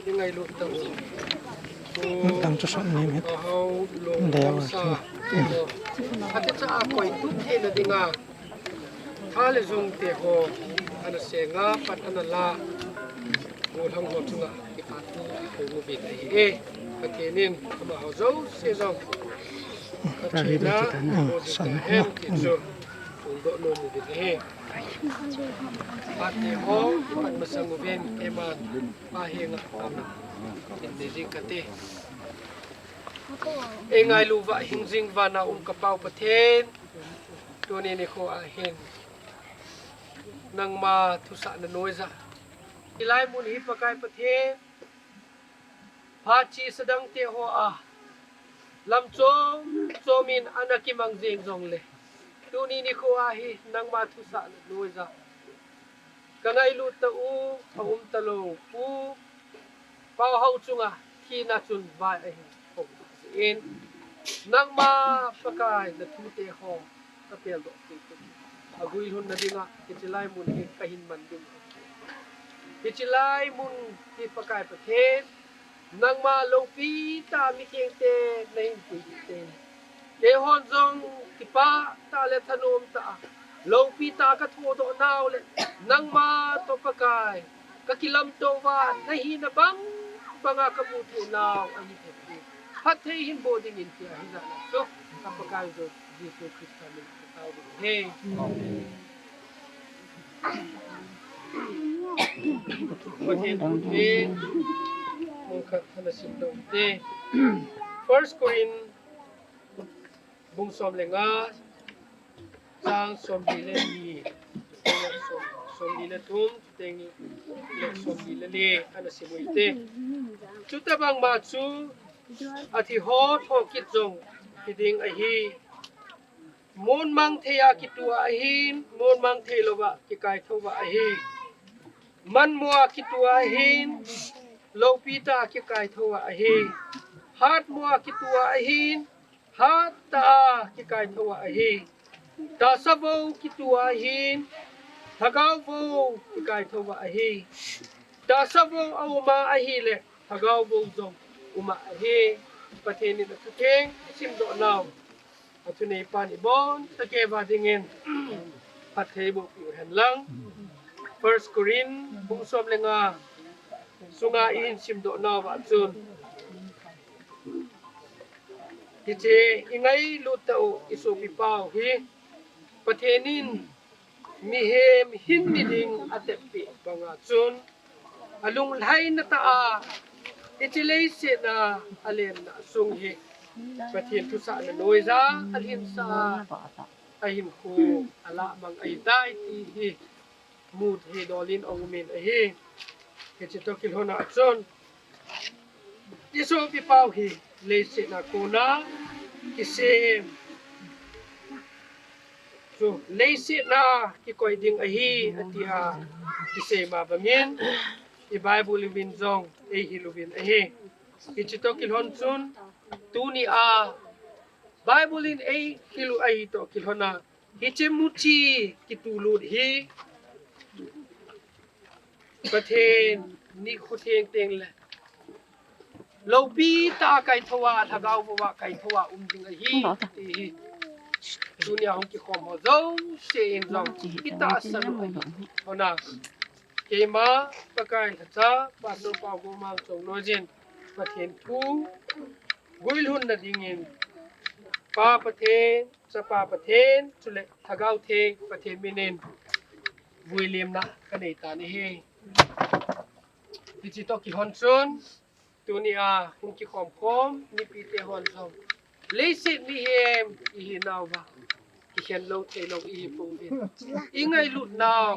ingailut tau. Tang chu sot ni mit. Ahau, lo, deu, sa. Ati cha a koi tu thei na dinga. Tha le jung te ho, ana senga, pat ana la. Gollhang ho chunga, kipathu, ko mu bit ahi e. Pathen in, amaho jouse jong. Pathen in, ahin, ahin, ahin. Phongdoh nom uvin ahi. Phat te ho, ipat masang uvin, eiman, Pa henga, amen. Hin nei jing kate. Eingailu uva, hing jing vana um ka Pau Pathen. Tuni nikho a hin. Nangma thusahna noija. Hilai mun hi Pakai Pathen. Phat chesa dang te ho a, lam chom chom in ana kimang jeng jongle, tuni nikho a hi nangma thusahna noija ka ngailut tau, aum talou Pu Paohao chunga thina chun vai ahin phong in, nangma Pakai na thu te ho ka peldoh kei kei. Aguilhun na dinga, hiche lai mun hi kahin man ding. Hiche lai mun hi Pakai Pathen, nangma loupi tah mitheng te nahin pui te. Keihon jong kipah tah le thanom tah a, loupi tah a ka thodoh nau le, nangma toh Pakai, ka kilamto uva, na hina bang banga ka mu thei nau ahi thei. Phatthei hin boh dingin tia hijat na chu, ka Pakai u Jesu Christa min a ka tao ding ahi. Pathen thu hi, mun khat ana sim doh te. First Corinth, bung som le nga, chang somli le ni, som, somli le thum, chuteng le somli le li, ana sim u hite. Chuti bang ma chu, athi ho thokit jong hiding ahi. Mun mang thei a kitu ahin, mun mang thei louva kikaitho uva ahi. Manmo a kitu ahin, loupi tah a kikaitho uva ahi. Hatmo a kitua ahin, hattah a kikaithou a ahi. Tahsa vo kitua ahin, Lhagao vo kikaithou a ahi. Tahsa vo auma ahile, Lhagao vo jong uma ahi. Pathen in athutheng isimdoh nau, athuneipan ibon tahkeh uva dingin phatthei boh peh uhen lang. First Corinth bung som le nga sunga ihin simdoh nauva chun, hiche ingailut tah u isopipau hi Pathen in mihem hinna ding atep peh banga chun, alunglhaina tah a, hiche leiset a alenna sung hi Pathen thusahna noija alhinsah a, ahinkho alah mang ahitai ti hi muthei dol in aumin ahi. Hiche toh kilhon a chun, isopipau hi leiset a kona kisem, chu leiset a kikoi ding ahi, ati a kisei ma bangin, i Bible uvin jong eihil uvin ahi. Hiche toh kilhon chun, tuni a Bible in eihil u ahi toh kilhon a, hiche muchi kitulut hi Pathen nikho theng teng le loupi tah a kaithou a, Lhagao vo a kaithou a um ding ahi, ti hi tunia hung kikhom ho jouse in jong itahsan u ahi. Hona, keima Pakai lhacha Pastor Paugomang Chongloi jin Pathen thu guilhunna dingin Pa Pathen, Chapa Pathen, chule Lhagao Theng Pathen minin vuilimna kanei tan ahi. Hiche toh kilhon chun, tunia hung kikhom khom mipite hon jong leiset mihem ihinauva, kikhen lou thei lou ihi pouvin, ingailut nau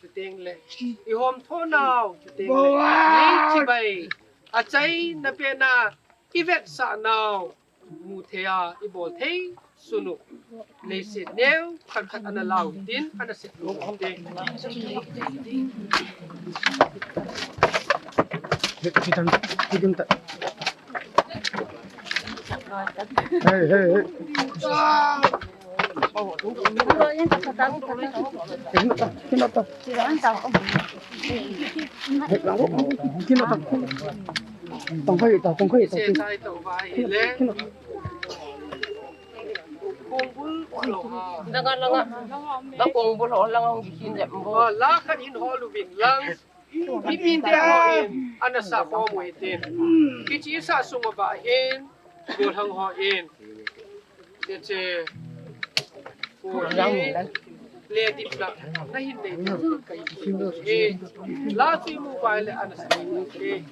chuteng le ihomtho nau chuteng le, nei chibai achaina pen a ivetsah nau muthei a ibol thei sun u, leiset neo khat khat ana lau hitin, ana sep lou hitin. Hey, hey, hey. Tong khoi ta, tong khoi ta. Hiche chai toh uva ahile, kongbul lou ha. Langa, langa. La kongbul ho langa hung kikhin jep bo. Oh, la khat hin hol uvin lang. Mipin te ho in ana sah khom u hitin. Hiche sah sung uva hin, golhang ho in, hiche, hiche, ko hi le dipna nahin nei ding kahi. La chu imu uva ahile ana sah khom u hitin.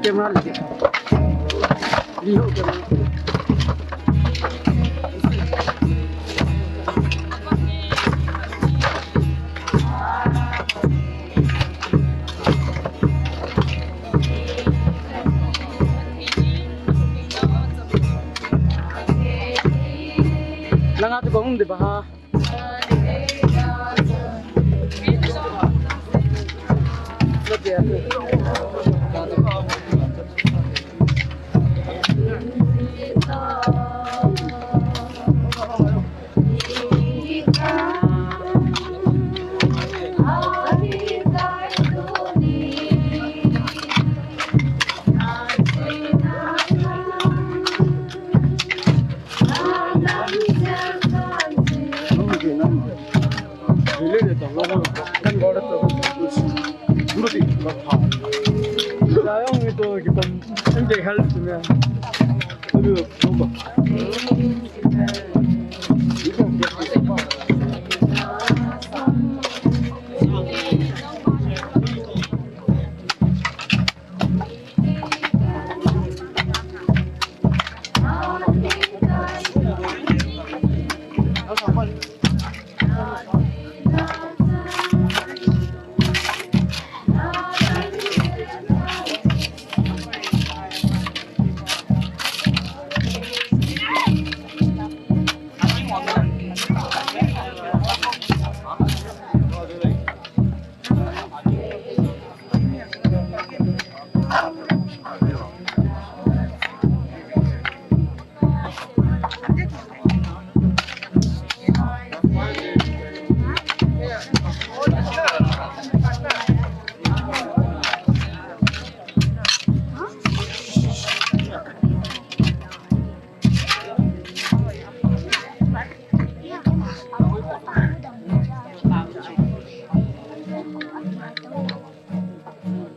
Camera le. Liho camera. Langa tu kong di baha.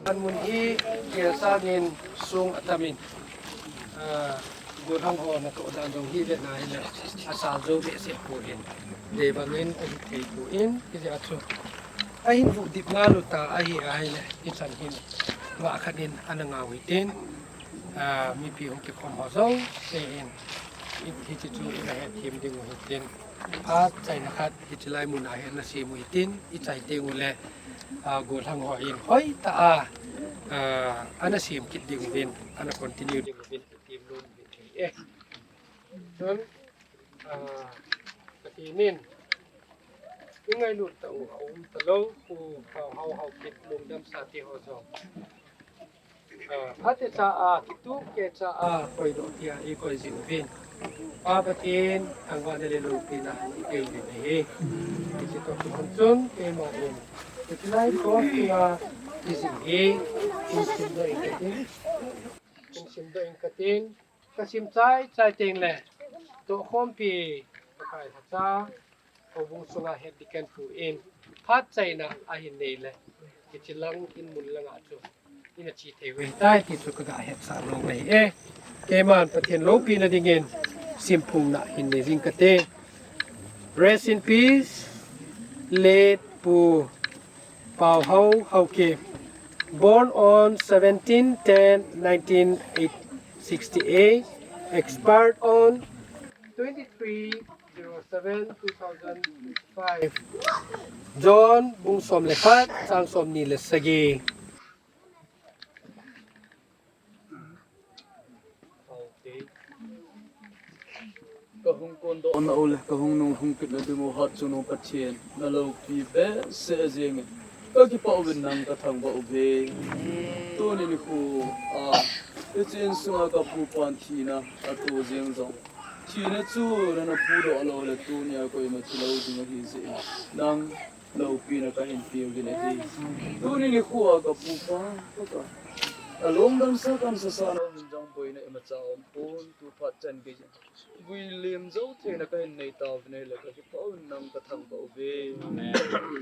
An mun hi, kiasa min sung atamin. Ah, gollhang ho natoh dan jong hi ve na hi le, asal jo ve se po hin. Dei bangin, ahi thei po in, kija chu. Ahin vudip ngalu ta ahi, ahi le, kichan hin. Vah khat in, ana ngau hitin. Ah, mipi hung kikhom ho jong, se in. I, hiti chu, ina het thim ding u hitin. Phat chaina khat, hiti lai mun a hin, na simu hitin, i chai teng u le. Ah, gollhang ho in, hoi ta a. Ah, ana sim kit ding u hin, ana continue ding u hin, i tim lum hin, eh. Chun, ah, Pathen in, i ngailut ta u, a um ta lou, u, ah, hau, hau kit lungdam sa ti ho jong. Ah, phatecha a, kitup kecha a, koidoh tia, i koi jing uvin. Pa Pathen, thangvahna le loupina, i pe uvin ahi. Hiche toh kilhon chun, keima in. Hiche lai cross chunga, i jing hi, in simdoh in katin. In simdoh in katin. Ka sim chai chai teng le, tohkhompi, Pakai lhacha, houbung sunga head deacon pu in, phat chaina ahin nei le, hiche lang in mun langa chu, ina che thei u ahitai ti chu ka ga hetsah nom ahi e. Keiman Pathen loupina dingin, simphongna hin nei jing kate. Rest in peace, late Pu Pauhao Haokip, born on seventeen ten nineteen sixty-eight, expired on twenty-three zero seven two thousand twenty-five. John bung som le khat, chang som ni le sagi. Ka hung kondoh na u le, ka hung nung hung kit na ding u hatchungnung Pathen, na loupi behseh jeng in. Ka kipah uvin nang ka thangvah uve. Tuni nikho a, hiche insunga ka pupan thina ato jeng jong. Thina chu nana pudoh lou le tunia koima thi lou ding ahi jeh in. Nang loupina kahin pe uvin ahi. Tuni nikho a ka pupa, ka, ka. Alungdam sa kan sasa na um jong boina imacha um pon, tu phat chan gei. Vui lim jou theina kahin nei tauvin ahile ka kipah un nang ka thangvah uve. Amen.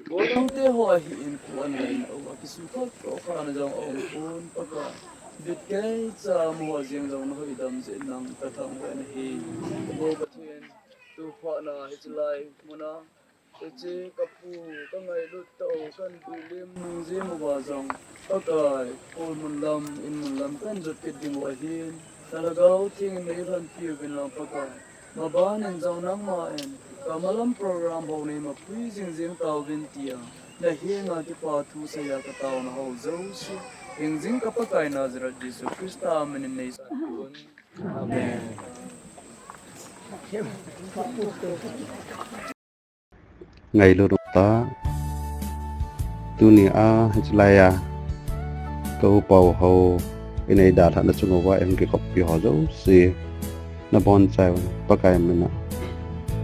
Gollhang te ho ahin kho ana laina uva kisukha khohkhana jong aum pon, Pakai. Bit keicha mo jeng jong na hoidam jeh in nang ka thangvah in ahi. Ko Pathen, tu phat na hiche lai muna Hiche ka pu, ka ngailut tah u, kan vui lim nung jing uva jong, Pakai, kol mun lam, in mun lam kan jot kit ding u ahin, na Lhagao Theng in nei lhonpi uvin lang Pakai. Maban in jong nangma in, ka malam program ho nei mapui jing jing tauvin tia, na henga kipa thu seiya ka taona ho jouse, hingjing ka Pakai Nazareth Jesu Christa min in nei san un. Amen. Ngailut um tah. Tunia, hiche laiya, ka u Pauhao, in eidalhah na chung uva, eihung kikhoppi ho jouse, na bonchauva, Pakai mina,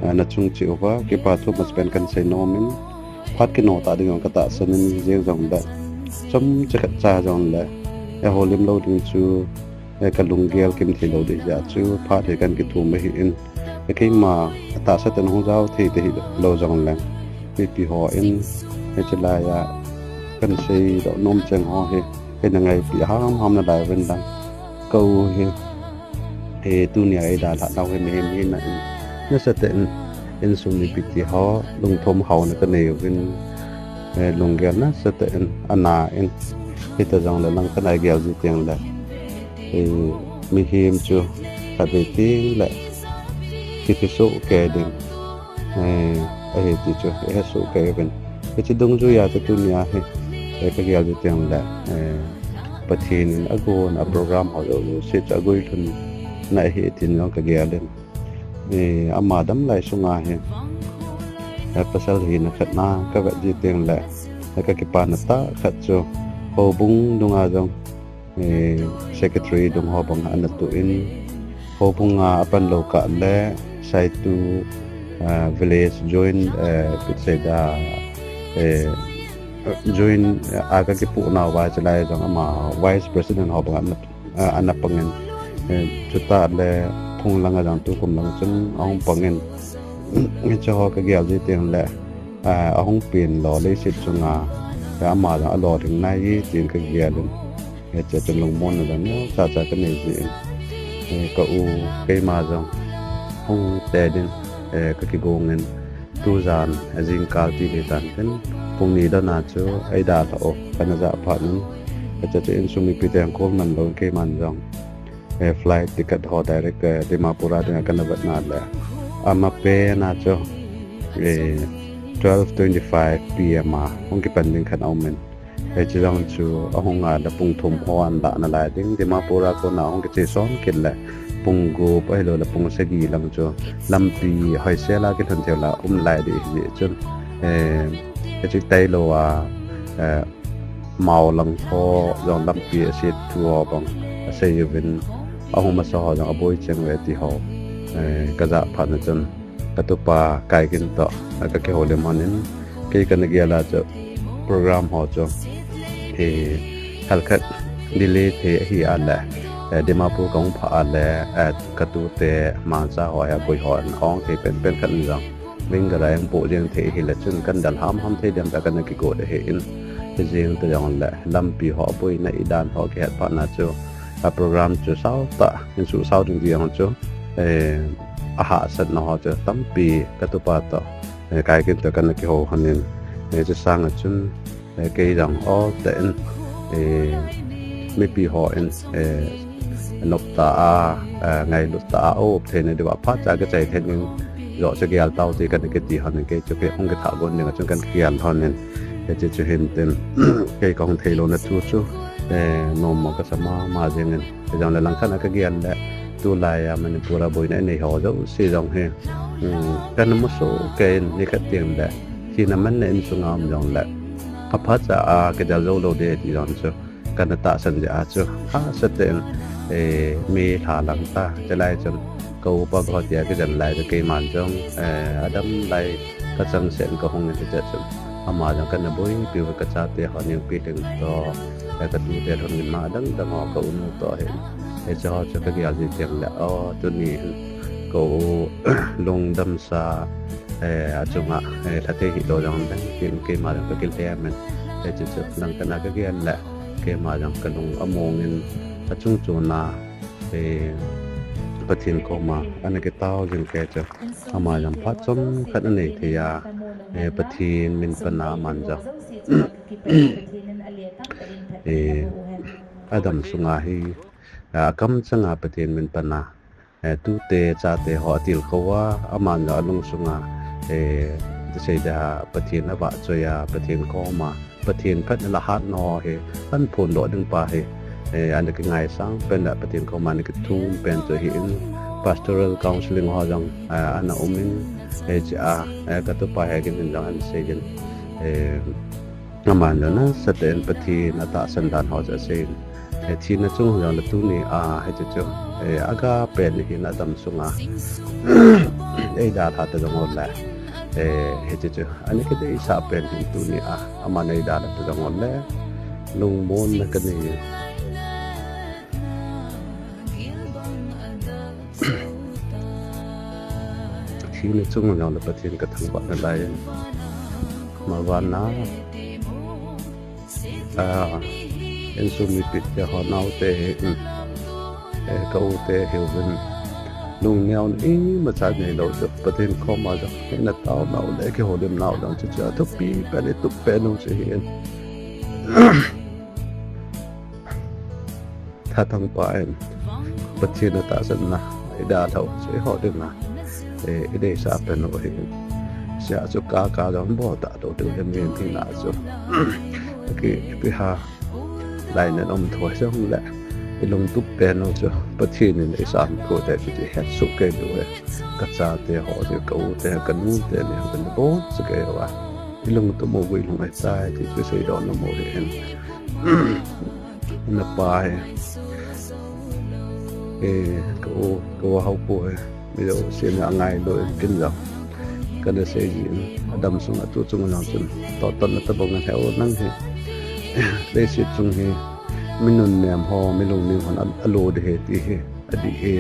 a, na chung cheh uva, kipa thu masapen kan seinom in, phat kino tah ding jong ka tahsan in, jeng jong le, chomcha khat cha jong le, eiho lim lou ding chu, E, ka lunggel kim thei lou ding jeh a chu, phat hi kan kithum ahin. E, keima, atahsa ten hung jao thei te hilou jong leng. Mipi hon, hiche laiya, kan seidoh nom cheng ho hi, hina ngaipi ham ham nalai uvin lang. Ka u hi, e, tunia eidalhah nau hi mihem hina in. Nasatah in, insung mipi te ho, lungthim haona kanei uvin. E, lunggel nasatah in, ana in. Hita jong le nang kana gel ji teng le. E, mihem chu khatvei teng le kithi soh kei ding, e, ahi ti chu, e, he soh kei uvin. Hiche dungjuiya chu tunia hi, e, ka gel ji teng le, e, Pathen in agon a program ho jouse chu aguilhun na ahi tin jong ka gel in. E, ama damlai sunga hi, e, pasal hina khat na ka vet ji teng le, e, ka kipana tah khat chu, houbung dunga jong, e, secretary dung ho banga ana tuh in, houbunga apan lou kah le, Saitu, e, village joint, e, ipi ti sei da, e, joint, e, a ka kipuh nauva chulai jong ama vice president ho banga ana, e, ana pang in, e, chutah le phung langa jong tukum lang chun ahung pang in, hiche ho ka gel ji teng le, a, ahung pen lou leiset chunga, Ama jong alolhing nai e tin kagel in, hiche chun lungmonna jong neocha cha kanei jin, ka u keima jong hung te din kakigong in, tujan jingkal ti hitan tin, pung ni dona chu eidalhah u kana jah phat in, hiche chu insung mipi te jong call man louvin keiman jong flight ticket ho direct Dimapur a dinga kana vetna le, amapen a chu twelve twenty-five P M a hung kipan ding khat aumin, hiche jong chu ahung a le pung thum ho ahin lah nalai ding, Dimapur a kona hung kiche son kit le pung gup ahiloule pung sagi lang chu lampi hoisel a kilhun thei la um lai ding ahijeh chun, hiche tailou a mao lang ho jong lampi aset thu ho bang asei uvin, ahung masa ho jong aboi cheng uve ti ho kajah phat na chun, katupa Kaikin toh kakihoulim lhonin, kei kana gel a chu program ho chu hel khat delay thei ahi a le, Dimapur kahung phah a le, katute Mangcha ho hi aboi hon ahong thei penpen khat in jong Wingara ahung poh jeng thei ahile chun kana del hamham thei diam tia kana kigot ahin, hijeng ta jongle lampi ho aboina idan ho kihet phat na chu, program chu saotah in suhsao ding ti jong chu ahahsatna ho chu tampi katupa toh Kaikin toh kana kihou lhonin, chusanga chun kei jong o tah in mipi hon noptah a, ngailut tah a aum theina diuva phatcha kichai thei ding joh chu gel tau ti kana kiti lhonin, kei chu kei hung kithah gon dinga chun kana gel lhonin, hiche chu hintin, kei kahung theilouna thu chu nommo kasa mama jengin, hijongle langkhat a kagel le tulai a Manipur a boina inei ho jouse jong hi kana musoh kei in, nikhat tengle thina manna insunga um jongle aphatcha a kidel jou lou ding ti jong chu kana tahsan jeh a chu hahsa tah in, May lha lang ta chulai chun ka upa ho tia kijen lai chu keiman jong adam lai kachangseh in kahung in, hiche chun ama jong kana boipiu, kachate ho Nengpilhing toh, katute lhon in, ma adang dang ho ka unu toh hin, hiche ho chu kagel ji tengle o tuni hin ka u lungdamsa achunga lhathei hilou jong dang tin keima jong kakilhem in, hiche chu langkhat a kagel le keima jong kalung among in, achung chuna Pathen koma ana kitao jing kei chu, ama jong phat chomkhat anei thei a, Pathen min pana aman jong adam sunga hi akamchanga Pathen min pana tute chate ho atilkhou a, aman jong alung sunga tisei dia Pathen avahchoi a, Pathen koma Pathen phatna le hatna ho hi ahin phondoh ding pa hi ana kingaisang pen le Pathen koma ana kithum pen chu ahin, pastoral counselling ho jong ana umin, hiche a katupa Hegin in jong ana seijin, aman jong nasatah in Pathen atahsan dan ho chu aseiyin, thina chung jongle tuni a hiche chu aga pen ahin, adam sunga eidalhah ta jong le, hiche chu ana kideisah pen hin, tuni a aman eidalhah ta jong le lungmonna kanei. Thina chung jongle Pathen kathangvah nalai in, mavana insung mipi te ho, naote hi, ka ute hiuvin, lungneona imacha neilou chu Pathen koma jong hina taonau le kihoulimnau jong chu, chu athupi pen, itup pen u chu ahin, thathangpa in Pathen atahsanna eidalhah u chu eiho dinga ideisah pen u ahin, hichea chu kaka jong bol talou diu ahin, thina chu ki, kiha lainat um thoi jongle ilungtup pen u chu Pathen in eisan thou ahi ti chu ihetsoh kei diu ahi. Kachate ho chu, ka ute, kanute ni ho, kana bol chu kei uva ilungtup u guilhung ahitai ti chu seidoh nom u ahin, napa hi, ka u, ka u Haopu hi mi jouse in angailu in, ken jong kana sei jin, adam sunga tu chung jong chun totna tobang in, he u, nang hi leiset chung hi mi nunnem ho, mi lungning hon alo ding ahi ti hi adih e.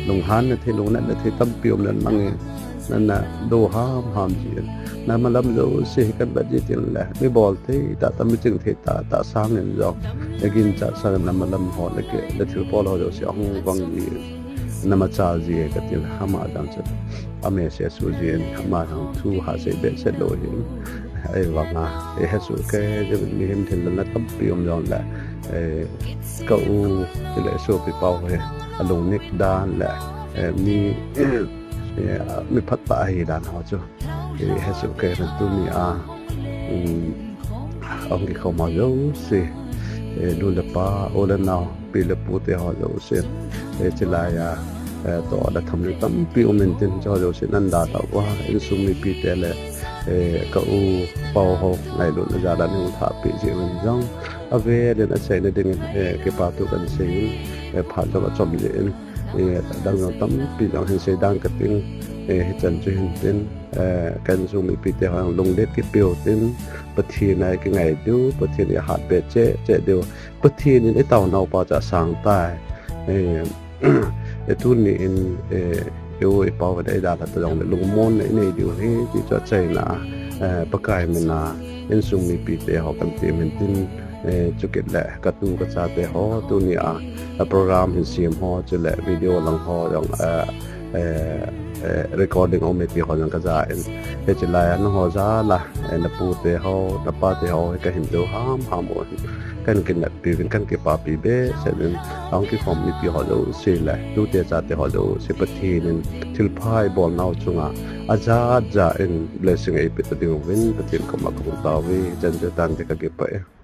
Lunghanna thei, lungnatna thei tampi um le nang hi nana do hamham jin, Namalam jouse hi kavet ji tin le, mi bol thei tah tah, mi ching thei tah tah sangin jong, na ginchat sangin namalam ho, na ke, na thilbol ho jouse ahung vang ji. Namachal ji e kati le, ama jong chu a message suh jin, ama jong thu ha sei behseh lou hin. Ahivanga, eihe suh kei jeh in mihem thil lelna tampi um jongle, eh, ka u, chule sopi pa u hi alungnet dan le, eh, mi, eh, mi phatah ahi dan ho chu, eh, eihe suh kei in tuni a, um, ahung kikhom ho jouse, eh, nu le pa, u le nao, pi le pu te ho jouse, eh, chulai a, eh, toh le tham ding tampi um intin, chu ho jouse nan dalhah uva, insung mipi te le, eh, ka u pa u ho ngailutna jal a nei hung lhahpeh jeh uvin jong, avel in achaina dingin, eh, kipathu kahin sei in, eh, phat jong achom jeh in, eh, adang jong tampi jong hin sei ding kating, eh, hichan chu hintin, eh, ka insung mipi te ho jong lunglet kipeu tin, Pathen a ikingai diu, Pathen in eihatbe cheh cheh diu, Pathen in eitaonau pa chu asang tai. Eh, eh, tuni in, eh, i u i pa u in eidalhah ta jongle lungmonna inei diu ahi ti chu achaina, eh, Pakai min a insung mipi te ho kahin temin tin, eh, chukit le katu kacha te ho tuni a, a program hin sem ho chule video lang ho jong, eh, eh, eh, recording aum e ti ho jong kaja in. Hichulai a nangho jal a, eh, na pu te ho, na pa te ho hi kahin jou hamham u ahin, kahin kineppi uvin, kahin kipapi behseh uvin, ahung kikhom mipi ho jouse le tute chate ho jouse Pathen in thilpha ibolnau chunga ajat jat in blessing eipeh ta ding uvin Pathen koma kahung tao uve, hichan chu tante, kakipah e.